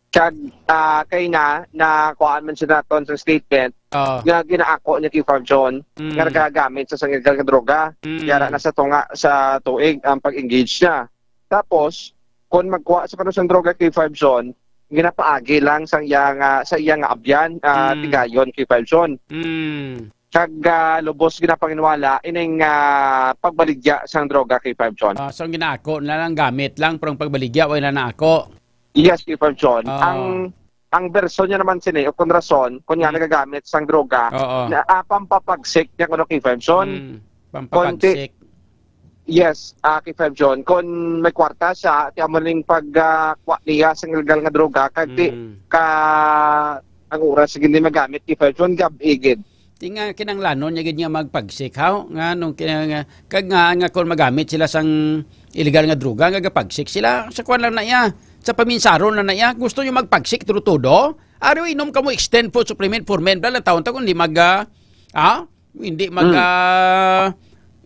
Kag, ah, kay na, nakuhaan man siya naton sa statement Oh. nga ginaako niya kay Five John Mm. nga nagagamit sa sang illegal nga droga. Mm. Yara na sa tunga sa tuig ang pag-engage niya. Tapos, kung magkuha sa kanus sang droga kay Five John, ginapaagi lang sa iya nga, sa iya nga abyan, ah, Mm. tigayon kay Five John. Mm. Kag, ah, lubos ginapanginwala ining, ah, pagbaligya sang droga kay Five John. Ah, so ang ginaako na lang gamit lang, pero ang pagbaligya wala na ako. Yes, kay Five John. Ah. Ang, ang version niya naman sini, o kung rason, kung niya Mm. nagagamit sang droga, Oo. na, ah, pampapagsik niya kuno kay Five John. Mm, Konti. pampapagsik. Yes, ah, kay Five John. Kung may kwarta siya, ti amo ning pag, ah, kuha niya sa illegal nga droga, kag ti Mm. ka ang oras, sige, hindi magamit kay Five John, gab-i gid. Di nga kinahanglanon niya gid nga magpagsik, haw? Nga nung kina-, nga, kag nga, nga kung magamit sila sang illegal nga droga, nga gapagsik sila, sa kuwan lang na iya, sa paminsaron lang na iya. Gusto niyo magpagsik tudo-tudo? Ari, inom kamo extend food supplement for men. Bla lang taon ta kung di mag, ah, ah? Hindi mag, Hmm. ah,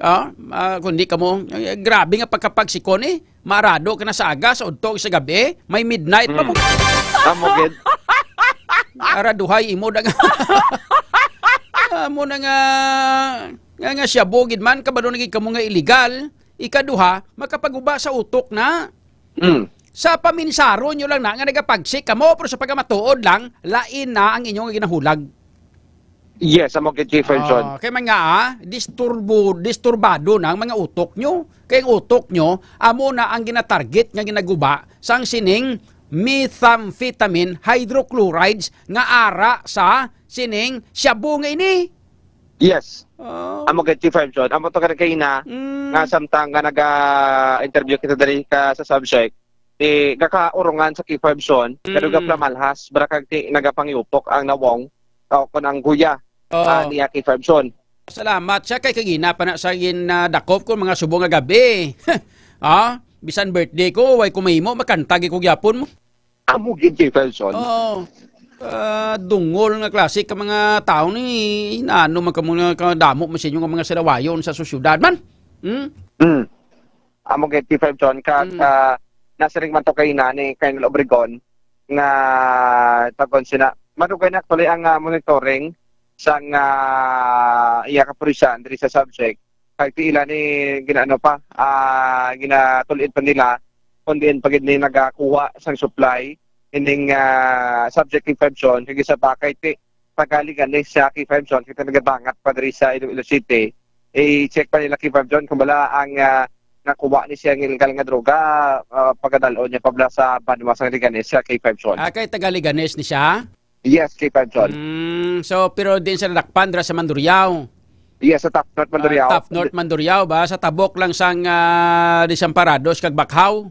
ah, ah, kung di kamo, eh, grabe nga pagkapagsikon eh. Marado ka na sa aga, sa udto, sa gabi, may midnight pa Hmm. mo. Amo gid. Araduhay imo da nga. Amo na nga, nga, nga shabu gid man, kabalo na gid kamo nga illegal. Ikaduha, makapaguba sa utok na. Mm. Sa paminsaron nyo lang na nga nagapagsik kamo, pero sa pagkamatuod lang, lain na ang inyong ginahulag. Yes, amo gid, Chief Elson. Ah, kay man nga, ah, disturbo, disturbado na ang mga utok nyo. Kay ang utok nyo, amo na ang ginatarget nga ginaguba sang sining methamphetamine hydrochlorides nga ara sa sining shabu nga ini. Yes. Oh. Amo gid, Chief Elson. Amo to ka na kaina Mm. nga samtang nga naga-interview kita diri ka sa subject, eh, gakaurungan sa K five Zone, pero Mm. gaplamalhas, bra kag ti-, nagapangiupok ang nawong, o kon ang guya, Oh. ah, niya K five Zone. Salamat siya kay kagina pa na sa gin, ah, dakop ko mga subong nga gabi. Ah, bisan birthday ko, way ko mahimo, makanta gid ko gyapon mo. Amo gid, K five Zone. Oo. Ah, dungol nga klase ka mga tao ni, inaano man kamo nga kadamo man sa inyo nga mga sirawayon sa sosyedad man. Hmm? Mm. Amo gid, K five Zone, kag, Mm. ah, nasiring man to kay na ni Colonel Obregon nga tagon sina. Madugay na actually ang, ah, monitoring sang, ah, iya kapulisan diri sa subject. Kag ti ila ni ginaano pa, ah, ginatul-id pa nila kung diin pa gid ni nagakuha sang supply ining, ah, subject K five Zone. Kag isa pa kay ti taga Leganes sa K five Zone, kay ti nagabangat pa diri sa Iloilo City. I-check pa nila K five Zone kung bala ang, ah, nakuha ni siya ang illegal nga droga, ah, pagadal-on niya pa bala sa banwa sang Leganes sa K five Zone. Ah, kay taga Leganes ni siya? Yes, K five Zone. Mm, so, pero din sa nadakpan dira sa Mandurriao? Yes, sa Top North Mandurriao. Ah, Top North Mandurriao ba? Sa tabok lang sang, ah, Desamparados kag Bakhaw?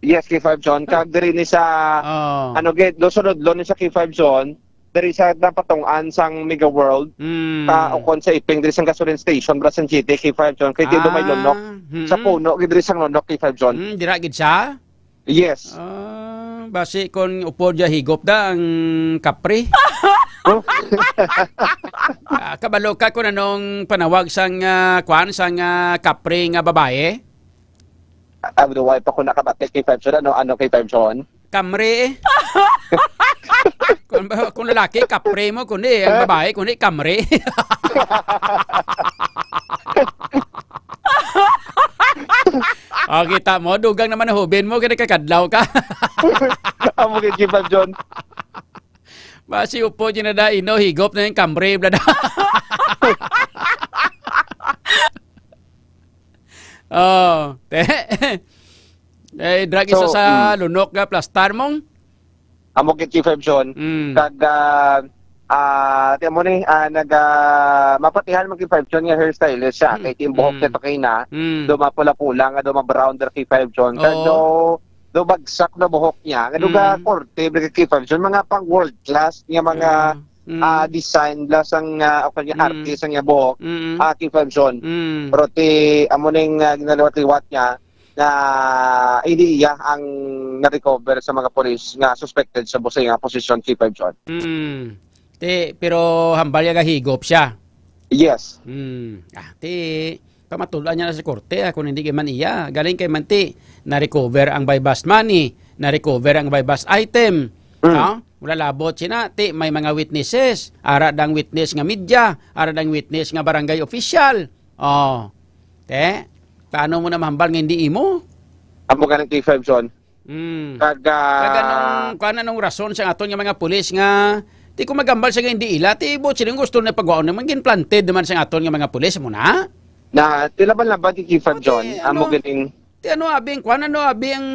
Yes, K five Zone. Kag diri ni sa, Oh. ano, gid, do sunod lo ni sa K five Zone, diri sa napatungan sang Mega World, Mm. ka ukon sa Iping, diri sang gasoline station, Brasan City, K five Zone. Kay dito may Ah, lunok. Sa mm. puno, gid diri sang lunok, K five Zone. Mm, dira gid siya? Yes. Ah, basi kon upod ya higop da ang kapre. Oh. Ah, kabalo ka kung anong panawag sang, ah, kwan, sang, ah, kapre nga babae? Ah, do, wala pa ko nakabati kay Five Son. Ano, ano kay Five Son? Kamre eh. Kung ba, kung lalaki, kapre mo, kundi ang Ah. babae, kundi kamre. Oh, kita mo, dugang naman ang hubin mo, kaya kakadlaw ka. Amo gid si Five Son. Basi upo dyan na da, ino, higop na yung kamre, blada. Oh, te. Eh, drag isa So, sa mm. lunok nga plastar mong? Amo gid si Five Son. Mm. Kag, ah, ah, ti mo ni, ah, nag, ah, mapatihan man kay Five Son nga hairstylist siya. Mm, Kay ti buhok mm. niya to kay na, Mm. do mapula-pula nga, do ma-brown der kay Five Son. Kag Oo. do, do bagsak na buhok niya. Nga do Mm. ga korte, kay Five Son. Mga pang world class nga mga, Mm. Mm. ah, design, bla sang, ah, o kanya Mm. artist ang iya buhok. Mm. Ah, kay Five Son. Mm. Pero ti, amo ning, ah, ginaliwat-liwat niya, nga ini iya ang na-recover sa mga pulis nga suspected sa busing nga posisyon kay Five Son. Mm. Ti, pero hambal ya gahigop siya. Yes. Mm. Ah, ti, pamatulan niya na sa korte, ah, kung hindi kay man iya. Galing kay man ti, na-recover ang buy-bust money, na-recover ang buy-bust item. Mm. Ah? Wala labot sina, ti, may mga witnesses. Ara dang witness nga media, ara dang witness nga barangay official. Oh. Te, paano mo na mahambal nga hindi imo? Amo ka ng K five Son. Mm. Kag, ah, Kag anong, kuan, anong rason sa aton nga mga pulis nga, ti kung magambal sa nga hindi ila, ti buot sila gusto na pagwaon naman, ginplanted naman sa aton nga mga pulis, mo na? Na, ti laban-laban ti K five O, ti Son, amo ano? ganing Ti ano abi ang kuan, ano abi ang,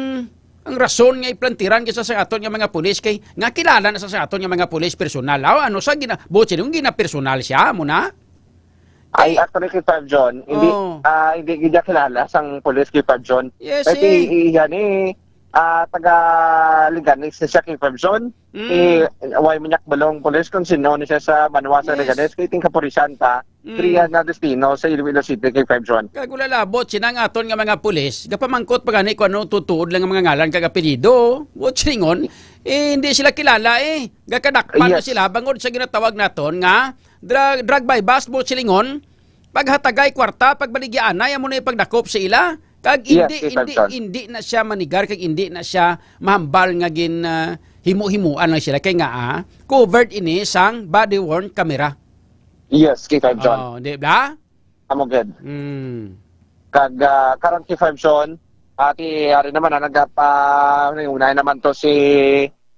ang rason nga iplantiran kisa sa aton nga mga pulis kay nga kilala na sa, sa aton nga mga pulis personal. Aw, ano sa gina-, buot sila kung ginapersonal siya, mo na? Ay, Ay. actually, kay Five John, hindi, Oh. ah, hindi gid niya kilala sang pulis kay Five John. Yes, Kasi eh. i-, iya ni, ah, taga Leganes siya, K five John. Mm. Eh, way man niya kabalong pulis kung sino ni siya sa banwa sa Yes. Leganes, kay tingkapurisan ta, Mm. diri na destino sa Iloilo City, K five John. Kag wala labot, sina ang aton nga mga pulis, gapamangkot pa gani kung ano tutuod lang ang mga ngalan kag apelyido. Wa silingon, eh, hindi sila kilala, eh. Gakadakpan na Yes. sila bangod sa ginatawag naton nga dra-, drug buy-bust, wa silingon. Paghatagay kwarta, pagbaligyaanay, amo na yung pagdakop sa ila. Kag Yes, hindi, yes, hindi, Johnson. hindi na siya manigar, kag hindi na siya mahambal nga gin, ah, himo-himuan lang sila. Kay nga, ah, covered ini sang body-worn camera. Yes, K five John. Oh, di ba? Amo gid. Mm. Kag, ah, karon K five John, ati, ari naman, ah, nagapa-, unay naman to si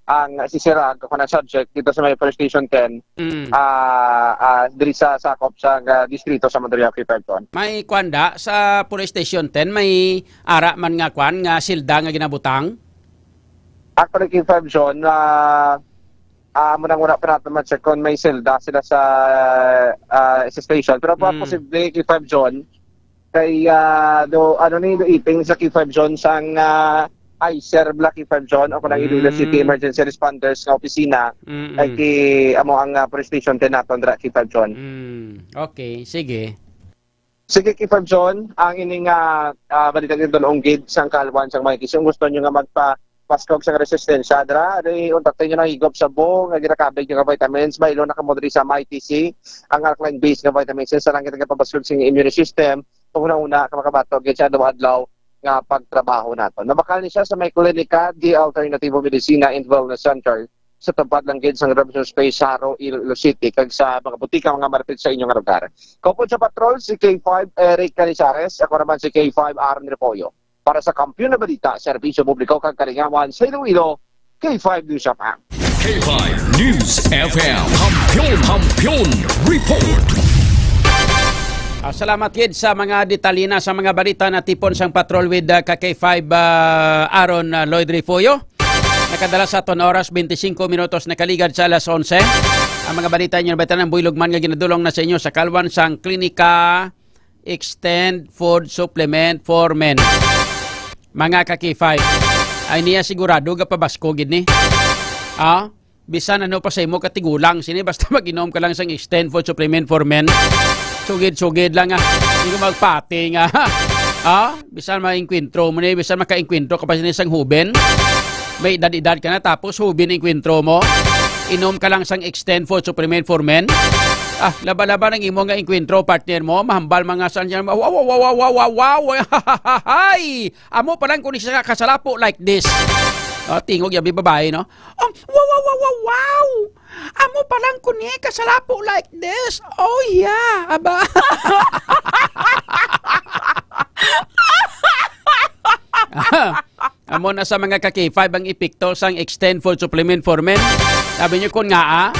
ang si Sirag, ako na subject dito sa may Police Station ten, Mm. ah, ah, diri sa sakop sa, ah, distrito sa Mandaluyong, K five John. May kwan da sa Police Station ten, may ara man nga kwan, nga silda nga ginabutang? Actually, K five John, ah, ah, muna, muna pa natin ma-check kung may silda sila sa, ah, sa station. Pero pa Mm. posible, K five John, kay, ah, do, ano ni, do iping sa K five John sang, ah, ICER bala, K five John, o kung ang Iloilo City Mm. Emergency Responders nga opisina, Mm-mm. ay ki, amo ang, ah, police station ten naton dira, K five John. Mm. Okay, sige. Sige, K five John, ang ining, ah, ah, balita nga dalong gid sang kahalwan sang mga kising. Gusto nyo nga magpa-, paskog sang resistensya, dira, di, untat nyo nang higop sa buo nga ginakabig nyo nga vitamins, baylo na kamo diri sa M I T C, ang alkaline base nga vitamins, sa langit nga pabaskog sa immune system, kung una-una ka makabato, gid siya adlaw-adlaw nga pagtrabaho nato. Nabakal ni siya sa may klinika, The Alternativo Medicina and Wellness Center, sa tupad lang gid sang Robinson Space, Jaro, Iloilo City, kag sa mga butika nga malapit sa inyong lugar. Kaupod sa patrol, si K five Eric Canizares, ako naman si K five Aaron Repollo. Para sa Kampiyon na Balita, Serbisyo Publiko kag Kalingawan sa Iloilo, K five News F M. K five News F M. Kampiyon, Kampiyon Report. Ah, salamat gid sa mga detalye na sa mga balita na tipon sang patrol with, ah, ka K five, ah, Aaron, ah, Lloyd Refollo. Nakadala sa aton oras, twenty-five minutos nakaligad sa alas onse. Ang mga balita inyo nabatian, ang buylog man nga ginadulong na sa inyo sa kalwan sang Klinika Extend Food Supplement for Men. Mga ka-K five, ay niya sigurado gapabasko gid ni. Ah, bisan ano pa sa imo katigulang sini, basta mag-inom ka lang sang Extend Food Supplement for Men. Sugid-sugid lang, ah. Hindi ko magpati nga. Ah, bisan maengkwentro mo ni, bisan makaengkwentro ka pa sini sang huben. May edad-edad ka na, tapos huben engkwentro mo. Inom ka lang sang Extend Food Supplement for Men. Ah, laba-laba nang imo nga engkwentro, partner mo. Mahambal mga san siya. Wow, wow, wow, wow, wow, wow, wow. Hay! Amo pa lang kung isa ka kasalapo like this. Ah, tingog yabi babae, no? Um, wow, wow, wow, wow, wow! Amo pa lang ko ni kasalapo like this. Oh, yeah. Aba. Amo na sa mga ka-K five ang epekto sang Extend Food Supplement for Men. Sabi niyo kung nga, ah,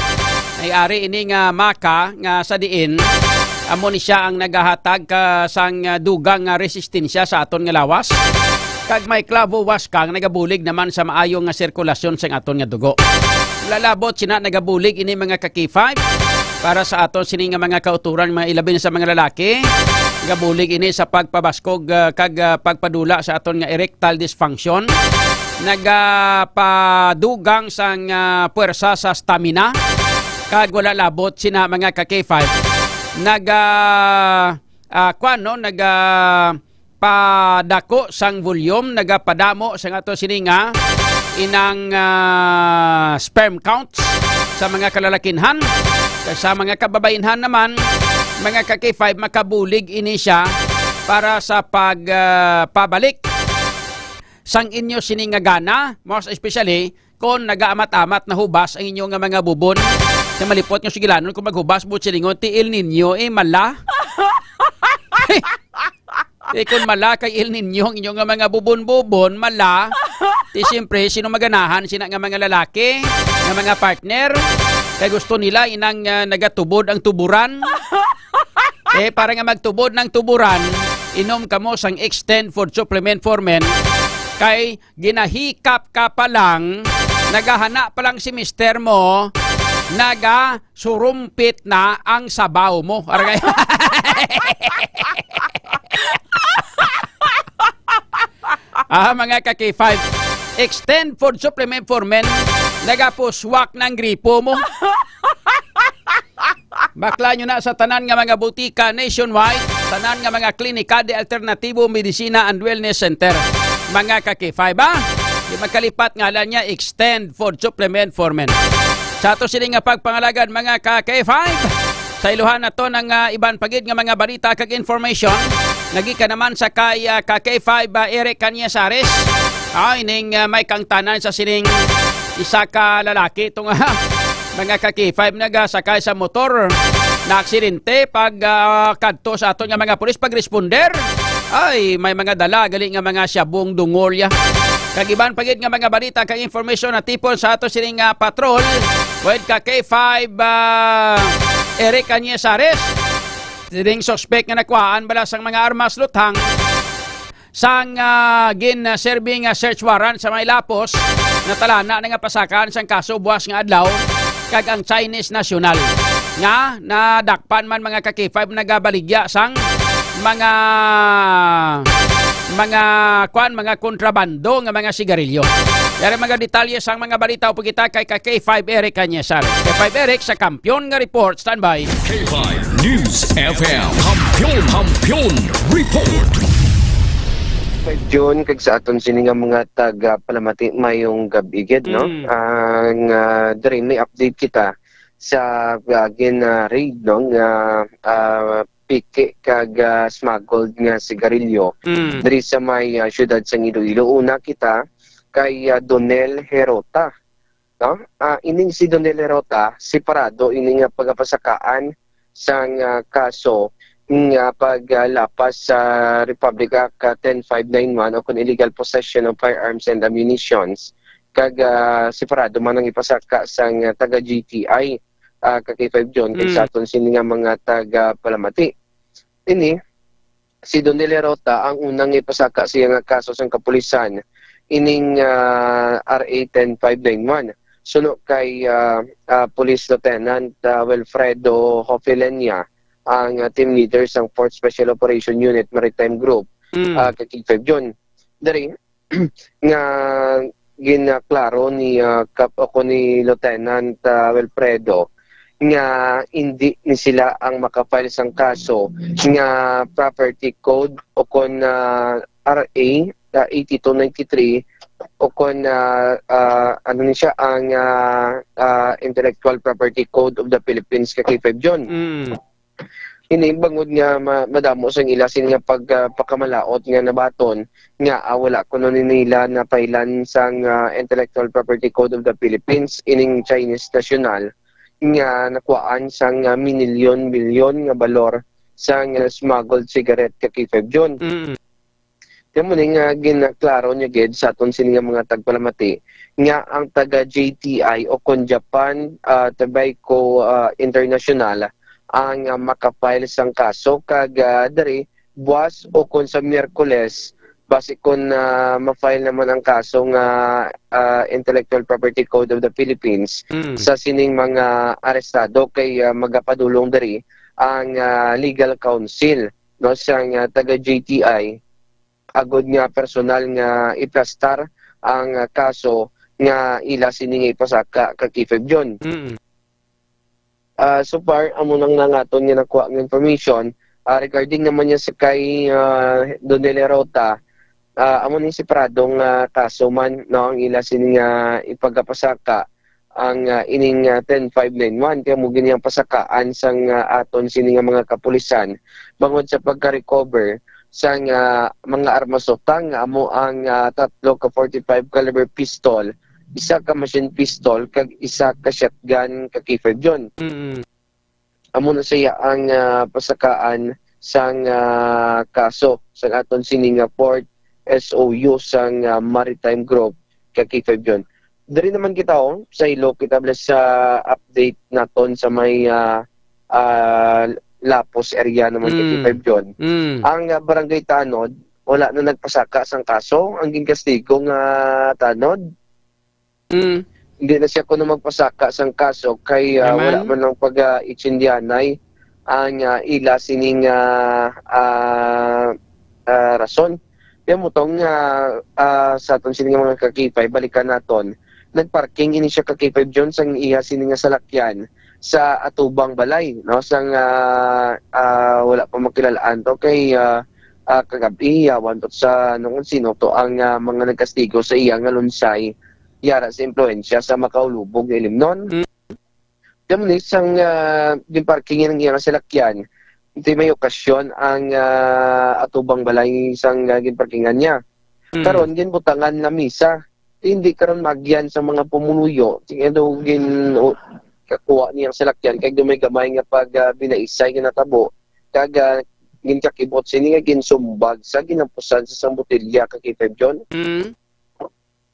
may ari ini nga maka nga sa diin, amo ni siya ang nagahatag ka sang, ah, dugang nga resistensya sa aton nga lawas. Kag may clavo huascang nagabulig naman sa maayo nga sirkulasyon sang aton nga dugo. Lalabot sina nagabulig ini mga ka-K five para sa aton sini nga mga kauturan, mga ilabi na sa mga lalaki. Nagabulig ini sa pagpabaskog, ah, kag, ah, pagpadula sa aton nga erectile dysfunction. Nagapadugang sang, ah, puwersa sa stamina. Kag wala labot sina mga ka-K five. Naga, ah, kwan, no? Naga, padako sang volume, nagapadamo sang ato sini nga inang, ah, sperm counts sa mga kalalakinhan. Kag sa mga kababainhan naman, mga ka-K five, makabulig ini siya para sa pag, ah, pabalik sang inyo sini nga gana, most especially kon nagaamat-amat na hubas ang inyo nga mga bubon. Sa malipot nga sugilanon, kung maghubas, buot silingon, ti El Niño, eh, mala. Eh, kung mala kay El Niño ang inyo nga mga bubon-bubon, mala. Ti siyempre, sino maganahan sina nga mga lalaki, nga mga partner? Kay gusto nila inang, ah, nagatubod ang tuburan. Eh, para nga magtubod ng tuburan, inom kamo sang Extend Food Supplement for Men. Kay ginahikap ka pa lang, nagahana pa lang si mister mo, nagasurumpit na ang sabaw mo. Aragay. Ah, mga ka-K five, Extend food supplement for men. Nagapuswak ng gripo mo. Bakla nyo na sa tanan nga mga butika nationwide, tanan nga mga klinika de alternatibo, medisina and wellness center. Mga ka-K five, ba? Di magkalipat nga alam niya, extend food supplement for men. Sa ato sini nga pagpangalagan, mga ka-K five, sa iluhan nato ng, ah, iban pagid nga mga balita kag information, nagika naman sa kay, ah, ka-K five, ah, Eric Cañizares. Ay, ning, ah, may kangtanan sa sining isa ka lalaki. Ito nga, mga ka-K five, nagasakay sa motor, naaksidente pag, ah, kadto sa aton nga mga pulis, pag-responder. Ay, may mga dala gali nga mga siyabong dungol ya. Kag iban pagid nga mga balita kag information na tipon sa ato sining, ah, patrol. With ka-K five, ah, Eric Cañizares. Sining suspek nga nakuhaan bala sang mga armas luthang sang, ah, gin-, ah, serving, ah, search warrant sa may lapos, natalana na nga pasakaan sang kaso buwas nga adlaw, kag ang Chinese national nga nadakpan man, mga ka-K five, nagabaligya sang mga, mga, kwan, mga kontrabando nga mga sigarilyo. Yari mga detalye sang mga balita, upod kita kay ka-K five Eric Cañizares. K five Eric sa Kampiyon nga Report. Standby. K five News F M. Kampiyon, Kampiyon Report. Five June, kag sa aton sini nga mga taga-Palamati, mayong gab-i gid, no? Mm. Ang, ah, diri may update kita sa, ah, gin, ah, raid, no, nga, ah, piki kag, ah, smuggled nga sigarilyo Mm. diri sa may, ah, siyudad sang Iloilo. Una kita kay, ah, Donel Herota, no? Ah, ining si Donel Herota, separado ini nga pagapasakaan sang, ah, kaso nga pag, ah, lapas sa Republic Act, ah, ten five nine one o kon illegal possession of firearms and ammunitions. Kag, ah, separado man ang ipasaka sang, ah, taga G T I, ah, ka-K five June, kag Mm. sa aton sini nga mga taga-Palamati. Ini, si Donel Herota ang unang ipasaka siya nga kaso sang kapulisan ining, ah, R A ten five nine one. Suno kay, ah, ah, Police Lieutenant, ah, Wilfredo Hofilenia, ang, ah, team leader sang Fourth Special Operation Unit Maritime Group, Mm. ah, ka-K five June. Diri, nga ginaklaro ni, ah, Kap-, o ko ni Lieutenant, ah, Wilfredo nga indi ni sila ang maka-file sang kaso nga property code o kon, ah, R A, ah, eighty-two ninety-three o kon, ah, ah, ano ni siya, ang, ah, ah, Intellectual Property Code of the Philippines ka-K five June. Mm. Ini bangod nga ma-, madamo sang ila sini nga pag, ah, pakamalaot nga nabaton nga, ah, wala kuno ni nila napailan sang, ah, Intellectual Property Code of the Philippines ining Chinese national nga nakuhaan sang, ah, minilyon-milyon nga balor sang, ah, smuggled cigarette ka-K five June. Mm. Kamo ni nga ginaklaro niya gid sa aton sini nga mga tagpalamati nga ang taga J T I o kon Japan, ah, Tobacco, ah, International ang, ah, maka-file sang kaso kag, ah, diri buwas o kon sa Miyerkules basi kon, ah, ma-file naman ang kaso nga, ah, Intellectual Property Code of the Philippines Mm. sa sining mga arestado kay, ah, magapadulong diri ang, ah, legal counsel, no, sang, ah, taga J T I agod nga personal nga iplastar ang, ah, kaso nga ila sini nga ipasaka ka-K five June. Mm. Ah, so far, amo nang nangaton nga nakuha nga information, ah, regarding naman niya sa kay, ah, Don De La Rota, ah, amo ning separadong, ah, kaso man, no, ang ila sini nga ipagapasaka ang, ah, ining, ah, ten five nine one, kay amo gini ang pasakaan sang, ah, aton sini nga mga kapulisan bangod sa pagka-recover sang, ah, mga armas utang nga amo ang, ah, tatlo ka forty-five caliber pistol, isa ka machine pistol, kag isa ka shotgun ka K five Jun. Mm. Amo na siya ang, ah, pasakaan sang, ah, kaso sang aton sini nga fourth S O U sang, ah, Maritime Group ka K five Jun. Diri naman kita, oh, sa Ilo kita bala sa update naton sa may, ah, ah, Lapos area naman ka Mm. K five Jun. Mm. Ang, ah, Barangay Tanod, wala na nagpasaka sang kaso. Ang ginkastigo nga tanod, Mm. hindi na siya kuno magpasaka sang kaso kay, ah, Naman? wala man lang pag, ah, itsindihanay ang, ah, ila sining, ah, ah, ah, rason. Kaya mo tong, ah, ah, sa aton sini nga mga ka-K five, balikan naton. Nagparking ini siya ka-K five John sang iya sini nga salakyan sa atubang balay, no? Sang, ah, ah, wala pa makilalaan to kay, ah, ah, kagabi, yawan to sa, ano, kung sino to ang, ah, mga nagkastigo sa iya nga lunsay, yara sa impluwensya sa makaulubog nga ilimnon. Mm. Kamo ni sang, ah, ginparkingan ang iyang salakyan, iti may okasyon ang, ah, atubang balay sang, ah, ginparkingan niya. Mm. Karon, ginbutangan na misa. Hindi karon magyan sa mga pumunuyo. Sige daw gin-, o, kakuha niyang salakyan kay gamay-gamay nga pag, ah, binaisay nga natabo. Kag, ah, ginkakibot sini nga ginsumbag sa ginampusan sa isang botelya ka K five John. Mm.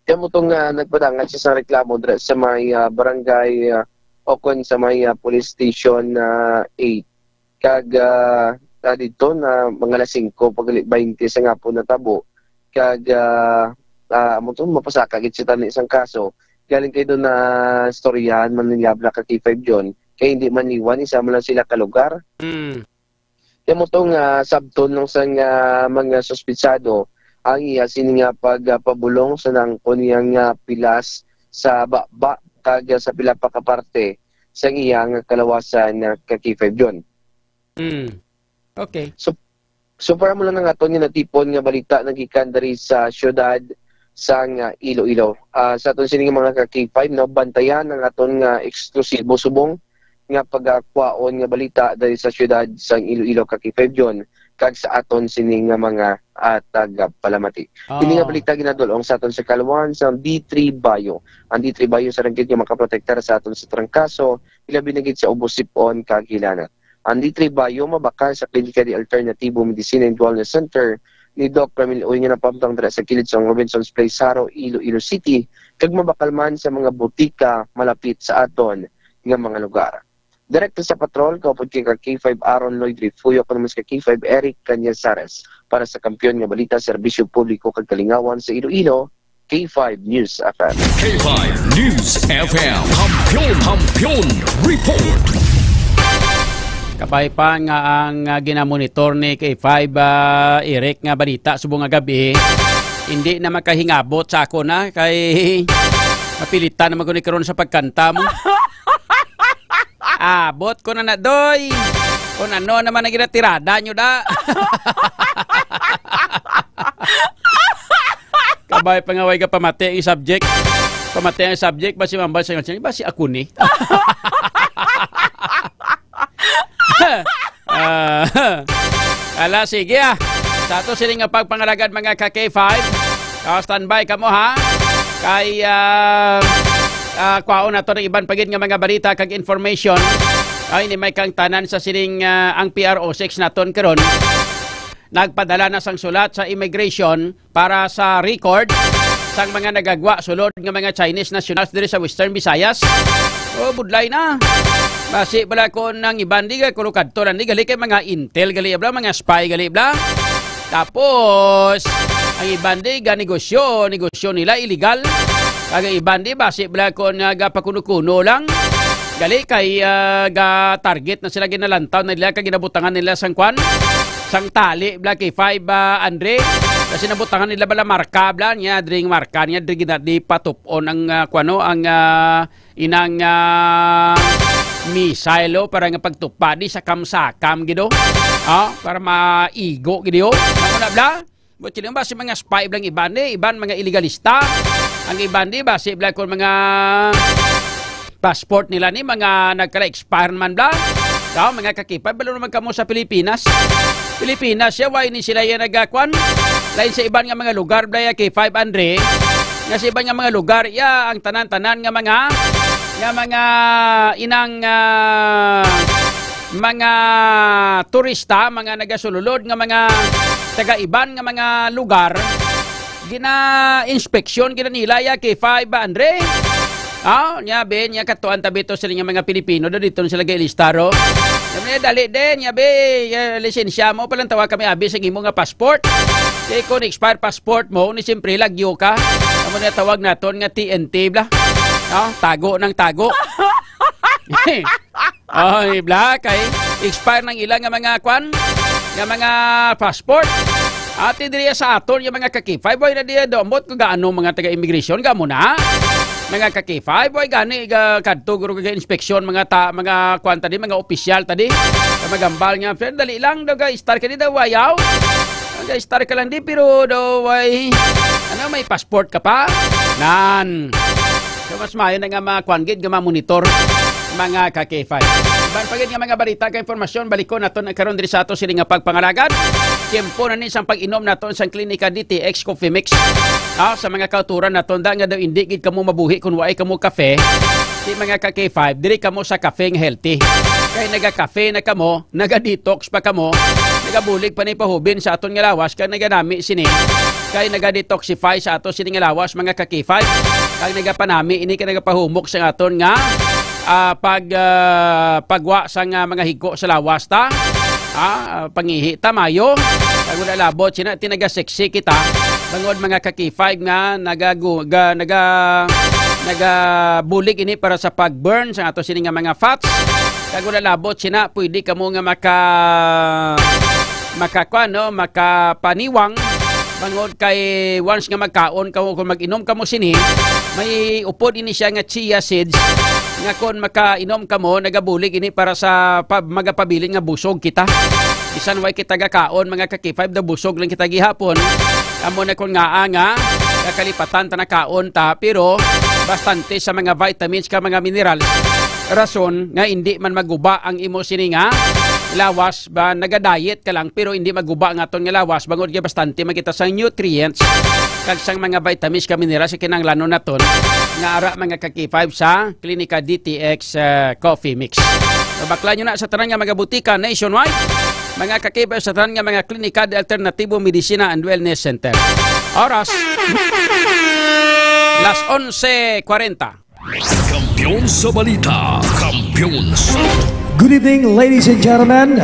Kaya mo tong, ah, nagpadangat siya sa reklamo dira sa may, ah, barangay, ah, o kon sa may, ah, police station, ah, eight. Kag, ah, ah, didto na mga alas singko pag baynte sa hapon natabo. Kag, ah, ah, amo to, mapasaka gid siya tani sang kaso. Galing kay doon na istoryahan man ni Yabla ka K five John, kay hindi man iwan, isa man lang sila ka lugar. Mm. Kaya mo to nga sabton lang sang, ah, mga suspitsado ang iya sini nga pagpabulong sa nangkon niya nga pilas sa baba kag sa pila pa ka parte sang iya nga kalawasan nga ka K five John. Mm. Okay. So, so para mo lang ang aton nga natipon nga balita nagikan diri sa siyudad sang, ah, Iloilo. Ah, sa aton sini nga mga ka K five, no, bantayan ang aton nga eksklusibo subong nga pagakwaon nga balita diri sa siyudad sang Iloilo ka K five John kag sa aton sini nga mga, ah, tagapalamati. Ah. Ini nga balita ginadul-ong sa aton sa kaluwasan sang D three Bayo. Ang D three Bayo sa ranggit nga makaprotektar sa aton sa trangkaso, ilabi na gid sa ubo, sipon kag hilanat. Ang D three Bayo mabakal sa Klinika de Alternativo Medicina and Wellness Center ni Doc Ramil Uy nga napamtang dira sa kilid sang Robinsons Place, Jaro, Iloilo City, kag mabakal man sa mga butika malapit sa aton nga mga lugar. Direkto sa patrol, kaupod kay ka K five Aaron Lloyd Refugio, kuno mas ka K five Eric Cañazares. Para sa Kampiyon nga Balita, Serbisyo Publiko kag Kalingawan sa Iloilo, K five News F M. K five News F M. Kampiyon, Kampiyon Report. Kabay pa nga ang, ah, ginamonitor ni K five, ah, Eric nga balita subong nga gabi, hindi na makahingabot sa ako na kay mapilitan naman ko ni karon sa pagkanta mo. Abot ko na na, doy. Kung ano naman ang ginatirada nyo, da. Kabay pa nga, way ka pamati ang subject. Pamati ang subject, basi mambal sa inyo, basi ako ni. Ah, ala, sige, ah. Sa ato sini nga pagpangalagad, mga ka K five. Ah, standby kamo, ha? Kay, ah, ah, kwaon nato ng iban pa gid nga mga balita kag information. Ay, ni may kang tanan sa sining, ah, ang P R O six naton karon. Nagpadala na sang sulat sa immigration para sa record sang mga nagagwa sulod nga mga Chinese nationals diri sa Western Visayas. Oh, budlay na. Basi bala ko nang iban di, kung kadto lang di, gali kay mga intel gali bla, mga spy gali bla. Tapos, ang iban di, ga negosyo, negosyo nila illegal. Kag ang iban di, basi bala ko nga gapakuno-kuno lang. Gali kay, ah, ga target na sila, ginalantaw na nila, kag ginabutangan nila sang kwan, sang tali, bla, K five, ah, Andre. Kasi nabutangan nila bala marka, bla, niya, dring marka niya, dring gina-, di patupon ang, ah, kwan, no, ang, ah, inang, ah, missile, oh, para nga pagtupadi sa kamsakam, gido. Ah, para maigo, gido. Ano na, bla? Buot sila ba si mga spy blang iban ni, iban mga iligalista. Ang iban di ba si bla kon mga passport nila ni mga nagkala-expire man bla. Daw mga kakipay, balo naman kamo sa Pilipinas. Pilipinas siya, why ni sila yan nagakwan? Lain sa iban nga mga lugar bla ya K five Andre. Nga sa iban nga mga lugar ya ang tanan-tanan nga mga, nga mga inang, ah, mga turista, mga nagasululod nga mga taga-iban nga mga lugar, gina-inspeksyon, gina-nila ya K five, Andre. Ah, nya, be, nya, katuan tabi to sila nga mga Pilipino, do dito sila gailista, ro. Sabi niya, dali din, nya, be, eh, lisensya mo, palantawa kami, abi, sa imo nga passport. Kay kung expire passport mo, ni siyempre, lagyo ka. Amo na tawag naton nga T N T, bla. No? Tago ng tago. Oy, bla, kay expire ng ilang nga mga kwan, nga mga passport. Ati diri sa aton nga mga ka-K five, boy, na diya domot ko gaano mga taga-immigration, gamo na. Mga ka-K five, boy, gani, ga-, kadto guro ga inspeksyon, mga ta-, mga kwan ta di, mga opisyal ta di. Sa magambal nga, "Friend, dali lang, daw ga-star ka di daw, ayaw. Ga-star ka lang di, pero daw, ay, ano, may passport ka pa?" Nan. So, mas maayo na nga mga kwan gid nga mamonitor, mga ka-K five. Iban pa gid nga mga balita kag impormasyon, balikon naton na karon diri sa ato sini nga pagpangalagad. Tiyempo na ni sang pag-inom naton sang Klinika D T X Coffee Mix. Ah, sa mga kauturan naton da nga daw indi gid kamo mabuhi kung waay kamo kafe. Di, mga ka-K five, diri kamo sa kafe nga healthy. Kay naga-kafe na kamo, naga-detox pa kamo, nagabulig pa ni pahubin sa aton nga lawas kag naganami sini. Kay naga-detoxify sa ato sini nga lawas, mga ka-K five, kag nagapanami ini kay nagapahumok sa aton nga, ah, pag, ah, pagwa sa nga mga higko sa lawas ta. Ah, pangihi ta mayo. Kag wala labot sina tinaga-sexy kita. Bangod, mga ka-K five, nga nagagu-, ga-, naga-, nagabulig ini para sa pag-burn sa ato sini nga mga fats. Kag wala labot sina, pwede kamo nga maka-, makakuan, no, makapaniwang. Bangod kay once nga magkaon kamo, kung mag-inom kamo sini, may upod ini siya nga chia seeds, nga kung makainom kamo, nagabulig ini para sa pa-, magapabilin nga busog kita. Bisan way kita gakaon, mga ka-K five, daw busog lang kita gihapon. Amo na kung ngaa nga, kakalipatan ta nakaon ta, pero bastante sa mga vitamins kag mga minerals. Rason nga hindi man maguba ang imo sini nga lawas ba, naga-diet ka lang, pero hindi maguba ang aton nga lawas, bangod kay bastante man kita sang nutrients kag sang mga vitamins kag minerals nga kinahanglanon naton nga ara, mga ka-K five, sa Klinika D T X, ah, Coffee Mix. Mabakla nyo na sa tanan nga mga butika nationwide, mga ka-K five, sa tanan nga mga klinika de alternatibo medisina and wellness center. Oras, las onse kwarenta. Kampiyon sa balita, kampiyon sa Good evening, ladies and gentlemen.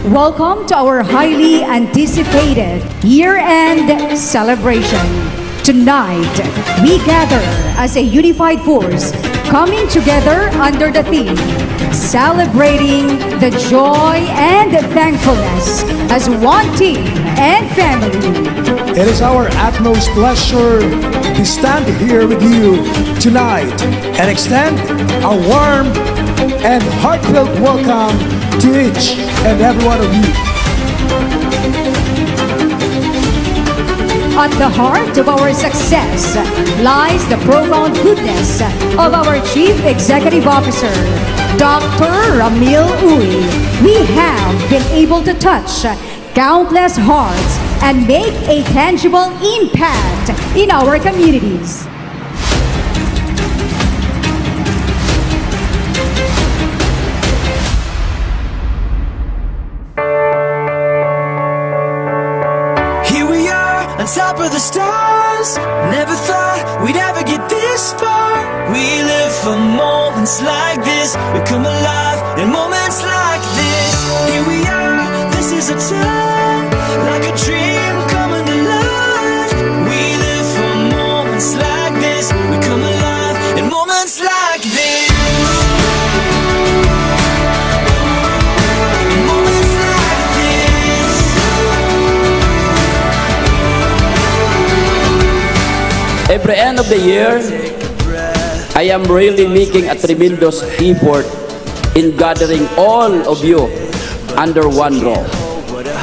Welcome to our highly anticipated year-end celebration. Tonight, we gather as a unified force, coming together under the theme, Celebrating the Joy and Thankfulness as One Team and Family. It is our utmost pleasure to stand here with you tonight and extend a warm and heartfelt welcome to each and every one of you. At the heart of our success lies the profound goodness of our Chief Executive Officer, Doctor Ramil Uy. We have been able to touch countless hearts and make a tangible impact in our communities. Here we are on top of the stars. Never thought we'd ever get this far. We live for moments like this. We come alive in moments like this. Here we are, this is a time, like a dream coming to life. We live for moments like this. We come alive in moments like this. Moments like this. Every end of the year, I am really making a tremendous effort in gathering all of you under one roof,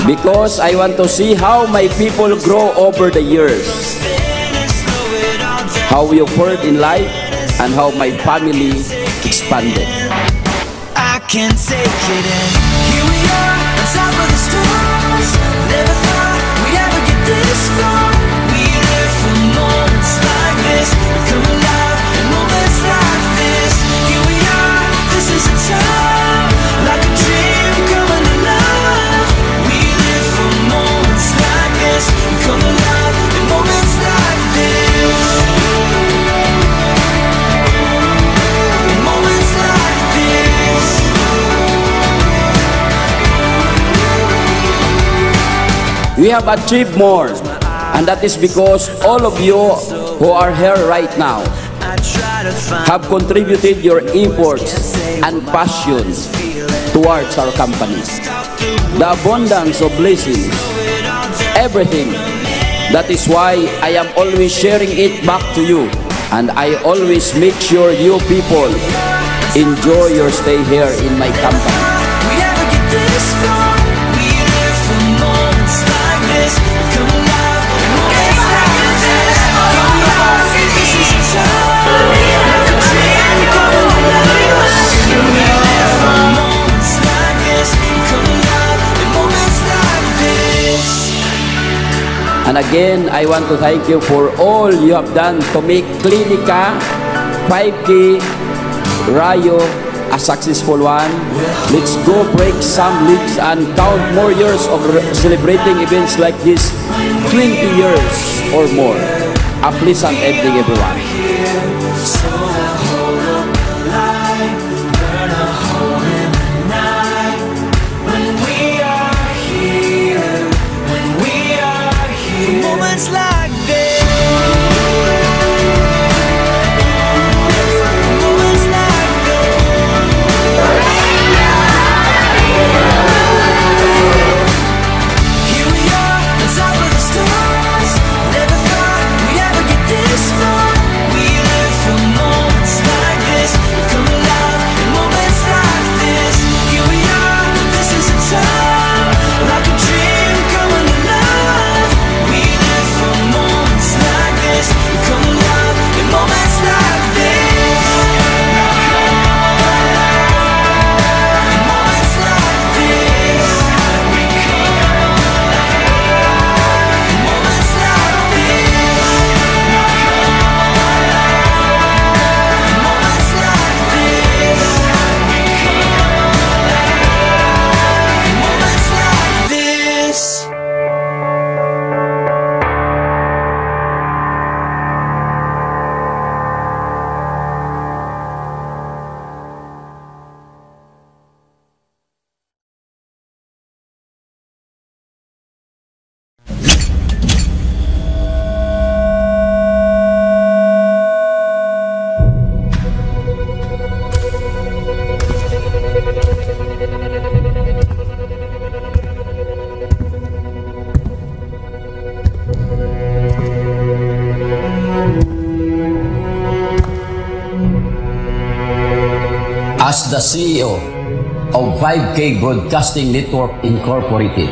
because I want to see how my people grow over the years, how we fared in life, and how my family expanded. I can't take it in. Here we are, on top of the stars. Never thought we'd ever get this far. We live for moments like this. We come alive in moments like this. Here we are, this is a time, like a dream coming alive. We live for moments like this. We come alive in moments like this. In moments like this. We have achieved more, and that is because all of you who are here right now have contributed your efforts and passion towards our company. The abundance of blessings everything. That is why I am always sharing it back to you. And I always make sure you people enjoy your stay here in my company. We never get this far. We live for moments like this. Come alive in moments like this. Come alive in this is a time. Like a dream come alive. We live for moments like this. Come alive in moments like this. And again, I want to thank you for all you have done to make Clinica five K Rayo a successful one. Let's go break some legs and count more years of re- celebrating events like this, twenty years or more. A pleasant evening, everyone. When we are here, when we are here. Moments like this. Moments like this. Here we are, on top of the stars. Never thought we'd ever get this far. We live for moments like this. Come alive in moments like this. Here we are, this is a time, like a dream coming alive. We live for moments like this. Come alive in moments like this. In moments like this. We come alive in moments like this. As the C E O of five K Broadcasting Network Incorporated,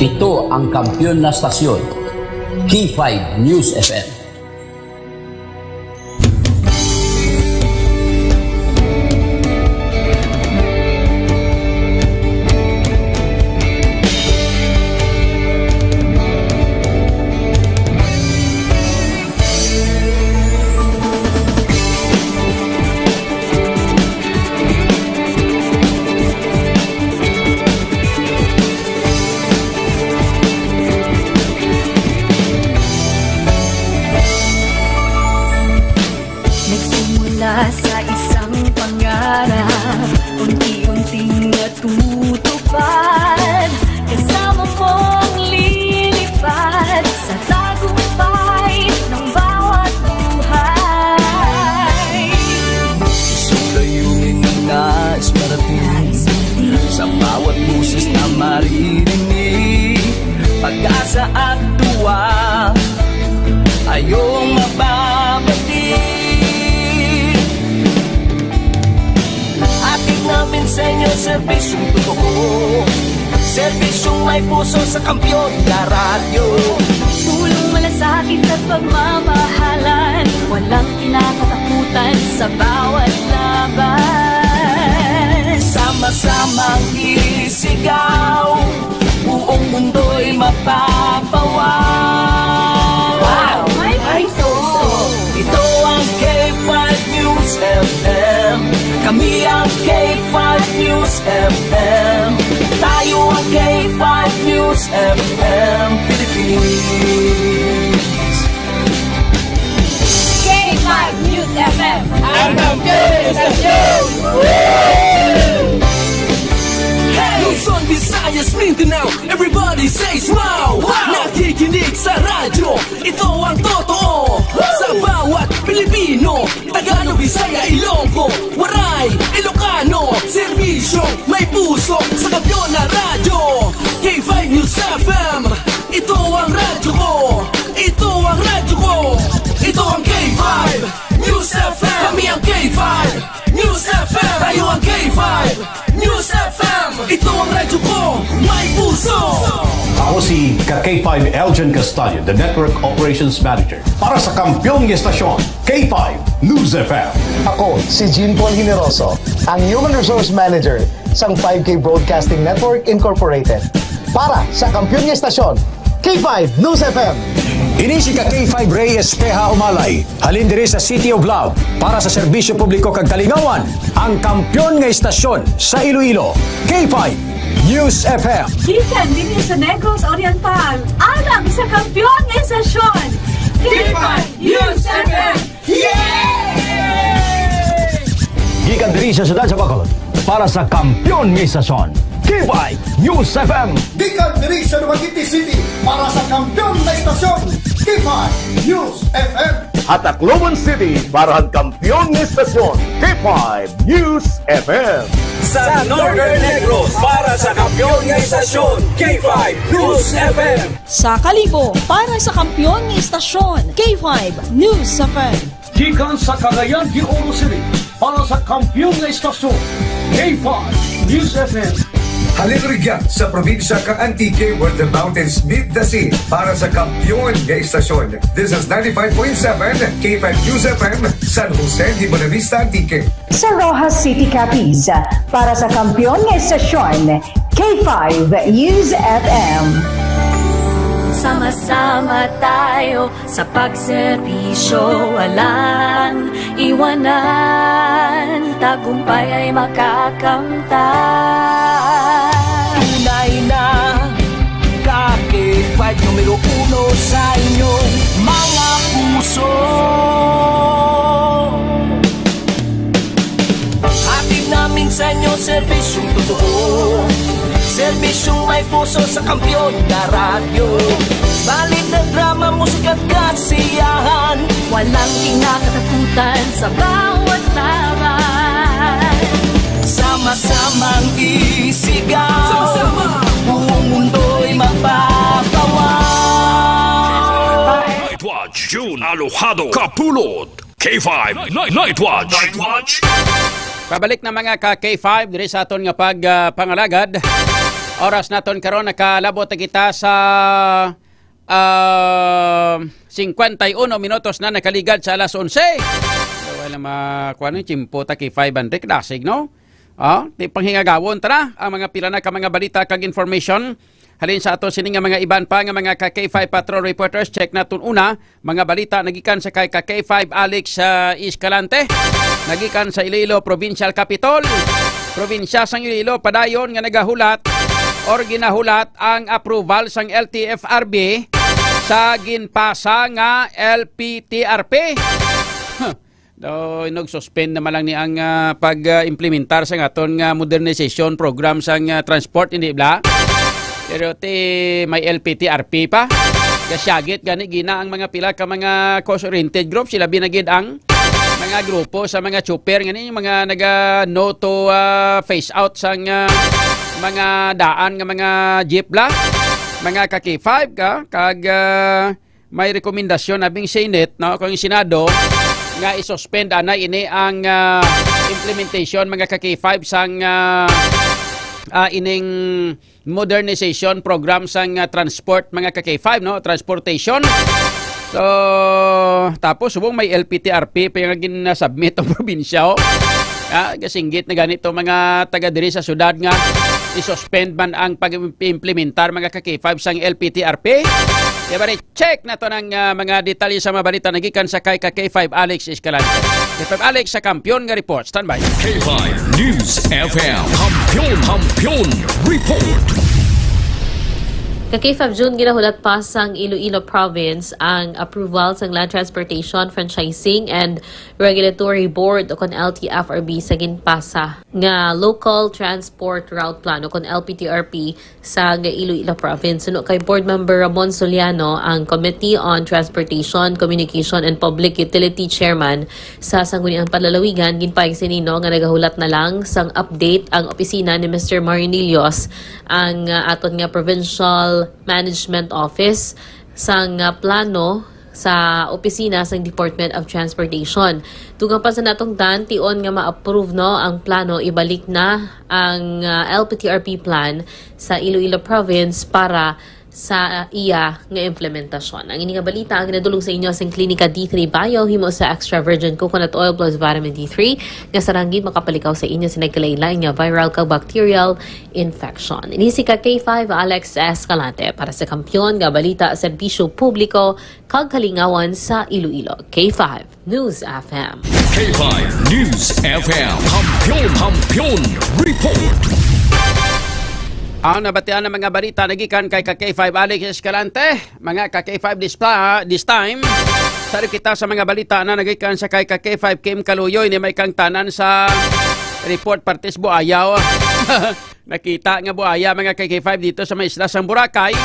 ito ang kampiyon na stasyon, K five News F M. Nagsimula sa isang pangarap, unti-unting natutupad. Kasama mong lilipad sa tagumpay ng bawat buhay. Isang layunin na nais marating. Nais marating. Sa bawat boses na maririnig, pag-asa at tuwa ay iyong mababati. Hatid namin sa inyo serbisyong totoo, serbisyong may puso sa Kampiyon na Radyo. Tulong, malasakit at pagmamahalan, walang kinakatakutan sa bawat laban. Sama-samang isigaw, buong mundo'y mapapawaw. Wow! May puso! Ito ang K five News F M. Kami ang K five News F M. Tayo ang K five News F M Philippines. K five News F M. Ang kampiyon sa stasyon! Luzon, Visayas, Mindanao, everybody says wow! Wow! Nakikinig sa radyo, ito ang totoo. Sa bawat Pilipino, Tagalog, Bisaya, Ilonggo, Waray, Ilocano, serbisyo may puso sa Kampiyon na Radyo. K five News F M, ito News F M. Kami ang K five News F M. Tayo ang K five News F M. Ito ang radyo ko, may puso. Ako si ka K five Elgin Castaño, the Network Operations Manager. Para sa kampiyon nga estasyon, K five News F M. Ako si Jean Paul Generoso, ang Human Resource Manager sang five K Broadcasting Network Incorporated. Para sa kampiyon nga estasyon, K five News F M. Ini si ka K five Rey Espeha Umalay, halin diri sa City of Love, para sa serbisyo publiko kag kalingawan, ang kampiyon nga estasyon sa Iloilo, K five News F M. Gikan dinhi sa Negros Oriental, alang sa kampiyon nga estasyon, K five News F M. Yay! Gikan diri sa siyudad sa Bacolod, para sa kampiyon nga estasyon, K five News F M. Gikan diri sa Dumaguete City, para sa kampiyon nga estasyon, K five News F M. Ha Tacloban City, para sa kampiyon nga estasyon, K five News F M. Sa Northern Negros, para sa kampiyon nga estasyon, K five News F M. Sa Kalibo, para sa kampiyon nga estasyon, K five News F M. Gikan sa Cagayan de Oro City, para sa kampiyon nga estasyon, K five News F M. Halin rugya sa probinsya kang Antique, where the mountains meet the sea, para sa kampiyon nga estasyon. This is ninety-five point seven K five News F M, San Jose de Buenavista, Antique. Sa Roxas City, Capiz, para sa kampiyon nga estasyon, K five News F M. Sama-sama tayo sa pagserbisyo, walang iwanan, tagumpay ay makakamtan. Tunay na ka K five numero uno sa inyong mga puso. Hatid namin sa inyo serbisyong totoo, serbisyong may puso sa kampiyon na radyo. Balita, drama, musika at kasiyahan, walang kinakatakutan sa bawat laban. Sama-samang isigaw, sama-sama, buong mundo'y magpapawaw. Nightwatch, June Alojado Kapulot. K five Night, Night Watch. Night Watch. Pabalik na, mga ka K five, diri sa aton nga pag, ah, pangalagad. Oras naton karon, nakalabot na kita sa, ah, cincuenta y uno minutos na nakaligad sa alas onse. Wala ma-, kuwan, yung tiyempo ta K five hundred, klasig, no? Ah, di panghingagawon ta na ang mga pila na ka mga balita kag information. Halin sa ato sini nga mga iban pa nga mga ka K five Patrol Reporters, check naton una, mga balita nagikan sa kay ka K five Alex, ah, Escalante, nagikan sa Iloilo Provincial Capitol. Probinsya sang Iloilo padayon nga nagahulat or ginahulat ang approval sang L T F R B sa ginpasa nga L P T R P. Daw, nag-suspend naman lang ni ang, ah, pag, ah, implementar sa aton nga modernization program sa, ah, transport, hindi bala? Pero ti may L P T R P pa. Kasyagit gani gina ang mga pila ka mga cost-oriented group, sila binagid ang mga grupo sa mga chopper ngani, mga naga no to, ah, phase out sa, ah, mga daan nga mga jeep la. Mga ka K five ka, kag, ah, may rekomendasyon abing Senate, no, kung Senado, nga i-suspend anay ini ang, ah, implementation, mga ka K five, sang, ah, ah, ining modernization program sang, ah, transport, mga ka K five, no, transportation. So, tapos subong may L P T R P pa yung gin-submit ang probinsya, oh. Ah, kasinggit na ganito mga taga diri sa syudad nga i-suspend man ang pag-implementar, mga ka K five, sang L P T R P. Diba, check naton ang, ah, mga detalye sa mga balita nagikan sa kay ka K five Alex Escalante. K five Alex sa Kampiyon nga report. Standby. K five News F M. Kampiyon, Kampiyon Report. Ka K five June, ginahulat pa sang Iloilo Province ang approval sang Land Transportation, Franchising and Regulatory Board o kon L T F R B sa ginpasa nga Local Transport Route Plan o kon L P T R P sa nga Iloilo Province. Suno kay Board Member Ramon Soliano, ang Committee on Transportation, Communication, and Public Utility Chairman sa Sangguniang Panlalawigan, ginpahayag sini, no, nga nagahulat na lang sang update ang opisina ni Mister Marinillos, ang, ah, aton nga Provincial Management Office, sang, ah, plano sa opisina sa Department of Transportation. Dugang pa sa natungdan, tion nga ma-approve, no, ang plano, ibalik na ang, ah, L P T R P plan sa Iloilo Province para sa iya nga implementasyon. Ang ini nga balita ang ginadulong sa inyo sa Klinika D three Bio, himo sa extra virgin coconut oil plus vitamin D three, nga sarang gid makapalikaw sa inyo sa nagkalain-lain nga viral kag bacterial infection. Ini si ka K five Alex Escalante para sa Kampiyon nga Balita, Serbisyo Publiko kag Kalingawan sa Iloilo. K five News F M. K five News F M. Kampiyon, Kampiyon Report. Ang nabatian ng mga balita nagikan kay ka K five Alex Escalante. Mga ka K five this, pa, this time, sari kita sa mga balita na nagikan sa kay ka K five Kim Kaluyoy ni may kangtanan sa report partis buayaw. Nakita nga buaya, mga ka K five, dito sa may isla sang Boracay.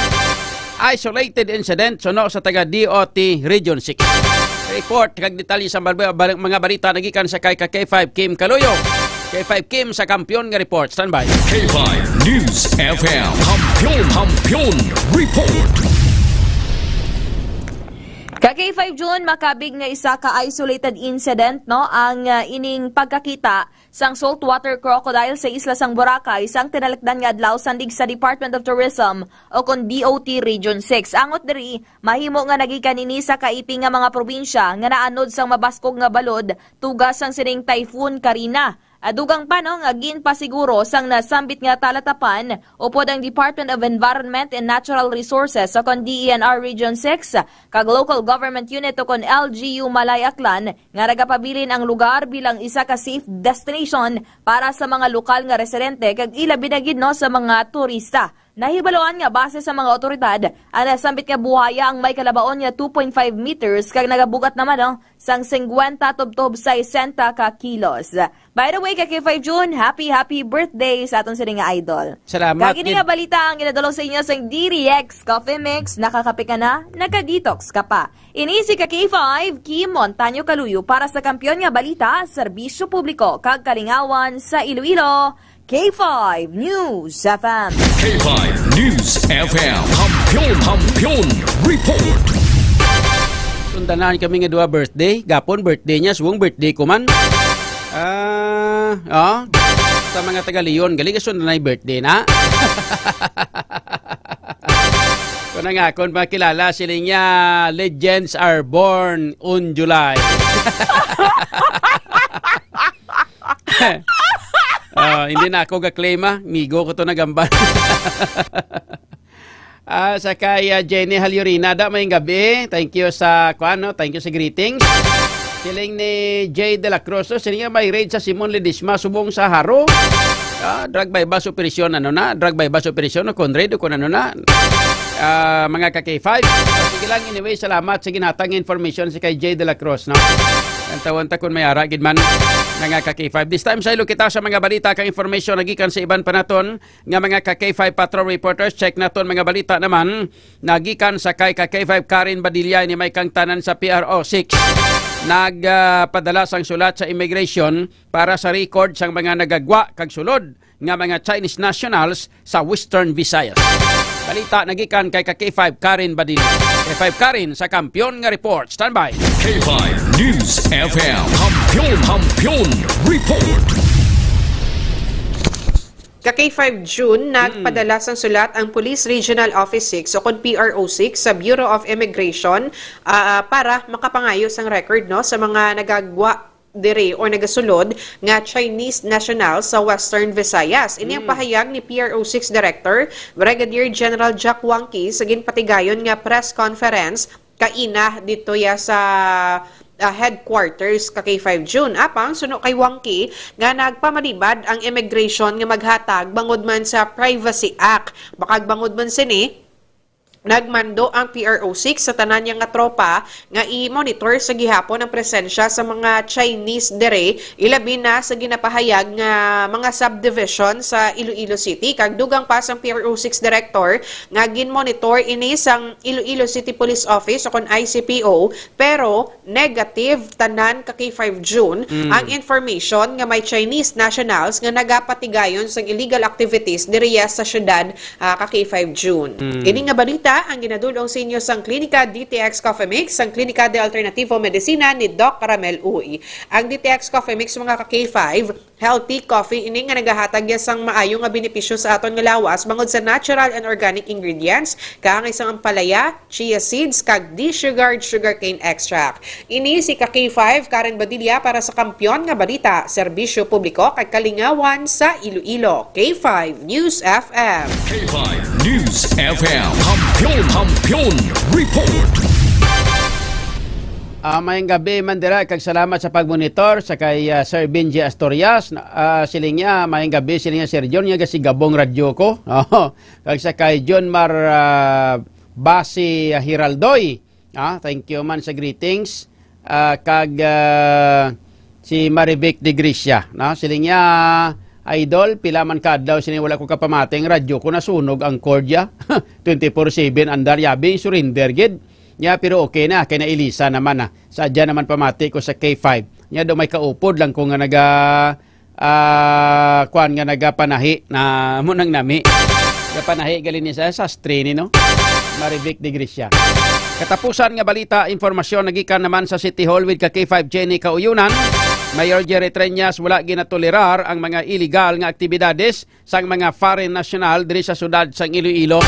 Isolated incident, suno sa taga D O T Region six. Report kag detalye sa bal-, bal-, mga balita nagikan sa kay ka K five Kim Kaluyo. K five Kim sa Kampiyon nga Report. Standby. K five News F M. Kampiyon, Kampiyon Report. Ka K five June, makabig nga isa ka isolated incident, no, ang, ah, ining pagkakita sang saltwater crocodile sa isla sang Boracay sang tinalikdan nga adlaw, sandig sa Department of Tourism o kon D O T Region six. Angot diri, mahimo nga nagikan ini sa kaiping nga mga probinsya nga naanod sang mabaskog nga balod tuga sang sining Typhoon Karina. Adugang pa, no, nga ginpasiguro sang nasambit nga talatapan upod ang Department of Environment and Natural Resources o kon D E N R Region six kag Local Government Unit o kon L G U Malay Aklan nga nagapabilin ang lugar bilang isa ka safe destination para sa mga lokal nga residente kag ilabi na gid, no, sa mga turista. Nahibaluan nga base sa mga awtoridad, ang nasambit nga buhaya ang may kalabaon nga two point five meters kag nagabugat naman, no, sang singkwenta tubtob sesenta ka kilos. By the way, ka K five June, happy, happy birthday sa aton sini nga idol. Salamat. Kag ini nga balita ang ginadulong sa inyo sang D D X Coffee Mix. Nakakape ka na, nagka-detox ka pa. Ini si ka K five, Kim Montaño Kaluyo para sa Kampiyon nga Balita, Serbisyo Publiko kag Kalingawan sa Iloilo, K five News F M. K five News F M. Kampiyon, Kampiyon Report. Sundanan kami nga duha birthday. Gapon birthday niya, subong birthday ko man. Ah, oh. Sa mga taga Leon, gali ka sundanay birthday na. Kung nga akon makilala, sila niya, legends are born on July. Ah, hindi na ako ga-claim, ah. Migo ko to nagambal. Ah, sa kay, ah, Jenny Halyorina, da, maayong gabi. Thank you sa, kuan, no? Thank you sa greetings. Siling ni Jay de la Cruz, oh, siling niya may raid sa Simon Ledesma, subong sa Haro. Ah, drug buy-bust operation, ano na? Drug buy-bust operation, o kon raid, o kon ano na. Ah, mga ka K five. Sige lang, anyway, salamat sa ginhatag nga information si kay Jay de la Cruz, no? Ang tawon ta kung may ara gid man, mga ka K five. This time, saylo kita sa mga balita kag information nagikan sa iban pa naton nga mga ka K five patrol reporters. Check naton mga balita naman nagikan sa kay ka K five Karen Badilla, ni may kangtanan sa P R O six. Nagpadala sang sulat sa immigration para sa record sang mga nagagwa kag sulod nga mga Chinese nationals sa Western Visayas. Balita nagikan kay ka K five Karen Badilla. K five Karen sa Kampiyon nga Report. Standby. K five News F M. Kampiyon, Kampiyon Report. Ka K five June, nagpadala sang sulat ang Police Regional Office six o kon P R O six sa Bureau of Immigration, ah, para makapangayo sang record, no, sa mga nagagwa diri or nagasulod nga Chinese national sa Western Visayas. Ini ang pahayag ni P R O six Director Brigadier General Jack Wangki sa ginpatigayon nga press conference kaina dito ya sa, ah, headquarters ka K five June. Apang suno kay Wangki nga nagpamalibad ang immigration nga maghatag bangod man sa Privacy Act. Bakag bangod man sini, nagmando ang P R O six sa tanan niya nga tropa nga i-monitor sa gihapon ang presensya sa mga Chinese diri, ilabi na sa ginapahayag nga mga subdivision sa Iloilo City. Kag dugang pa sang P R O six director nga ginmonitor ini sang Iloilo City Police Office o kon I C P O, pero negative tanan ka K five June ang information nga may Chinese nationals nga nagapatigayon sang illegal activities diriya sa syudad, ah, ka K five June. Ini nga balita ang ginadul-ong sa inyo sang Klinika D T X Coffee Mix, sang Klinika de Alternativo Medicina ni Doc Ramel Uy. Ang D T X Coffee Mix, mga ka-K five, healthy coffee ini nga nagahatag ya sang maayo nga benepisyo sa aton nga lawas bangod sa natural and organic ingredients, kaangay sang ampalaya, chia seeds, kag desugared sugarcane extract. Ini si ka-K five, Karen Badilla, para sa Kampiyon nga Balita, Serbisyo Publiko kag Kalingawan sa Iloilo, K five News F M. K five News F M, Kampiyon, Kampiyon Report. Ah, mayang gabi man dira, kag salamat sa pagmonitor sa kay, ah, Sir Benji Asturias. Na, ah, siling niya, mayang gabi, siling niya, Sir John, nga si Gabong Radyo ko. Oo. Kag sa kay John Mar, ah, Basi, ah, Hiraldoy. Ah, thank you man sa greetings. Ah, kag, ah, si Marivic de Gracia, no? Siling niya, "Idol, pila man ka adlaw sini wala ko kapamati ang radyo ko, nasunog ang cord ya." Twenty-four seven andar, yabi, surrender gid. Nya, pero okay na, kay nailisa naman na. Sadya naman pamati ko sa K five. Nya, do may kaupod lang ko nga naga, ah, kuwan nga nagapanahi na mo nang nami. Gapanahi gali ni sa sastre ni, no? Marivic de Gracia. Katapusan nga balita, impormasyon nagikan naman sa City Hall with ka K five Jenny Kauyunan. Mayor Jerry Treñas, wala ginatolerar ang mga illegal nga aktibidades sang mga foreign national diri sa siyudad sang Iloilo.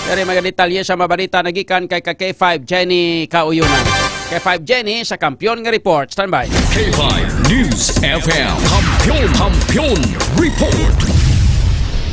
Pero mga detalye sa mabalita nagikan kay ka K five Jenny Kauyunan. K five Jenny sa Kampiyon nga Report. Standby. K five News F M. Kampiyon, Kampiyon Report.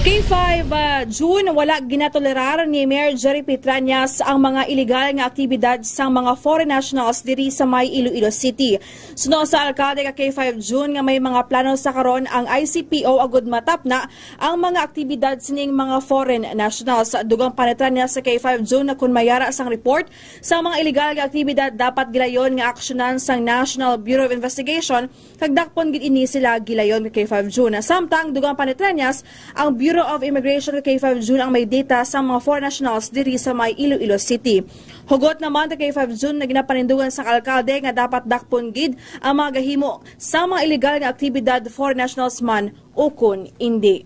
K five, ah, June, wala ginatolerar ni Mayor Jerry Petrañas ang mga illegal nga aktibidad sang mga foreign nationals diri sa may Iloilo City. Suno sa alkalde ka K five June nga may mga plano sa karon ang I C P O agud matapna ang mga aktibidad sining mga foreign nationals. Dugang panitran niya sa K five June na kun may ara sang report sa mga illegal nga aktibidad, dapat gilayon nga aksyonan sang National Bureau of Investigation, kag dakpon gid ini sila gilayon ka K five June. Samtang dugang panitran niya, ang Bureau of Immigration ka K five June ang may data sa mga foreign nationals diri sa may Iloilo City. Hugot naman ka K five June na ginapanindugan sang alkalde nga dapat dakpon gid ang mga gahimo sa mga illegal nga aktibidad, foreign nationals man ukon indi.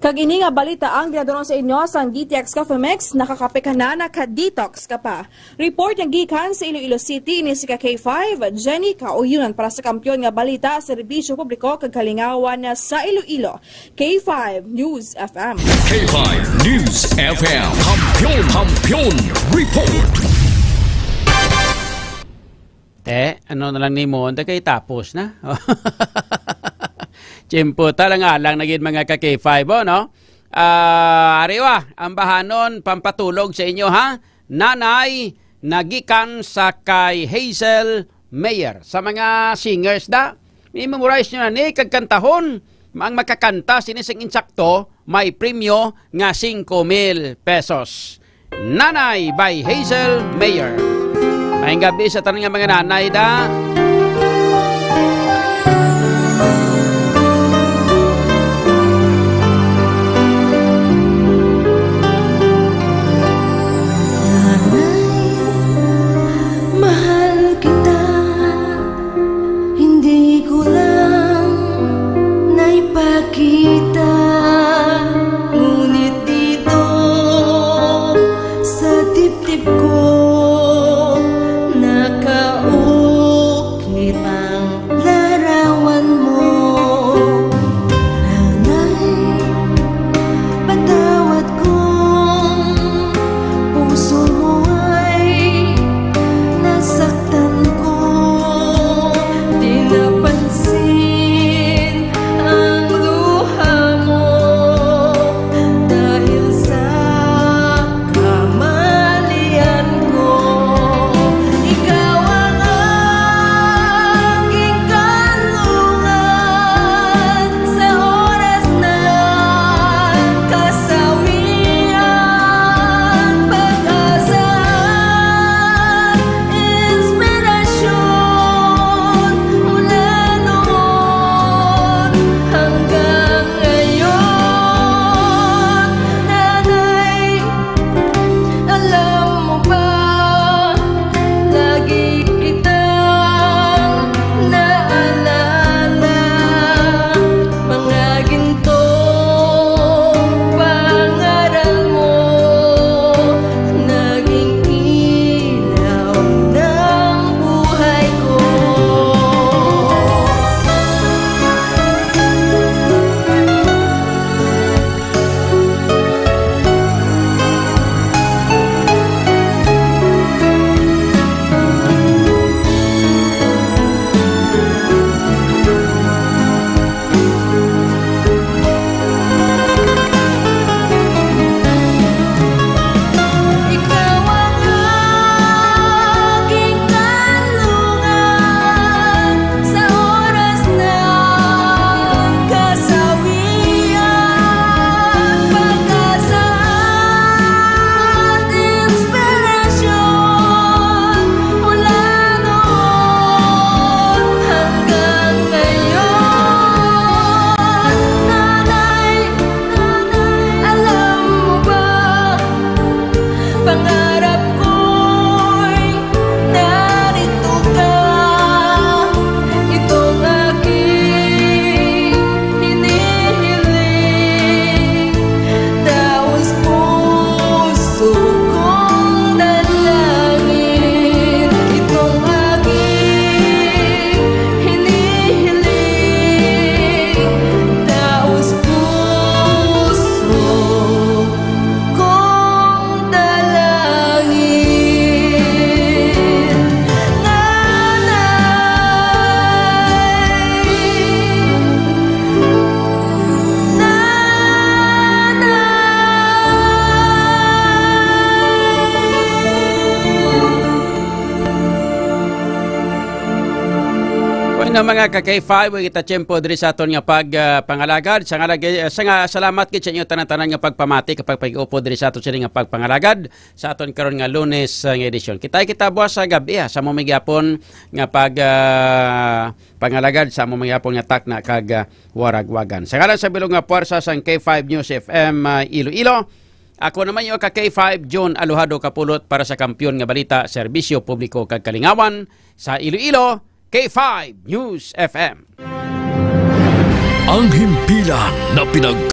Kag ini nga balita ang ginadul-ong sa inyo sang D T X Coffee Mix, nakakape ka na, naka-detox ka pa. Report nga gikan sa Iloilo City, ini si ka K five, Jenny Kauyunan para sa Kampiyon nga Balita, Serbisyo Publiko kag Kalingawan sa Iloilo, K five News F M. K five News F M, Kampiyon, Kampiyon Report. Eh, ano na lang nimo, unta kay tapos na. Tiyempo ta lang alang na gid, mga ka K five, oh, no? Ah, ariwa, ang bahanon, pampatulog sa inyo, ha? Nanay, nagikan sa kay Hazel Mayer. Sa mga singers da, i-memorize nyo na ni, kag kantahon, ang makakanta sini sing insakto, may premyo nga singko mil pesos. Nanay by Hazel Mayer. Maayong gabi sa tanan nga mga nanay da. Nanay, mahal kita. Hindi ko lang naipakita, ngunit dito sa dibdib ko nakaukit. Pangarap ko'y narito ka, itong aking hinihiling. Daos puso kong dalangin, itong aking hinihiling. Daos puso kong dalangin. Nanay, nanay. Bueno, mga ka K five, way kita tiyempo diri sa aton nga pag, ah, pangalagad. Sa nga lagi, sa nga salamat gid sa inyo tanan-tanan nga pagpamati, kag pag-upod diri sa aton sini nga pagpangalagad sa aton karon nga Lunes, ah, nga edisyon. Kita kita buwas sa gab-i, ah, sa among gihapon nga pag, ah, pangalagad sa among gihapon nga takna kag, ah, waragwagan. Sa ngalan sa bilog nga puwersa sang K five News F M, ah, Iloilo, ako naman yung ka K five, John Alojado Kapulot para sa Kampiyon nga Balita, Serbisyo Publiko kag Kalingawan sa Iloilo, K five News F M. Ang himpilan na pinag